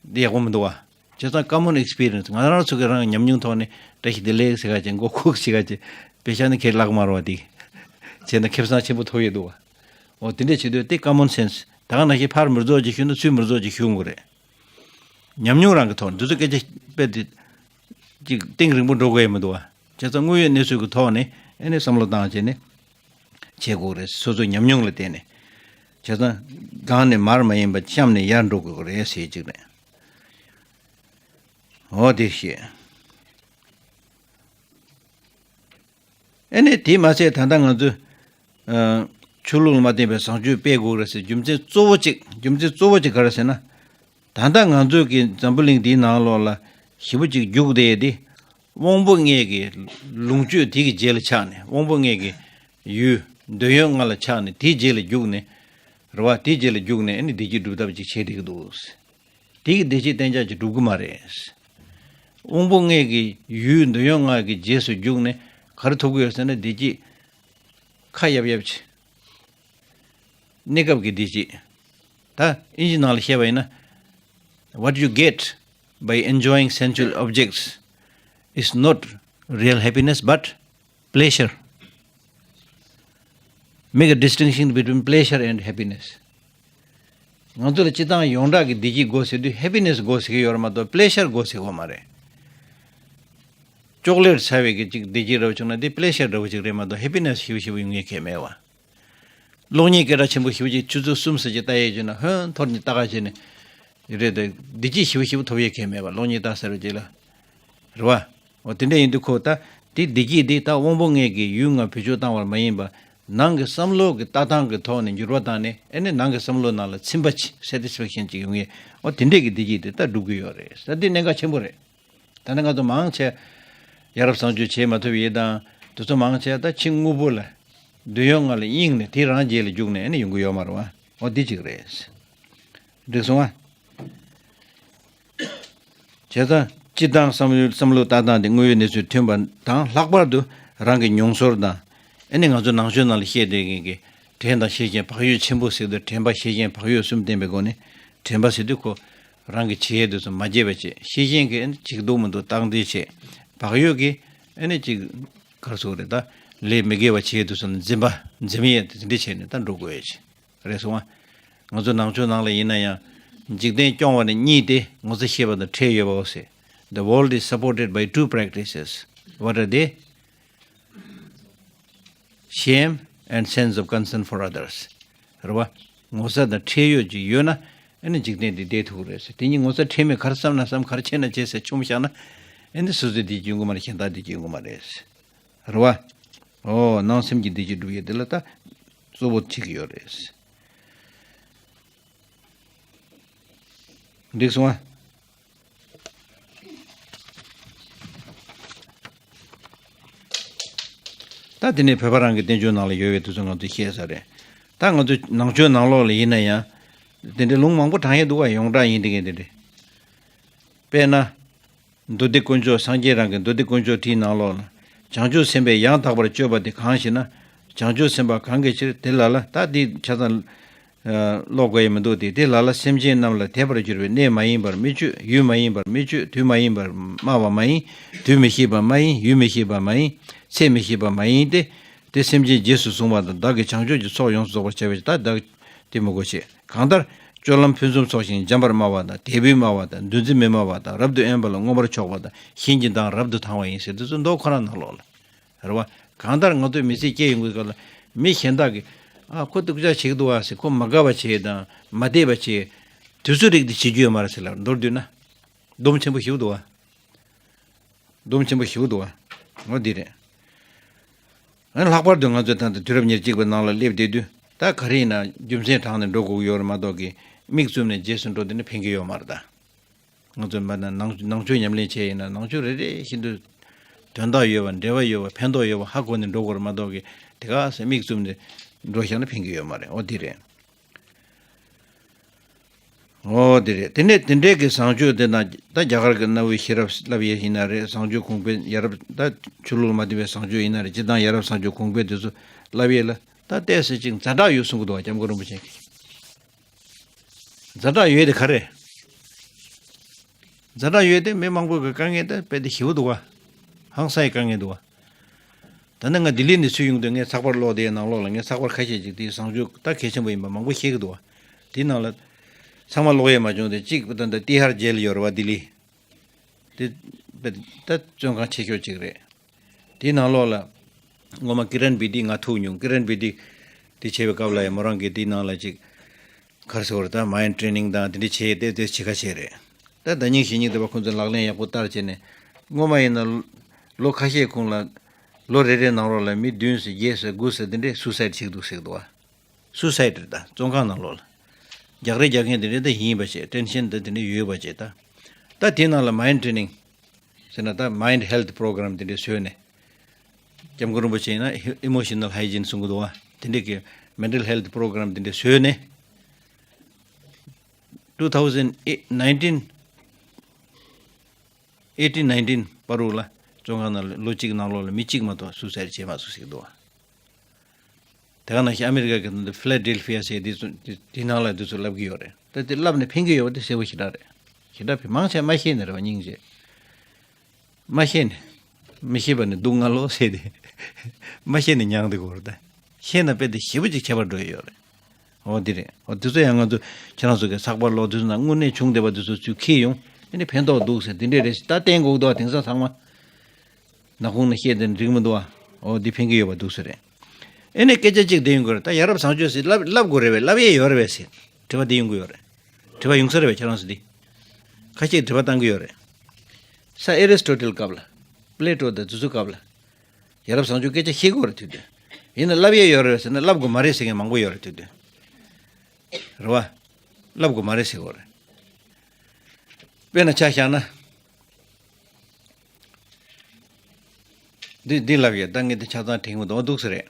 འདི་ཡག་པོ་མི་འདུག་བ། བྱས་ཙང་common experience ང་རང་ཚོ་གི་རང་ཉམས་མྱོང་ཐོག་ནས་བཀྲ་ཤིས་བདེ་ལེགས་ཟེར་ག་ཅིག་མགོ་ཁུག་ཟེར་ག་ཅིག་དཔེ་བཞག་ན་ཁྱེད་ལག་དམར་བ་འདི། བྱས་ན་ཁེ་བཟང་ཆེན་པོ་ཐོབ་ཡོད་འདུག་བ། འོ་དེ་འདྲས་བྱེད་དུས་དེ་common sense ད་ག་ནང་བཞིན་ཕར་མི་རྫོགས་ཅིག་ཞུ་ན་ཚུར་མི་རྫོགས་ཅིག་ཞུ་དགོས་རེད། ཉམས་མྱོང་རང་གི་ཐོག་ནས་འདི་ཚོ་སྐད་ཆ་དཔེ་དེ་ཅིག་གཏིང་རིང་པོ་འགྲོ་དགོས་ཡ་མི་འདུག་བ། བྱས་ཙང་དངོས་ཡོད་གནས་ཚུལ་གྱི་ཐོག་ནས་ཨ་ནི་བསམ་བློ་བཏང་བྱས་ནས་བྱེད་དགོས་རེད། སོ་སོའི་ཉམས་མྱོང་ལ་བརྟེན་ནས། བྱས་ཙང་སྒང་ནས་མར་མ་ཡིན་པ་གཤམ་ནས་ཡར་འགྲོ་དགོས་རེད་ཟེར་གཅིག་རེད། འོ་དེ་ཤེས། ཨ་ནི་དེས་མ་ཚད་ད་ལྟ་ང་ཚོས་ཨ་ཆོས་ལུགས་ལ་མ་བརྟེན་པའི་བཟང་སྤྱོད་སྤེལ་དགོས་རེད་ཟེར་རྒྱུ་མཚན་གཙོ་བོ་གཅིག་རྒྱུ་མཚན་གཙོ་བོ་གཅིག་ག་རེ་ཟེར་ན། ད་ལྟ་ང་ཚོ་གི་འཛམ་བུ་གླིང་འདིའི་ནང་ལོགས་ལ་ཞེ་པོ་ཅིག་རྒྱུག་བསྡད་དེ། དབང་པོ་ལྔའི་གི་ལོངས་སྤྱོད་དེ་གི་རྗེས་ལ་ཆགས་ནས། དབང་པོ་ལྔའི་གི་ཡུལ་འདོད་ཡོན་ལྔ་ལ་ཆགས་ནས་དེའི་རྗེས་ལ་རྒྱུག་ནས། རེད་བ། དེའི་རྗེས་ལ་རྒྱུག་ནས་ཨ་ནི་བདེ་སྐྱིད་སྒྲུབ་ཐབས་ཅིག་བྱེད་བསྡད་ཀྱི་འདུག་དེ་གི་བདེ་སྐྱིད་གཏན་འཇགས་ཅིག་སྒྲུབ་ཀྱི་མ་རེད། དབང་པོ་ལྔའི་གི་ཡུལ་འདོད་ཡོན་ལྔ་གི་རྗེས་སུ་རྒྱུག་ནས་ག་རེ་ཐོབ་ཀྱི་ཡོད་ཟེར་ན། བདེ་སྐྱིད་ཁ་ཡབ་ཡབ་ཅིག་གནས་སྐབས་ཀྱི་བདེ་སྐྱིད། ད་ཨིན་ཇི་ནང་ལ་བཤད་པ་ཡིན་ན། What you get by enjoying sensual objects is not real happiness but pleasure. Make a distinction between pleasure and happiness. ང་ཚོ་ལ་སྤྱིར་བཏང་ཡོངས་གྲགས་ཀྱི་བདེ་སྐྱིད་དགོས་ཟེར་དུས་ཧེ་པི་ནེ་སི་དགོས་ཟེར་གྱི་ཡོད་རེད་མ་གཏོགས་པི་ལེ་ཤར་དགོས་ཟེར་གྱི་ཡོད་མ་རེད། ཅོག་ལེ་ཊི་ཟ་བའི་གི་ཅིག་བདེ་སྐྱིད་འདྲ་བོ་བྱུང་ན་དེ་པི་ལེ་ཤར་འདྲ་བོ་ཅིག་རེད་མ་གཏོགས་ཧེ་པི་ནེ་སི་ཞེ་པོ་ཞེ་པོ་ཡོང་ཡས་གང་ཡང་མེད་བ། གློག་བརྙན་སྐད་གྲགས་ཆེན་པོ་ཞེ་པོ་ཅིག་ཆུ་ཚོད་གསུམ་ཙམ་ཅིག་ལྟ་ཡས་བྱས་ན་ཧོན་འཐོར་ནས་ལྟ་ག་བྱས་ནས་རེད་དེ། བདེ་སྐྱིད་ཞེ་པོ་ཞེ་པོ་ཐོབ་ཡས་གང་ཡང་མེད་བ། གློག་བརྙན་ལྟ་ཟེར་བ་ཅིག་ལ། རེད་བ། འོ་དེ་འདྲ་ཡིན་དུས་ཁོ་ད་དེ་བདེ་སྐྱིད་དེ་ད་དབང་པོ་ལྔའི་གི་ཡུལ་ལྔ་བེད་སྤྱོད་བཏང་བར་མ་ཡིན་པ། ནང་གི་བསམ་བློ་གི་ལྟ་སྟངས་ཀྱི་ཐོག་ནས་འགྱུར་བ་བཏང་ནས། ཨེ་ནི་ནང་གི་བསམ་བློ་ནང་ལ་ཚིམ་པ་ཅིག་སེ་ཊི་སི་ཕེག་ཤན་ཅིག་ཡོང་ཡས། འོ་དེ་འདྲས་ཀྱི་བདེ་སྐྱིད་དེ་ད་སྒྲུབ་ཀྱི་ཡོད་རེད། ད་དེ་གནད་འགག་ཆེན་པོ་རེད། ད་ནི་ང་ཚོ་མང་ཆེ་ཡ་རབས་བཟང་སྤྱོད་བྱེད་མ་ཐུབ་ཡས་དང་། དེ་ཚོ་མང་ཆེ་ད་ཕྱི་དངོས་པོ་ལ་འདོད་ཡོན་ལྔ་ལ་གཡེང་ནས་དེ་རང་རྗེས་ལ་རྒྱུག་ནས་ཨེ་ནི་ཡོང་གི་ཡོད་མ་རེད་བ། འོ་འདི་གཅིག་རེད། འགྲིག་སོང་ཨ། བྱས་ཙང་སྤྱིར་བཏང་བསམ་བློའི་བསམ་བློ་ལྟ་སྟངས་དེ་དངོས་ཡོད་གནས་ཚུལ་མཐུན་པ་དང་། ལྷག་པར་དུ་རང་གི་མྱོང་ཚོར་དང་། ཨེ་ནི་ང་ཚོ་ནང་ཆོས་ནང་ལ་བཤད་བསྡད་མཁན་གྱི་དྲན་དང་ཤེས་བཞིན་བག་ཡོད་ཆེན་པོ་ཟེར་དུས། དྲན་པ་ཤེས་བཞིན་བག་ཡོད་གསུམ་ལྡན་པའི་སྒོ་ནས། དྲན་པ་ཟེར་དུས་ཁོ་རང་གི་བྱེད་ཡས་དེ་ཚོ་མ་བརྗེད་པ་བྱེད། ཤེས་བཞིན་གྱིས་ཨེ་ནི་བྱེད་ཀྱི་འདུག་མི་འདུག་བརྟག་འདྲི་བྱེད། བག་ཡོད་ཀྱིས་ཨེ་ནི་ཅིག་ག་རེ་ཟེར་དགོས་རེད། ད་ལས་མི་དགེ་བ་བྱེད་ཡས་དེ་ཚོ་ནི་འཛེམ་པ་འཛེམ་ཡས་དེ་འདྲ་བྱས་ནས་ད་འགྲོ་དགོས་ཡས་ཅིག་རེད་སོང་ཨ། ང་ཚོ་ནང་ཆོས་ནང་ལ་ཡིན་ན་ཡང་འཇིག་རྟེན་སྐྱོང་བ་ནི་གཉིས་ཏེ། ངོ་ཚ་ཤེས་པ་དང་ཁྲེལ་ཡོད་པའོ་ཟེར། The world is supported by two practices. What are they? Shame and sense of concern for others. རེད་བ། ངོ་ཚ་དང་ཁྲེལ་ཡོད་ཅིག་ཡོད་ན་ཨེ་ནི་འཇིག་རྟེན་འདི་བསྡད་ཐུབ་ཀྱི་རེད་ཟེར། དེ་གཉིས་ངོ་ཚ་ཁྲེལ་མེད། ག་རེ་བསམ་ན་བསམ། ག་རེ་བྱས་ན་བྱས་ཟེར་མཆོངས་བཞག་ན། ཨེ་ནི་སོ་སོའི་བདེ་སྐྱིད་ཡོང་གི་མ་རེད། གཞན་དག་བདེ་སྐྱིད་ཡོང་གི་མ་རེད། རེད་བ། ཨོ་ནང་སེམས་ཀྱི་བདེ་སྐྱིད་སྒྲུབ་ཡས་དེ་ལ་ད་གཙོ་བོ་བྱེད་ཀྱི་ཡོད་རེད། འགྲིག་སོང་ཨ། ད་དེ་ནས་བོད་པ་རང་གི་བསྟན་བཅོས་ནང་ལ་ཡོད་པའི་དེ་ཚོ་ང་ཚོས་ཤེས་ས་རེད། ད་ང་ཚོ་ནང་ཆོས་ནང་ལོགས་ལ་ཡིན་ན་ཡང་དེ་འདྲའི་ལུང་མང་པོ་དྲངས་ཡས་འདུག་བ། ཡོངས་གྲགས་ཡིན་དེ་གས་དེ་འདྲའི། དཔེར་ན། མདོ་སྡེ་དཀོན་མཆོག་སངས་རྒྱས་རང་གི་མདོ་སྡེ་དཀོན་མཆོག་བྲིས་ནང་ལོགས་ལ། བྱང་ཆུབ་སེམས་དཔས་ཡང་དག་པར་སྤྱོད་པ་དེ་གང་ཞེ་ན། བྱང་ཆུབ་སེམས་དཔའ་གང་གི་ཕྱིར་དེ་ལ་ལ་ད་དེ་ཆ་ཚང་། ཨ། ཀློག་དགོས་ཡ་མི་འདུག་སྟེ། དེ་ལ་ལ་སེམས་ཅན་རྣམས་ལ་དད་པར་གྱུར་པའི་གནས་མ་ཡིན་པར་མི་སྤྱོད། ཡུལ་མ་ཡིན་པར་མི་སྤྱོད། དུས་མ་ཡིན་པར་སྨྲ་བ་མ་ཡིན། དུས་མི་ཤེས་པ་མ་ཡིན། ཡུལ་མི་ཤེས་པ་མ་ཡིན། ཚེ་མི་ཤེས་པ་མ་ཡིན་ཏེ། དེ་སེམས་ཅན་རྗེས་སུ་བཟུང་བ་དང་བདག་གིས་བྱང་ཆུབ་ཀྱི་ཚོགས་ཡོངས་སུ་རྫོགས་པར་བྱ་བའི་ཕྱིར། ད་བདག་དེ་མི་དགོས་ཆེ། གང་ལྟར་སྤྱོད་ལམ་ཕུན་སུམ་ཚོགས་ཤིང་འཇམ་པར་སྨྲ་བ་དང་དད་པས་སྨྲ་བ་དང་འདུ་འཛི་མེད་སྨྲ་བ་དང་རབ་ཏུ་དབེན་པ་ལ་མངོན་པར་ཕྱོགས་པ་དང་གཞན་གྱི་མདངས་རབ་ཏུ་དང་བ་ཡིན་ཟེར་དེ་ཚོ་མདོ་ཁོ་རང་ནང་ལོགས་ལ། རེད་བ། གང་ལྟར་ང་ཚོའི་མི་ཚེ་སྐྱེལ་ཡོང་གི་སྐབས་ལ་མི་གཞན་དག་གིས་ཨ་ཁོ་སྡུག་ཅག་བྱེད་ཀྱི་འདུག་བ་ཟེར། ཁོ་མ་དགའ་བ་བྱེད་དང་མ་བདེ་བ་བྱེད། དུས་ཚོད་རིགས་དེ་བྱེད་རྒྱུ་ཡོད་མ་རེད་ཟེར་ལ་མདོར་བསྡུས་ན། སྡོམ་ཆེན་པོ་ཞིག་འདུག་བ། སྡོམ་ཆེན་པོ་ཞིག་འདུག་བ། འོ་འདི་རེད། ཨ་ནི་ལྷག་པར་དུ་ང་ཚོས་ད་ལྟ་དུས་རབས་ཉེར་གཅིག་པའི་ནང་ལ་སླེབས་བསྡད་དུས་ད་ག་རེ་ཡིན་ན་རྒྱུ་མཚན་དྲངས་ནས་འགྲོ་དགོས་ཀྱི་ཡོད་རེད་མ་གཏོགས་ཀྱི་མིག་བཙུམ་ནས་རྗེས་སུ་འགྲོ་བསྡད་ན་ཕན་གྱི་ཡོད་མ་རེད་ད། ང་ཚོས་མ་ན་ནང་ནང་ཆོས་ཉམས་ལེན་བྱས་ཡིན་ན་ནང་ཆོས་རེ་རེ་བཞིན་དུ་དོན་དག་ཡོད་པ་འབྲེལ་བ་ཡོད་པ་ཕན་ཐོགས་ཡོད་པ་ཧ་གོ་ནས་འགྲོ་དགོས་རེད་མ་གཏོགས་ཀྱི་དེ་ག་ཟེ་མིག་བཙུམ་ནས་འགྲོ་བཞག་ན་ཕན་གྱི་ཡོད་མ་རེད། འོ་འདི་རེད། འོ་དེ་རེད། དེ་ནས་དེ་འདྲའི་གི་བཟང་སྤྱོད་དེ་ན་ད་རྒྱ་གར་གི་གནའ་བོའི་ཤེས་རབ་བསླབ་ཡས་ཡིན་ན་རེད། བཟང་སྤྱོད་གོང་འཕེལ་ཡ་རབས་ད་ཆོས་ལུགས་མ་མཐུན་པའི་བཟང་སྤྱོད་ཡིན་ན་རེད། སྤྱིར་བཏང་ཡ་རབས་བཟང་སྤྱོད་གོང་འཕེལ་དེ་ཚོ་བསླབ་ཡས་ལ་ད་ལྟས་སེ་ཅིག་ཛ་དྲག་ཡོད་གསུང་གི་འདུག་བ་སྐྱབས་མགོན་རིན་པོ་ཆེ་གིས། ཛ་དྲག་ཡོད་དེ་ག་རེ། ཛ་དྲག་ཡོད་དེ་མི་མང་པོ་གི་དཀའ་ངལ་དེ་དཔེ་དེ་ཞེ་པོ་འདུག་བ། ཧང་སང་ཡི་དཀའ་ངལ་འདུག་བ། ད་ནི་ང་ལྡི་ལི་ནས་ཚུར་ཡོང་དུས་ངས་ཚགས་པར་ཀློག་དེའི་ནང་ལོགས་ལ་ངས་ཚགས་པར་ཁ་ཤས་ཅིག་དེའི་བཟང་སྤྱོད་ད་གལ་ཆེན་པོ་ཡིན་པ་མང་པོ་བཤད་ཀྱི་འདུག་བ། དེའི་ནང་ལ་ཚང་མ་ཀློག་ཡས་མ་བྱུང་སྟེ་གཅིག་ད་ལྟ་ཏི་ཧར་ཇེལ་ཡོད་རེད་བ་ལྡི་ལི། དེ་དཔེ་ད་བཙོན་ཁང་ཆེ་ཤོས་ཅིག་རེད། དེའི་ནང་ལོགས་ལ་ངོ་མ་ཀི་རན་བི་ཏི་ང་ཐུག་མྱོང་། ཀི་རན་བི་ཏི་དེ་བྱས་པའི་སྐབས་ལ་ཡང་མོ་རང་གིས་དེའི་ནང་ལ་ཅིག་ག་རེ་ཟེར་དགོས་རེད། ད་མའིན་ཌི་ཊེ་རེ་ནིང་དང་དེ་འདྲ་བྱས་ཏེ་དེ་བྱེད་ཁ་བྱས་རེད། ད་ཟླ་ཉིན་གཞེས་ཉིན་དེ་བ་ཁོང་ཚོས་ལག་ལེན་ཡག་པོ་བསྟར་བྱས་ནས་སྔོན་མ་ཡིན་ན་ལོ་ཁ་ཤས་གོང་ལ་ལོ་རེ་རེའི་ནང་ལོགས་ལ་མི་བདུན་ཙམ་བརྒྱད་ཙམ་དགུ་ཙམ་དེ་འདྲས་སུའི་སའིཌ་བྱེད་ཀྱི་འདུག་ཟེར་གྱི་འདུག་བ། སུའི་སའིཌ་རེད་ད་བཙོན་ཁང་ནང་ལོགས་ལ། རྒྱག་རེས་རྒྱག་མཁན་དེ་འདྲས་ད་ཡིན་པ་བྱས། ཊེན་ཤན་ད་དེ་འདྲས་ཡོད་པ་བྱས་ད། ད་དེའི་ནང་ལ་མའིན་ཌི་ཊེ་རེ་ནིང་ཟེར་ན་ད་མའིན་ཌི་ཧེལ་ཐི་པོ་རོ་གྷ་རམ་དེ་འདྲས་བཟོས་ནས། སྐྱབས་མགོན་རིན་པོ་ཆེ་ཡིན་ན་ཨི་མོ་ཤི་ནལ་ཧའི་ཇིན་གསུང་གི་འདུག་བ། དེ་འདྲས་ཀྱི་མེན་ཊལ་ཧེལ་ཐི་པོ་རོ་གྷ་རམ་དེ་འདྲས་བཟོས་ནས། two thousand nineteen eighteen nineteen བར་དུ་ལ་བཙོན་ཁང་ནང་ལ་ལོ་གཅིག་ནང་ལོགས་ལ་མི་གཅིག་མ་གཏོགས་སུའི་སའིཌ་བྱས་མ་སོང་ཟེར་གྱི་འདུག་བ། དེ་ག་ནང་བཞིན་ཨ་མི་རི་ཀ་གི་ནང་དུ་ཕི་ལ་ཌེལ་ཕི་ཡ་ཟེར་དེ་ཚོ་དེ་དེ་ནང་ལ་དེ་ཚོ་ལབ་ཀྱི་ཡོད་རེད། ད་དེ་ལབ་ནས་ཕན་གྱི་ཡོད་པ་དེ་གསལ་པོ་ཞེ་དྲག་རེད། ཞེ་དྲག་ཕན་མང་ཆེ་མ་ཤེས་ནས་རེད་བ་སྙིང་རྗེ། མ་ཤེས་ནས། མི་ཤེས་པ་ནི་སྡུག་བསྔལ་ལོ་ཟེར་ཏེ། མ་ཤེས་ནས་མྱངས་ཏེ་གོ་རེད་ད། ཤེས་ན་དཔེ་དེ་ཞེ་པོ་ཅིག་ཁྱད་པར་འགྲོ་ཡི་ཡོད་རེད། འོ་འདི་རེད། འོ་དེ་ཚོ་ཡང་ང་ཚོ་ཁྱེད་རང་ཚོ་གི་ཚགས་པར་ཀློག་དུས་ཚོད་ནང་དངོས་གནས་བྱུང་བསྡད་པ་དེ་ཚོ་ཚུར་འཁྱེར་ཡོང་། ཨ་ནི་ཕན་ཐོགས་འདུག་ཟེར་དེ་འདྲས་རེད་ད་བསྟན་དགོས་འདུག་བ། དེང་སང་ཚང་མ་ནག་ཁུང་ནས་བཤད་དེ་འགྲིག་མི་འདུག་བ། འོ་འདི་ཕན་གི་ཡོད་པ་འདུག་ཟེར་རེད། ཨ་ནི་སྐད་ཆ་གཅིག་དེ་ཡོང་གི་རེད། ད་ཡ་རབས་བཟང་སྤྱོད་ཟེར་ལབ་ལབ་དགོས་རེད་བས། ལབ་ཡས་ཡོད་རེད་བས་ཟེར་དྲི་བ་དེ་ཡོང་གི་ཡོད་རེད། དྲི་བ་ཡོང་ས་རེད་བས་ཁྱེད་རང་ཚོ་འདི། ཁ་ཤས་དྲི་བ་བཏང་གི་ཡོད་རེད། ས་ཨེ་རི་སི་ཊོ་ཊལ་སྐབས་ལ། པི་ལེ་ཊོ་དང་དེ་ཚོའི་སྐབས་ལ། ཡ་རབས་བཟང་སྤྱོད་སྐད་ཆ་བཤད་ཀྱི་ཡོད་རེད་དུས་དུས། ཡིན་ན་ལབ་ཡས་ཡོད་རེད་ཟེར་ན་ལབ་དགོས་མ་རེད་ཟེར་མཁན་མང་པོ་ཡོད་རེད་དུས་དུས། རེད་བ། ལབ་དགོས་མ་རེད་ཟེར་གྱི་ཡོད་རེད། དཔེར་ན་ཆ་བཞག་ན། འདི་འདི་ལབ་ཡས་ད་ངས་འདི་ཆ་ཚང་དྲན་གྱི་མི་འདུག་འདུག་ཟེར་རེད།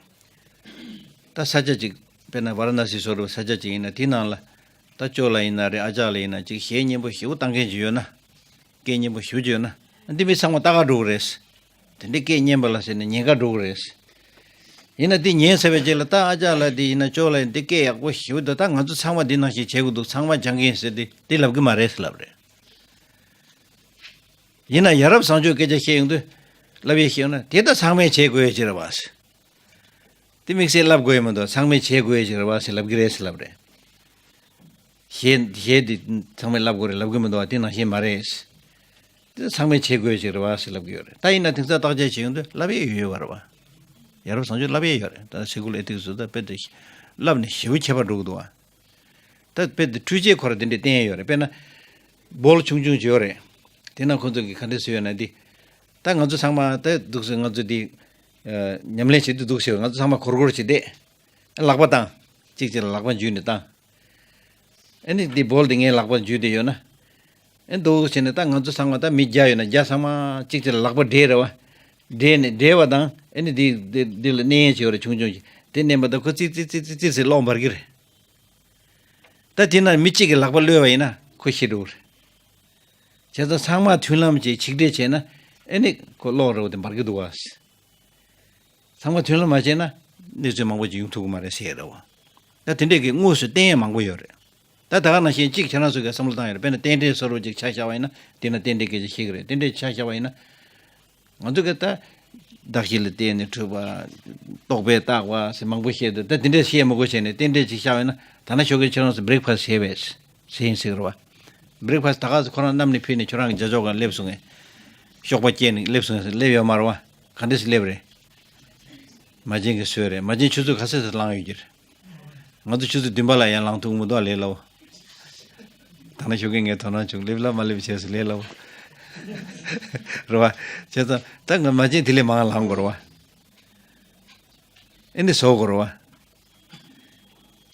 ད་ས་ཆ་གཅིག་དཔེར་ན་ཝཱ་ར་ཎ་སི་བཟོ་འདྲ་བའི་ས་ཆ་གཅིག་ཡིན་ན་དེའི་ནང་ལ། ད་ཅོ་ལགས་ཡིན་ན་རེད། ཨ་ཅག་ལགས་ཡིན་ན་གཅིག་གཞས་སྙན་པོ་ཞེ་པོ་བཏང་མཁན་ཅིག་ཡོད་ན། སྐད་སྙན་པོ་ཞེ་པོ་ཅིག་ཡོད་ན། འདི་མི་ཚང་མ་ལྟ་ག་འགྲོ་གི་རེད། དེ་འདྲའི་སྐད་སྙན་པ་ལ་ཟེར་ནས་ཉན་ག་འགྲོ་གི་རེད། ཡིན་ན་འདི་ཉན་ཚར་བའི་རྗེས་ལ་ད་ཨ་ཅག་ལགས་འདི་ཡིན་ན་ཅོ་ལགས་འདི་སྐད་ཡག་པོ་ཞེ་པོ་འདུག་ད་ང་ཚོ་ཚང་མ་འདི་ནང་བཞིན་བྱེད་དགོས་འདུག་ཚང་མ་སྦྱང་གི་ཡིན་ཟེར་ཏེ་འདི་ལབ་གི་མ་རེད་ཟེར་ལབ་རེད། ཡིན་ན་ཡ་རབས་བཟང་སྤྱོད་སྐད་ཆ་བཤད་ཡོང་དུས། ལབ་ཡས་བཤད་ཡོང་ན་དེ་ད་ཚང་མས་བྱེད་དགོས་ཡས་ཅིག་རེད་བ། དེ་དམིགས་བསལ་ལབ་དགོས་ཡས་མི་འདུག་ཚང་མས་བྱེད་དགོས་ཡས་ཅིག་རེད་བ་ཟེར་ལབ་ཀྱི་རེད་ཟེར་ལབ་རེད། གཞས་གཞས་འདི་ཚང་མས་ལབ་དགོས་རེད་ལབ་ཀྱི་མི་འདུག་བ། དེ་ནང་བཞིན་མ་རེད། དེ་ཚང་མས་བྱེད་དགོས་ཡས་ཅིག་རེད་བ་ཟེར་ལབ་ཀྱི་ཡོད་རེད། ད་ཡིན་ན་དེང་སང་བརྟག་དཔྱད་བྱེད་ཡོང་དུས་ལབ་ཡས་ཡོད་ཡོད་པ་རེད་བ། ཡ་རབས་བཟང་སྤྱོད་ལབ་ཡས་ཡོད་རེད། ད་སི་ཀུལ་ཨེ་ཐིག་སི་ཚོ་ད་དཔེ་དེ་ལབ་ནས་ཞེ་པོ་ཁྱད་པར་འགྲོ་གི་འདུག་བ། ད་དཔེ་དེ་འཕྲུལ་ཆས་ཁོ་ར་དེ་འདྲས་བསྟན་ཡོད་རེད། དཔེར་ན། སྦོལ་ཆུང་ཆུང་ཅིག་ཡོད་རེད། དེ་ན་ཁོ་ཚོ་གིས་ག་འདྲས་བཟོས་ཡོད་ན་འདི། ད་ང་ཚོ་ཚང་མ་ད་འདུག་སེ་ང་ཚོ་འདི། ཨ། ཉམས་ལེན་བྱེད་དུས་འདུག་སེ་ང་ཚོ་ཚང་མ་གོར་གོར་བྱས་ཏེ། ལག་པ་བཏང་། གཅིག་གཅིག་ལ་ལག་པ་འཇུས་ནས་བཏང་། ཨ་ནི་འདི་སྦོལ་འདི་ངའི་ལག་པ་འཇུས་ཏེ་ཡོད་ན། ཨ་འདུག་བྱས་ནས་ད་ང་ཚོ་ཚང་མ་ད་མི་བརྒྱ་ཡོད་ན་བརྒྱ་ཚང་མ་གཅིག་གཅིག་ལ་ལག་པ་སྦྲེལ་རེད་བ། འདྲེས་ནས་འདྲེས་པ་དང་ཨེ་ནི་འདི་འདི་འདི་ལ་གནས་ཡས་བྱེད་པ་རེད། ཆུང་ཆུང་ཞིག་དེ་མནན་པ་དང་ཁོ་ཙིག་ཙིག་ཙིག་ཙིག་ཙིག་ཟེར་གློག་འབར་གི་རེད། ད་དེ་ན་མི་གཅིག་གིས་ལག་པ་གློད་པ་ཡིན་ན་ཁོ་ཤི་འགྲོ་གི་རེད། བྱས་ཙང་ཚང་མ་མཐུན་ལམ་གྱིས་ཆིག་སྒྲིལ་བྱས་ན་ཨེ་ནི་ཁོ་གློག་ར་བ་དེ་འབར་གི་འདུག་བ། ཚང་མ་མཐུན་ལམ་མ་བྱས་ན་གནས་ཚུལ་མང་པོ་ཅིག་ཡོང་ཐུབ་ཀྱི་མ་རེད་ཟེར་ར་བ། ད་དེ་འདྲས་ཀྱི་དངོས་སུ་བསྟན་ཡས་མང་པོ་ཡོད་རེད། ད་ད་ག་ནང་བཞིན་གཅིག་ཁྱེད་རང་ཚོ་གིས་བསམ་བློ་བཏང་ཡོད་རེད། དཔེར་ན་རྟེན་འབྲེལ་བཟོ་འདྲ་ཅིག་ཆ་བཞག་པ་ཡིན་ན་དེ་ན་རྟེན་འབྲེལ་སྐད་ཆ་བཤད་ཀྱི་རེད། རྟེན་འབྲེལ་ཆ་བཞག་པ་ཡིན་ན། ང་ཚོ་གིས་ད་གདགས་གཞི་ལ་བརྟེན་ནས་འཁྲུལ་པ། རྟོག་པས་བཏགས་པ་ཟེར་མང་པོ་བཤད་འདུག་ད་དེ་འདྲས་བཤད་མི་དགོས་བྱས་ནས་རྟེན་འབྲེལ་ཅིག་བཞག་པ་ཡིན་ན། ད་ན་ཞོགས་ཀས་ཁྱེད་རང་ཚོ་བྷི་རེག་ཕ་སི་བྱས་པས་ཟེར་ཡིན་ཟེར་གི་རེད་བ། བྷི་རེག་ཕ་སི་ད་ག་ཚོད་ཁོ་རང་བསྣམས་ནས་ཕུལ་ནས་ཁྱོད་རང་གི་རྒྱ་ཅོག་སྒང་སླེབས་སོང་ངས། གཤོག་པ་སྐྱེས་ནས་སླེབས་སོང་ངས་སླེབས་ཡོད་མ་རེད་བ། ག་འདྲས་སེ་སླེབས་རེད། མ་བྱན་གྱིས་བཟོས་རེད། མ་བྱན་ཆུ་ཚོད་ག་ཚོད་ཙམ་ལངས་ཡོད་ཀྱི་རེད། ང་ཚོ་ཆུ་ཚོད་བདུན་པ་ལ་ཡང་ལངས་ཐུབ་མི་འདུག་ལས་སླ་བོ། ད་ན་ཞོགས་ཀས་ངས་དོ་སྣང་བྱུང་། སླེབས་ལ་མ་སླེབས་བྱས་སུ་ལས་སླ་བོ། རེད་བ། བྱས་ཙང་ད་ང་མ་བྱན་དེ་ལས་མང་ལངས་དགོས་རེད་བ། ཨེ་འདི་བཟོ་དགོས་རེད་བ།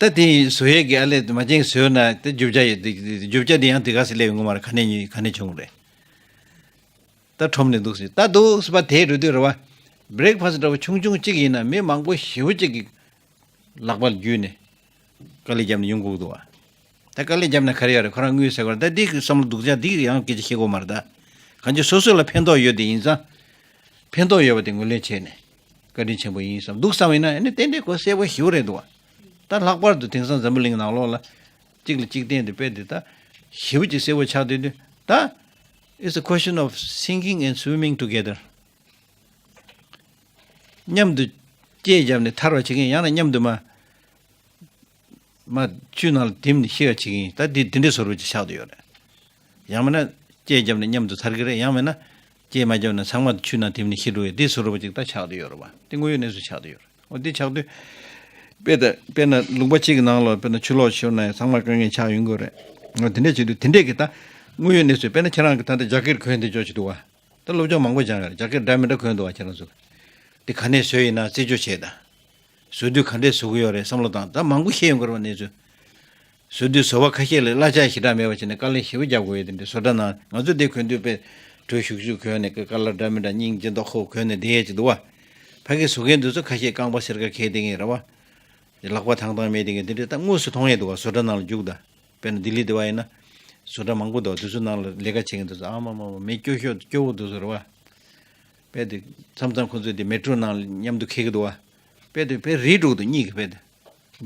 ད་དེ་བཟོ་ཡས་ཀྱི་ཨ་ལས་མ་བྱན་བཟོས་ན་དེ་རྒྱུ་ཆ་ཡོད་དེ། རྒྱུ་ཆ་དེ་ཡང་དེ་ག་སེ་སླེབས་ཡོང་གི་མ་རེད། ག་ནས་ཉོས་ག་ནས་བྱུང་རེད། ད་ཁྲོམ་ནས་འདུག་སེ་ད་འདུག་སེ་པ་དེ་འགྲོ་དུས་རེད་བ། བྷི་རེག་ཕ་སི་འདྲ་བོ་ཆུང་ཆུང་གཅིག་ཡིན་ན་མི་མང་པོ་ཞེ་པོ་གཅིག་གི་ལག་པ་ལ་བརྒྱུས་ནས་དཀའ་ལས་བརྒྱབ་ནས་ཡོང་དགོས་འདུག་བ། ད་དཀའ་ལས་བརྒྱབ་ན་ག་རེ་ཡོད་རེད། ཁོ་རང་དངུལ་ཟེར་བ་རེད། ད་འདི་གི་བསམ་བློ་སྡུག་ཅག་འདི་གི་ཡང་སྐད་ཆ་བཤད་དགོས་མ་རེད་ད། གང་ཅི་སོ་སོ་ལ་ཕན་ཐོགས་ཡོད་དེ་ཡིན་ཙང་། ཕན་ཐོགས་ཡོད་པ་དེ་ངོས་ལེན་བྱས་ནས་བཀའ་དྲིན་ཆེན་པོ་ཡིན་བསམ་འདུག་བསམ་ཡིན་ན་ཨ་ནི་ཏན་ཏན་ཁོ་གསལ་པོ་ཞེ་པོ་རེད་འདུག་བ། ད་ལྷག་པར་དུ་དེང་སང་འཛམ་བུ་གླིང་ནང་ལོགས་ལ་གཅིག་ལ་གཅིག་བརྟེན་དེ་དཔེ་དེ་ད་ཞེ་པོ་ཅིག་གསལ་པོ་ཆགས་བསྡད་དུས་ད། It's a question of sinking and swimming together. མཉམ་དུ་སྐྱེས་བརྒྱབ་ནས་ཐར་བ་བྱེད་མཁན། ཡང་ན་མཉམ་དུ་མ་མ་ཆུ་ནང་ལ་དིམ་ནས་ཤི་བ་བྱེད་མཁན། ད་འདི་འདི་འདྲའི་བཟོ་འདྲ་ཅིག་ཆགས་བསྡད་ཡོད་རེད། ཡང་མིན་ན་སྐྱེས་བརྒྱབ་ནས་མཉམ་དུ་ཐར་གི་རེད། ཡང་མིན་ན་སྐྱེས་མ་བརྒྱབ་ན་ཚང་མ་ཆུ་ནང་དིམ་ནས་ཤི་འགྲོ་ཡས་འདི་བཟོ་འདྲ་ཅིག་ད་ཆགས་བསྡད་ཡོད་རེད་བ། འདི་དངོས་ཡོད་གནས་ཚུལ་ཆགས་བསྡད་ཡོད་རེད། འོ་འདི་ཆགས་དུས་དཔེ་ད་དཔེར་ན་ལུང་པ་གཅིག་གི་ནང་ལ་དཔེར་ན་ཆུ་ལོག་ཤོར་ན་ཡང་ཚང་མ་དཀའ་ངལ་ཆགས་ཡོང་གི་རེད། འོ་དེ་འདྲས་བྱེད་དུས་དེ་འདྲས་ཀྱི་ད་དངོས་ཡོད་གནས་ཚུལ། དཔེར་ན་ཁྱེད་རང་གི་ད་ལྟ་རྒྱ་སྐད་གོན་བསྡད་ཆོག་ཅིག་འདུག་བ། ད་སློབ་སྦྱོང་མང་པོ་སྦྱངས་ཡོད་རེད། རྒྱ་སྐད་འདྲ་མི་འདྲ་གོན་འདུག་བ། ཁྱེད་རང་ཚོ་འདི་ག་ནས་བཟོས་ཡིན་ན་རྩད་གཅོད་བྱས་དང་། བཟོ་དུས་ག་འདྲས་བཟོ་གི་ཡོད་རེད་བསམ་བློ་བཏང་། ད་མང་པོ་ཤེས་ཡོང་གི་རེད་བ་གནས་ཚུལ། བཟོ་དུས་བཟོ་བ་ཁ་ཤས་ལ་གླ་ཆ་ཞེ་དྲག་མེད་པ་བྱས་ནས་དཀའ་ལས་ཞེ་པོ་རྒྱག་དགོས་ཡོད། དེ་འདྲའི་བཟོ་གྲྭ་ནང་ང་ཚོ་འདི་གོན་དུས་དཔེ་གྲོས་ཞུགས་ཞུགས་གོན་ནས་ཀ་ལར་འདྲ་མི་འདྲ་སྙིང་རྗེ་མདོག་ཁ་པོ་གོན་ནས་བསྡད་ཡས་ཅིག་འདུག་བ། ཕ་གི་བཟོ་མཁན་འདི་ཚོ་ཁ་ཤས་རྐང་པ་སེར་ཁ་འཁྱེར་བསྡད་མཁན་རེད་བ། ལག་པ་ཐང་ཐང་མེད་བསྡད་མཁན་དེ་འདྲའི་ད་དངོས་སུ་མཐོང་ཡས་འདུག་བ། བཟོ་གྲྭ་ནང་ལ་རྒྱུགས་དང་། དཔེར་ན་ལྡི་ལི་འདི་བ་ཡིན་ན་བཟོ་གྲྭ་མང་པོ་འདུག་བ། དེ་ཚོ་ནང་ལ་ལས་ཀ་བྱེད་མཁན་དེ་ཚོ་ཨ་མ་མ་མ་མི་སྐྱོ་ཤོས་སྐྱོ་བོ་དེ་ཚོ་རེད་བ། དཔེ་དེ་མཚམས་མཚམས་ཁོ་ཚོས་དེ་མེ་ཊོ་ནང་ལ་མཉམ་དུ་འཁྱེར་གི་འདུག་བ། དཔེ་དེ་དཔེ་རིལ་འགྲོ་གི་འདུག་གཉིས་ཀྱི་དཔེ་དེ།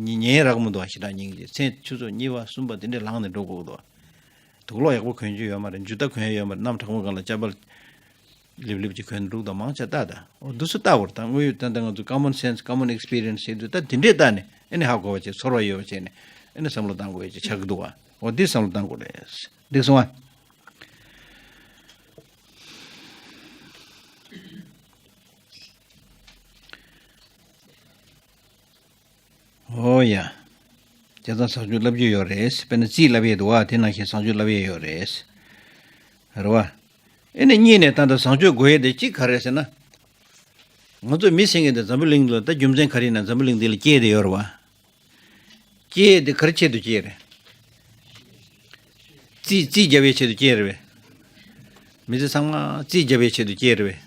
ཉི་ཉལ་རག་མི་འདུག་བ། ཞེ་དྲག་སྙིང་རྗེ། མཚན་ཆུ་ཚོད་གཉིས་པ་གསུམ་པ་དེ་འདྲས་ལངས་ནས་འགྲོ་དགོས་ཀྱི་འདུག་བ། དུག་ལོག་ཡག་པོ་གོན་རྒྱུ་ཡོད་མ་རེད། མཇུག་མཐའ་གོན་ཡོད་མ་རེད། གནམ་གྲང་མོ་སྒང་ལ་ཅ་པལ་ལིབ་ལིབ་ཅིག་གོན་འདུག་དང་མང་ཆེ་ལྟ་ད། འོ་འདུག་སེ་ལྟ་བར་ད་དངོས་ཡོད་ད་ལྟ་ང་ཚོ་common sense, common experience ཟེར་དུས་ད་དེ་འདྲས་ལྟ་ནས་ཨ་ནི་ཧ་གོ་བ་བྱས། ཚོར་བ་ཡོད་པ་བྱས་ནས་ཨ་ནི་བསམ་བློ་བཏང་དགོས་ཡ་ཅིག་ཆགས་ཀྱི་འདུག་བ། འོ་འདི་བསམ་བློ་བཏང་དགོས་རེད། འགྲིག་སོང་ཨ། ཨོ་ཡ། བྱས་ཙང་བཟང་སྤྱོད་བསླབ་རྒྱུ་ཡོད་རེད། དཔེར་ན་རྩིས་བསླབ་ཡས་འདུག་བ། དེ་ནང་བཞིན་བཟང་སྤྱོད་བསླབ་ཡས་ཡོད་རེད། རེད་བ། ཨེ་ནས་གཉིས་ནས་ད་ལྟ་བཟང་སྤྱོད་དགོས་ཡས་དེ་གཅིག་ག་རེ་ཟེར་ན། ང་ཚོ་མི་ཟེར་མཁན་དེ་འཛམ་བུ་གླིང་ལ་ད་རྒྱུ་མཚན་ག་རེ་ཡིན་ན་འཛམ་བུ་གླིང་འདི་ལ་སྐྱེས་བསྡད་ཡོད་རེད་བ། སྐྱེས་དེ་ག་རེ་ཆེད་དུ་སྐྱེས་རེད། རྩིས་རྩིས་རྒྱབ་ཡས་ཆེད་དུ་སྐྱེས་རེད་བས། མི་ཚེ་ཚང་མ་རྩིས་རྒྱབ་ཡས་ཆེད་དུ་སྐྱེས་རེད་བས།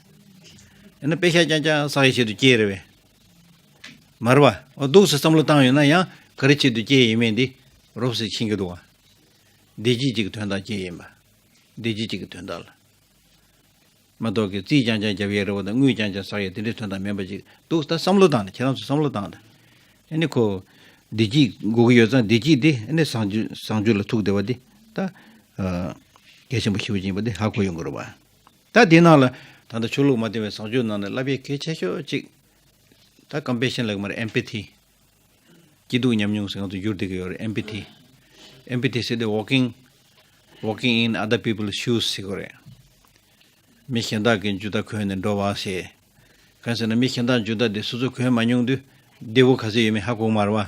ཡང་ན་པེ་ཤག་རྐྱང་རྐྱང་བསགས་ཡས་ཆེད་དུ་སྐྱེས་རེད་བས། མ་རེད་བ། འོ་འདུག་སེ་བསམ་བློ་བཏང་ཡོད་ན་ཡང་ག་རེ་ཆེད་དུ་སྐྱེས་ཡིན་མིན་འདི་རོབ་ཙམ་ཤེས་ཀྱི་འདུག་བ། བདེ་སྐྱིད་ཅིག་གི་དོན་དག་སྐྱེས་ཡིན་པ། བདེ་སྐྱིད་ཅིག་གི་དོན་དག་ལ། མ་གཏོགས་ཀྱི་རྩིས་རྐྱང་རྐྱང་རྒྱབ་ཡས་རེད་བ་དང་དངུལ་རྐྱང་རྐྱང་བསགས་ཡས་དེ་འདྲའི་དོན་དག་མིན་པ་ཅིག་འདུག་ད་བསམ་བློ་བཏང་ནས་ཁྱེད་རང་ཚོ་བསམ་བློ་བཏང་ནས། ཨ་ནི་ཁོ། བདེ་སྐྱིད་དགོས་ཀྱི་ཡོད་ཙང་བདེ་སྐྱིད་དེ་ཨ་ནི་བཟང་སྤྱོད་བཟང་སྤྱོད་ལ་ཐུག་བསྡད་པ་དེ་ད། གལ་ཆེན་པོ་ཞེ་པོ་ཅིག་ཡིན་པ་དེ་ཧ་གོ་ཡོང་གི་རེད་བ། ད་དེའི་ནང་ལ་ད་ལྟ་ཆོས་ལུགས་མ་བསྟེན་པའི་བཟང་སྤྱོད་ནང་ནས་བསླབ་ཡས་གལ་ཆེ་ཤོས་ཅིག་ད་ཀམ་པེ་ཤན་ལབ་ཀྱི་མ་རེད། ཨེམ་པ་ཐི། སྐྱིད་སྡུག་མཉམ་མྱོང་ཟེར་ང་ཚོ་བསྒྱུར་བསྡད་ཀྱི་ཡོད་རེད། ཨེམ་པ་ཐི། ཨེམ་པ་ཐི་ཟེར་དེ་walking, walking in other people's shoes ཟེར་གྱི་རེད། མི་གཞན་དག་གི་འཇུ་བདག་གོན་ནས་འགྲོ་བ་ཟེར། གང་ཟེར་ན་མི་གཞན་དག་འཇུ་བདག་དེ་སོ་སོ་གོན་མ་མྱོང་དུས་བདེ་པོ་ག་ཚོད་ཡོད་མེད་ཧ་གོ་མ་རེད་བ།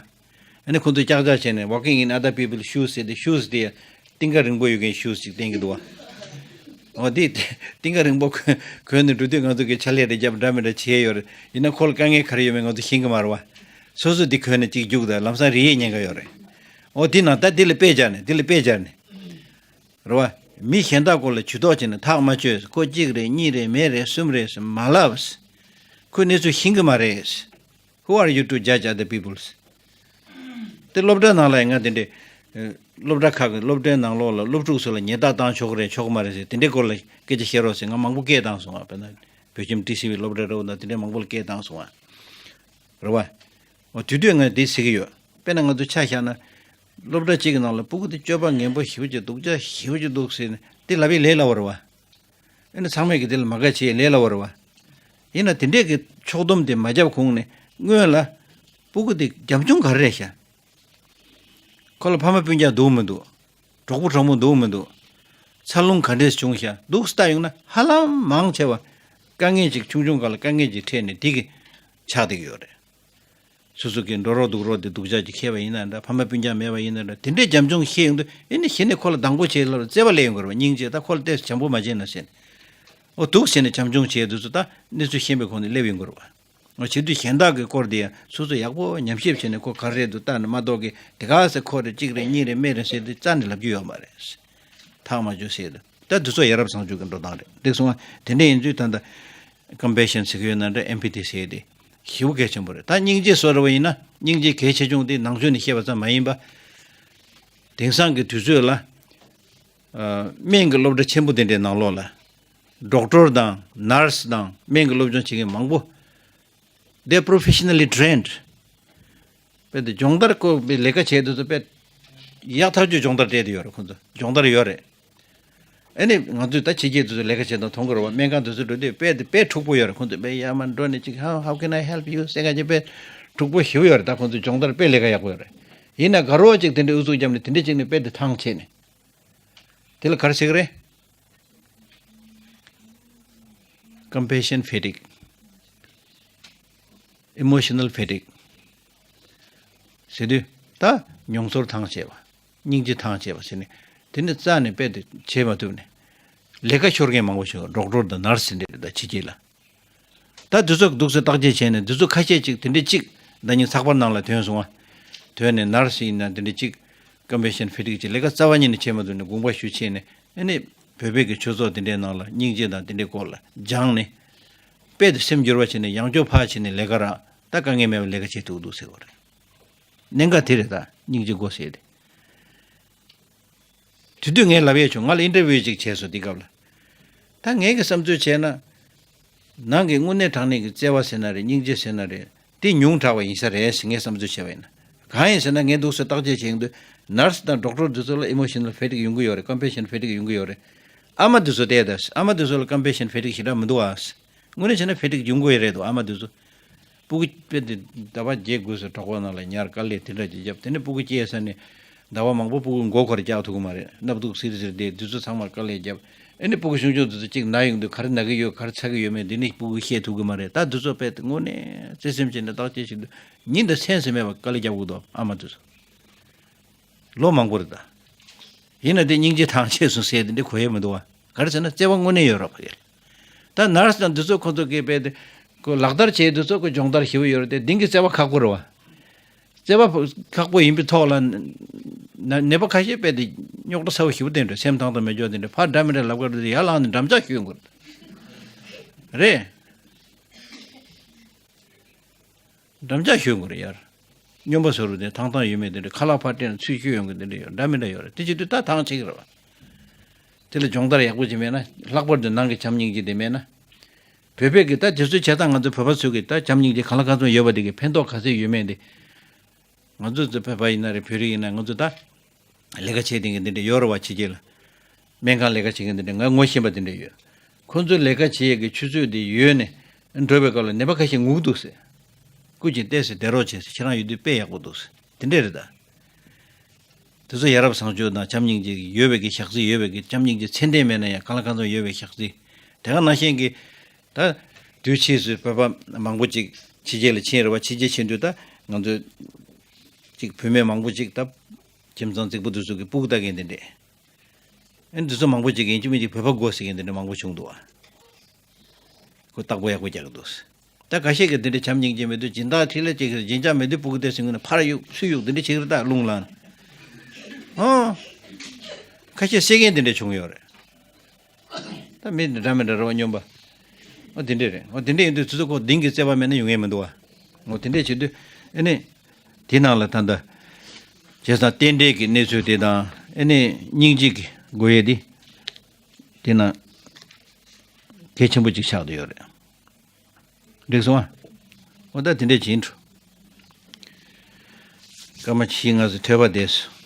ཨ་ནི་ཁོ་ཚོ་ཀྱག་ཀྱག་བྱས་ནས་walking in other people's shoes ཟེར་དེ། shoes དེ་རྟིང་ཀ་རིང་པོ་ཡོད་མཁན་shoes ཅིག་བསྟན་གྱི་འདུག་བ། འོ་དེ་རྟིང་ཀ་རིང་པོ་གོན་གོན་ནས་འགྲོ་དུས་ང་ཚོ་གི་ཕྱག་ལས་རེ་རྒྱབ་འདྲ་མི་འདྲ་བྱས་ཡོད་རེད། ཡིན་ན་ཁོ་ལ་དཀའ་ངལ་ག་རེ་ཡོད་མེད་ང་ཚོ་ཤེས་ཀྱི་མ་རེད་བ། སོ་སོ་དེ་གོན་ནས་གཅིག་རྒྱུགས་དང་ལམ་སང་རིལ་ཡས་ཉེན་ཁ་ཡོད་རེད། འོ་དེ་ནང་ད་དེ་ལ་དཔེ་སྦྱར་ནས་དེ་ལ་དཔེ་སྦྱར་ནས། རེད་བ། མི་གཞན་དག་སྐོར་ལ་ཇུས་གཏོགས་བྱས་ནས་ཐག་མ་ཆོད། ཁོ་གཅིག་རེད། གཉིས་རེད། མེད་རེད། གསུམ་རེད་ཟེར་མ་ལབ། ཁོས་གནས་ཚུལ་ཤེས་ཀྱི་མ་རེད། Who are you to judge other people's? དེ་སློབ་གྲྭ་ནང་ལ་ཡང་ང་དེ་འདྲའི་ཨ་སློབ་གྲྭ་ཁག་གི་སློབ་གྲྭའི་ནང་ལོགས་ལ་སློབ་ཕྲུག་ཚོ་ལ་ཉེས་རྡུང་བཏང་ཆོག་གི་རེད་ཆོག་གི་མ་རེད་ཟེར་དེ་འདྲའི་སྐོར་ལ་སྐད་ཆ་བཤད་རོགས་ཟེར་ང་མང་པོ་སྐད་བཏང་སོང་ང་། དཔེར་ན་བོད་ཁྱིམ་ཊི་སི་ཝི་སློབ་གྲྭའི་རོགས་དང་དེ་འདྲའི་མང་པོ་ལ་སྐད་བཏང་སོང་ང་། རེད་བ། འོ་དུས་དུས་ང་འདི་ཟེར་གྱི་ཡོད། དཔེར་ན་ང་ཚོ་ཆ་བཞག་ན། སློབ་གྲྭ་གཅིག་གི་ནང་ལ་སྤུ་གུ་དེ་སྤྱོད་པ་ངན་པོ་ཞེ་པོ་ཅིག་སྡུག་ཅག་ཞེ་པོ་ཅིག་འདུག་ཟེར་ནས་དེ་ལབ་ཡས་ལས་སླ་བོ་རེད་བ། ཨ་ནི་ཚང་མས་ཀྱི་དེ་ལ་མ་དགའ་བྱེད་ཡས་ལས་སླ་བོ་རེད་བ། ཡིན་ན་དེ་འདྲས་ཀྱི་ཕྱོགས་བསྡོམས་དེ་མ་བརྒྱབ་གོང་ནས་སྔོན་ལ། སྤུ་གུ་དེ་རྒྱབ་ལྗོངས་ག་རེ་རེད་ཤག་ཁོ་ལ་ཕ་མ་སྤུན་ཀྱག་འདུག་མི་འདུག་གྲོགས་པོ་གྲོགས་མོ་འདུག་མི་འདུག་འཚར་ལོངས་ག་འདྲས་བྱུང་ཤག་འདུག་སེ་ལྟ་ཡོང་ན་ཧ་ལམ་མང་ཆེ་བ། དཀའ་ངལ་ཅིག་ཆུང་ཆུང་སྒང་ལ་དཀའ་ངལ་ཅིག་འཕྲད་ནས་དེ་གི་ཆགས་བསྡད་ཀྱི་ཡོད་རེད། སོ་སོ་གི་འགྲོ་རོགས་འདུག་རོགས་དེ་སྡུག་ཅག་ཅིག་ཁེལ་བ་ཡིན་ན་འདྲ། ཕ་མ་སྤུན་ཀྱག་མེད་པ་ཡིན་ན་འདྲ། དེ་འདྲའི་རྒྱབ་ལྗོངས་ཤེས་ཡོང་དུས་ཨེ་ནི་གཞི་ནས་ཁོ་ལ་སྡང་པོ་བྱེད་ལབ་བརྩེ་བ་སླེབས་ཡོང་གི་རེད་བ། སྙིང་རྗེ། ད་ཁོ་ལ་ཏོག་ཙམ་བྱམས་པོ་མ་བྱས་ན་ཟེར་ནས། འོ་འདུག་ཟེར་ནས་བྱམས་སྐྱོང་བྱས་དུས་ཚོད་ད་གནས་ཚུལ་ཤེས་པའི་གོང་ནས་སླེབས་ཡོང་གི་རེད་བ། འོ་བྱེད་དུས་གཞན་དག་གི་སྐོར་དེ་ཡང་སོ་སོ་ཡག་པོ་ཉམས་ཞིབ་བྱས་ནས་ཁོ་ག་རེ་རེད་འདུག་བལྟས་ནས་མ་གཏོགས་ཀྱི་དེ་ག་ཟེ་ཁོ་རེད་གཅིག་རེད་གཉིས་རེད་མེད་རེད་ཟེར་དུས་རྩ་ནས་ལབ་རྒྱུ་ཡོད་མ་རེད། ཐག་མ་ཆོད་ཟེར་དུས་ད་འདི་ཚོ་ཡ་རབས་བཟང་སྤྱོད་ཀྱི་འགྲོ་སྟངས་རེད། འགྲིག་སོང་ང་། དེ་འདྲ་ཡིན་དུས་ད་ལྟ་ཀམ་པེ་ཤན་ཟེར་གྱི་ཡོད་ན་འདྲ་ཨེམ་པ་ཐི་ཟེར་དེ་ཞེ་པོ་གལ་ཆེན་པོ་རེད། ད་སྙིང་རྗེ་བཟོ་འདྲ་བ་ཡིན་ན་སྙིང་རྗེ་གལ་ཆེ་ཆུང་དེ་ནང་ཆོས་ནས་བཤད་པ་ཙམ་མ་ཡིན་པ། དེང་སང་གི་དུས་ཚོད་ལ་ཨ་སྨན་གྱི་སློབ་གྲྭ་ཆེན་པོ་དེ་འདྲའི་ནང་ལོགས་ལ་ཌོག་ཊར་དང་ནར་སི་དང་སྨན་གྱི་སློབ་སྦྱོང་བྱེད་མཁན་མང་པོ། They are professionally trained. དཔེ་དེ་སྦྱོང་བརྡར་སྐོར་པའི་ལས་ཀ་བྱེད་དུས་ཚོ་དཔེ་ཡག་ཐག་ཆོད་སྦྱོང་བརྡར་སྤྲད་དེ་ཡོད་རེད། ཁོང་ཚོ་སྦྱོང་བརྡར་ཡོད་རེད། ཨ་ནི་ང་ཚོས་ད་ཕྱི་རྒྱལ་དུས་ཚོ་ལས་ཀ་བྱེད་སྟངས་མཐོང་གི་རེད་བ། སྨན་ཁང་དུས་ཚོ་འགྲོ་དུས་དཔེ་དེ་དཔེ་འཁྲུག་པོ་ཡོད་རེད། ཁོང་ཚོ་དཔེ་ཡར་མར་འགྲོ་ནས་ཅིག How, how can I help you? ཟེར་ག་ཅིག་དཔེ་འཁྲུག་པོ་ཞེ་པོ་ཡོད་རེད། ད་ཁོང་ཚོ་སྦྱོང་བརྡར་དཔེ་ལས་ཀ་ཡག་པོ་ཡོད་རེད། ཡིན་ན་དགའ་རོགས་ཅིག་དེ་འདྲའི་ཨུ་ཚུགས་བརྒྱབ་ནས་དེ་འདྲ་ཅིག་ནས་དཔེ་དེ་ཐང་ཆད་ནས། དེ་ལ་ག་རེ་ཟེར་གི་རེད། Compassion fatigue, emotional fatigue ཟེར་དུས་ད་མྱོང་ཚོར་ཐང་ཆད་པ། སྙིང་རྗེ་ཐང་ཆད་པ་ཟེར་ནས་དེ་ནི་རྩ་ནས་དཔེ་དེ་བྱེད་མ་ཐུབ་ནས་ལས་ཀ་ཤོར་མཁན་མང་པོ་བྱུང་། ཌོག་ཊར་དང་ནར་སི་འདྲ་དང་ཕྱི་རྒྱལ་ལ། ད་དུས་ཚོད་འདུག་སེ་བརྟག་དཔྱད་བྱས་ནས་དུས་ཚོད་ཁ་ཤས་ཅིག་དེ་འདྲའི་ཅིག་ཟླ་ཉིན་ཚགས་པར་ནང་ལ་ཐོན་སོང་བ། ཐོན་ནས་ནར་སི་ཡིན་ན་དེ་འདྲའི་ཅིག་ཀམ་པེ་ཤན་ཕེ་ཊིག་ཅིག་ལས་ཀ་རྩ་བ་ཉིད་ནས་བྱེད་མ་ཐུབ་ནས་དགོངས་པ་ཞུ་བྱས་ནས་ཨ་ནི་བོད་པའི་གི་ཆོས་ཚོགས་དེ་འདྲའི་ནང་ལ་སྙིང་རྗེ་དང་དེ་འདྲའི་སྐོར་ལ་སྦྱངས་ནས་དཔེ་དེ་སེམས་འགྱུར་བ་བྱས་ནས་ཡང་བསྐྱར་ཕར་ཕྱིན་ནས་ལས་ཀ་རག་ད་དཀའ་ངལ་མེད་པར་ལས་ཀ་བྱེད་ཐུབ་འདུག་ཟེར་བ་རེད། གནད་འགག་དེ་རེད། ད་སྙིང་རྗེ་དགོས་ཟེར་ཏེ། དེ་དུས་ངས་ལབ་ཡས་བྱུང་། ང་ལ་ཨིན་ཊར་བིའུ་ཅིག་བྱས་སོང་དེ་སྐབས་ལ། ད་ངས་ཀྱི་བསམ་ཚུལ་བྱས་ན། ནང་གི་དངོས་གནས་དྲང་གནས་ཀྱི་བརྩེ་བ་ཟེར་ན་རེད། སྙིང་རྗེ་ཟེར་ན་རེད། དེ་ཉུང་དྲགས་པ་ཡིན་ས་རེད་ཟེར་ངས་བསམ་ཚུལ་བྱས་པ་ཡིན་ན། གང་ཡིན་ཟེར་ན་ངས་འདུག་སེ་བརྟག་དཔྱད་བྱེད་ཡོང་དུས་ནར་སི་དང་ཌོག་ཊར་དེ་ཚོ་ལ་ཨི་མོ་ཤི་ནལ་ཕེ་ཊིག་ཡོང་གི་ཡོད་རེད། ཀམ་པེ་ཤན་ཕེ་ཊིག་ཡོང་གི་ཡོད་རེད། ཨ་མ་དེ་ཚོ་བལྟས་དང་། ཨ་མ་དེ་ཚོ་ལ་ཀམ་པེ་ཤན་ཕེ་ཊིག་ཞེ་དྲག་མི་འདུག་ཨ། དངོས་གནས་བྱས་ན་ཕེ་ཊིག་ཡོང་གི་ཡོད་རེད་འདུག་ཨ་མ་དེ་ཚོ། སྤུ་གུ་དཔེ་དེ་ཟླ་བ་བརྒྱད་དགུ་ཙམ་གྲོགས་པོ་ནང་ལ་ཉར་དཀའ་ལས་དེ་འདྲ་ཅིག་བརྒྱབ། དེ་ནས་སྤུ་གུ་སྐྱེས་ཚར་ནས་ཟླ་བ་མང་པོ་སྤུ་གུ་མགོ་འཁོར་རྒྱག་ཐུབ་ཀྱི་མ་རེད། སྣབས་སྡུག་སིར་སིར་བསྡད། དུས་ཚོད་ཚང་མ་དཀའ་ལས་བརྒྱབ། ཨེ་ནས་སྤུ་གུ་ཆུང་ཆུང་དེ་ཚོ་གཅིག་ན་ཡོང་དུས་ག་རེ་ན་གི་ཡོད། ག་རེ་ཚ་གི་ཡོད་མེད་འདི་ནི་སྤུ་གུ་ཤེས་ཐུབ་ཀྱི་མ་རེད། ད་དུས་ཚོད་དཔེ་དེ་དངོས་གནས་བརྩེ་སེམས་བྱས་ནས་བརྟག་དཔྱད་བྱེད་དུས་ཉིན་དང་མཚན་ཟེར་མེད་པར་དཀའ་ལས་བརྒྱབ་དགོས་འདུག་ཨ་མ་དེ་ཚོ། ལོ་མང་པོ་རེད་ད། ཡིན་ན་དེ་སྙིང་རྗེ་ཐང་ཆད་སོང་ཟེར་དེ་འདྲ་གོ་ཡས་མི་འདུག་བ། ག་རེ་ཟེར་ན་བརྩེ་བ་དངོས་གནས་ཡོད་རེད་བ། ད་ནར་སི་དང་འདི་ཚོ་ཁོ་ཚོ་གིས་དཔེ་དེ་ཁོ་ལག་བསྟར་བྱས་དུས་ཚོད་ཁོ་སྦྱོང་བརྡར་ཞེ་པོ་ཡོད་རེད་དེ། འདི་གི་བརྩེ་བ་ཁག་པོ་རེད་བ། བརྩེ་བ་ཁག་པོ་ཡིན་པའི་ཐོག་ལ་ན་ནད་པ་ཁ་ཤས་དཔེ་དེ་རྙོག་དྲ་ཚ་བོ་ཞེ་པོ་ལྡན་རེད། སེམས་ཐང་དང་མེད་འཇོག་དེ་འདྲ་ཕར་འདྲ་མི་འདྲ་ལབ་ག་རེ་དེ་ཡར་ལངས་ནས་འགྲམ་ལྕག་གཞུས་ཡོང་གི་རེད། རེད། འགྲམ་ལྕག་གཞུ་དགོས་རེད་ཡར། སྨྱོན་པ་བཟོ་རུ་དེ་ཐང་ཐང་ཡོད་མེད་དེ་འདྲ། ཁ་ལག་ཕར་སྤྲད་ན་ཚུར་གཞུ་ཡོང་གི་དེ་འདྲ་ཡོད། འདྲ་མི་འདྲ་ཡོད་རེད། དེ་བྱེད་དུས་ད་ཐང་ཆད་ཀྱི་རེད་བ། དེ་ལ་སྦྱོང་བརྡར་ཡག་པོ་བྱས་མེད་ན། ལྷག་པར་དུ་ནང་གི་བྱམས་སྙིང་རྗེ་དེ་མེད་ན། བོད་པའི་གི་ད་དེ་ཚོའི་བྱེད་སྟངས་ང་ཚོ་བོད་པ་ཚོའི་གི་ད་བྱམས་སྙིང་རྗེ་གང་ལ་གང་འཚམ་ཡོད་པ་དེ་གི་ཕན་ཐོགས་ག་ཚད་ཡོད་མེད་དེ། ང་ཚོ་ཚོ་བོད་པ་ཡིན་ན་རེད། བོད་རིགས་ཡིན་ན་ང་ཚོ་ད། ལས་ཀ་བྱེད་མཁན་གྱི་འདི་འདྲ་ཡོད་རེད་བ། ཕྱི་རྒྱལ་ལ། སྨན་ཁང་ལས་ཀ་བྱེད་མཁན་འདི་འདྲ་ང་ངོ་ཤེས་པ་འདི་འདྲ་ཡོད། ཁོང་ཚོའི་ལས་ཀ་བྱེད་ཡས་ཀྱི་ཆུ་ཚོད་འདི་ཡོལ་ནས་འགྲོ་བའི་སྐབས་ལ་ནད་པ་ཁ་ཤས་ངུ་གི་འདུག་ཟེར། སྐུ་མཁྱེན་བལྟས་ཟེར། བསྡད་རོགས་བྱེད་ཟེར། ཁྱེད་རང་ཡོད་དུས་དཔེ་ཡག་པོ་འདུག་ཟེར། དེ་འདྲ་རེད་ད། དེ་ཚོ་ཡ་རབས་བཟང་སྤྱོད་དང་བྱམས་སྙིང་རྗེ་ཡོད་པའི་གི་ཞག་རྩི་ཡོད་པའི་གི་བྱམས་སྙིང་རྗེ་ཚད་ལྡན་མེད་ན་ཡང་གང་ལ་གང་འཚམ་ཡོད་པའི་ཞག་རྩི། དེ་ག་ནང་བཞིན་གྱི། ད། དུས་ཕྱིས་སུ་བོད་པ་མང་པོ་ཅིག་ཕྱི་རྒྱལ་ལ་ཕྱིན་རེད་བ། ཕྱི་རྒྱལ་ཕྱིན་དུས་ད་ང་ཚོ་ཅིག་བུད་མེད་མང་པོ་ཅིག་ད་ཁྱིམ་ཚང་རྫིག་པོ་དེ་ཚོ་གི་སྤུ་གུ་ལྟ་མཁན་དེ་འདྲས། ཨ་ནི་དེ་ཚོ་མང་པོ་ཅིག་ཡིན་གཅིག་མིན་གཅིག་བོད་པ་དགོས་ཟེར་མཁན་དེ་འདྲས་མང་པོ་བྱུང་འདུག་བ། ཁོ་བདག་པོ་ཡག་པོ་རྒྱག་གི་འདུག་ད་ཁ་ཤས་ཀྱིས་དེ་འདྲས་བྱམས་སྙིང་རྗེ་མེད་དུས་སྦྱིན་བདག་ཁྲིད་ལས་ཅིག་སྦྱིན་བྱ་མེད་དུས་སྤུ་གུ་དེ་ཟིན་གི་ན་ཕར་གཡུག་ཚུར་གཡུག་དེ་འདྲས་བྱེད་ཀྱི་རེད་ད། རླུང་ལངས། ཨོ། ཁ་ཤས་བསད་མཁན་དེ་འདྲས་བྱུང་ཡོད་རེད། ད་མི་འདི་འདྲ་མི་འདྲ་རེད་བ། སྨྱོན་པ། ཨོ་དེ་འདྲས་རེད། ཨོ་དེ་འདྲས་ཡིན་དུས་ཚོད་ཚོད་ཁོ་གདིང་གི་རྩོད་པ་མེད་ན་ཡོང་ངེས་མི་འདུག་བ། ཨོ་དེ་འདྲས་བྱེད་དུས་ཨེ་ནི། དེ་ནང་ལ་ད་ལྟ། བྱས་ཙང་རྟེན་འབྲེལ་གྱི་གནས་ཚུལ་དེ་དང་ཨེ་ནི་སྙིང་རྗེ་གི་དགོས་ཡས་དེ། དེ་ན། གལ་ཆེན་པོ་ཅིག་ཆགས་བསྡད་ཡོད་རེད། འགྲིག་སོང་ཨ། ཨོ་ད་དེ་འདྲས་བྱེད་འགྲོ། སྐར་མ་བཞི་ལྔ་ཙམ་ཐོས་པ་བསྡད་སོང་།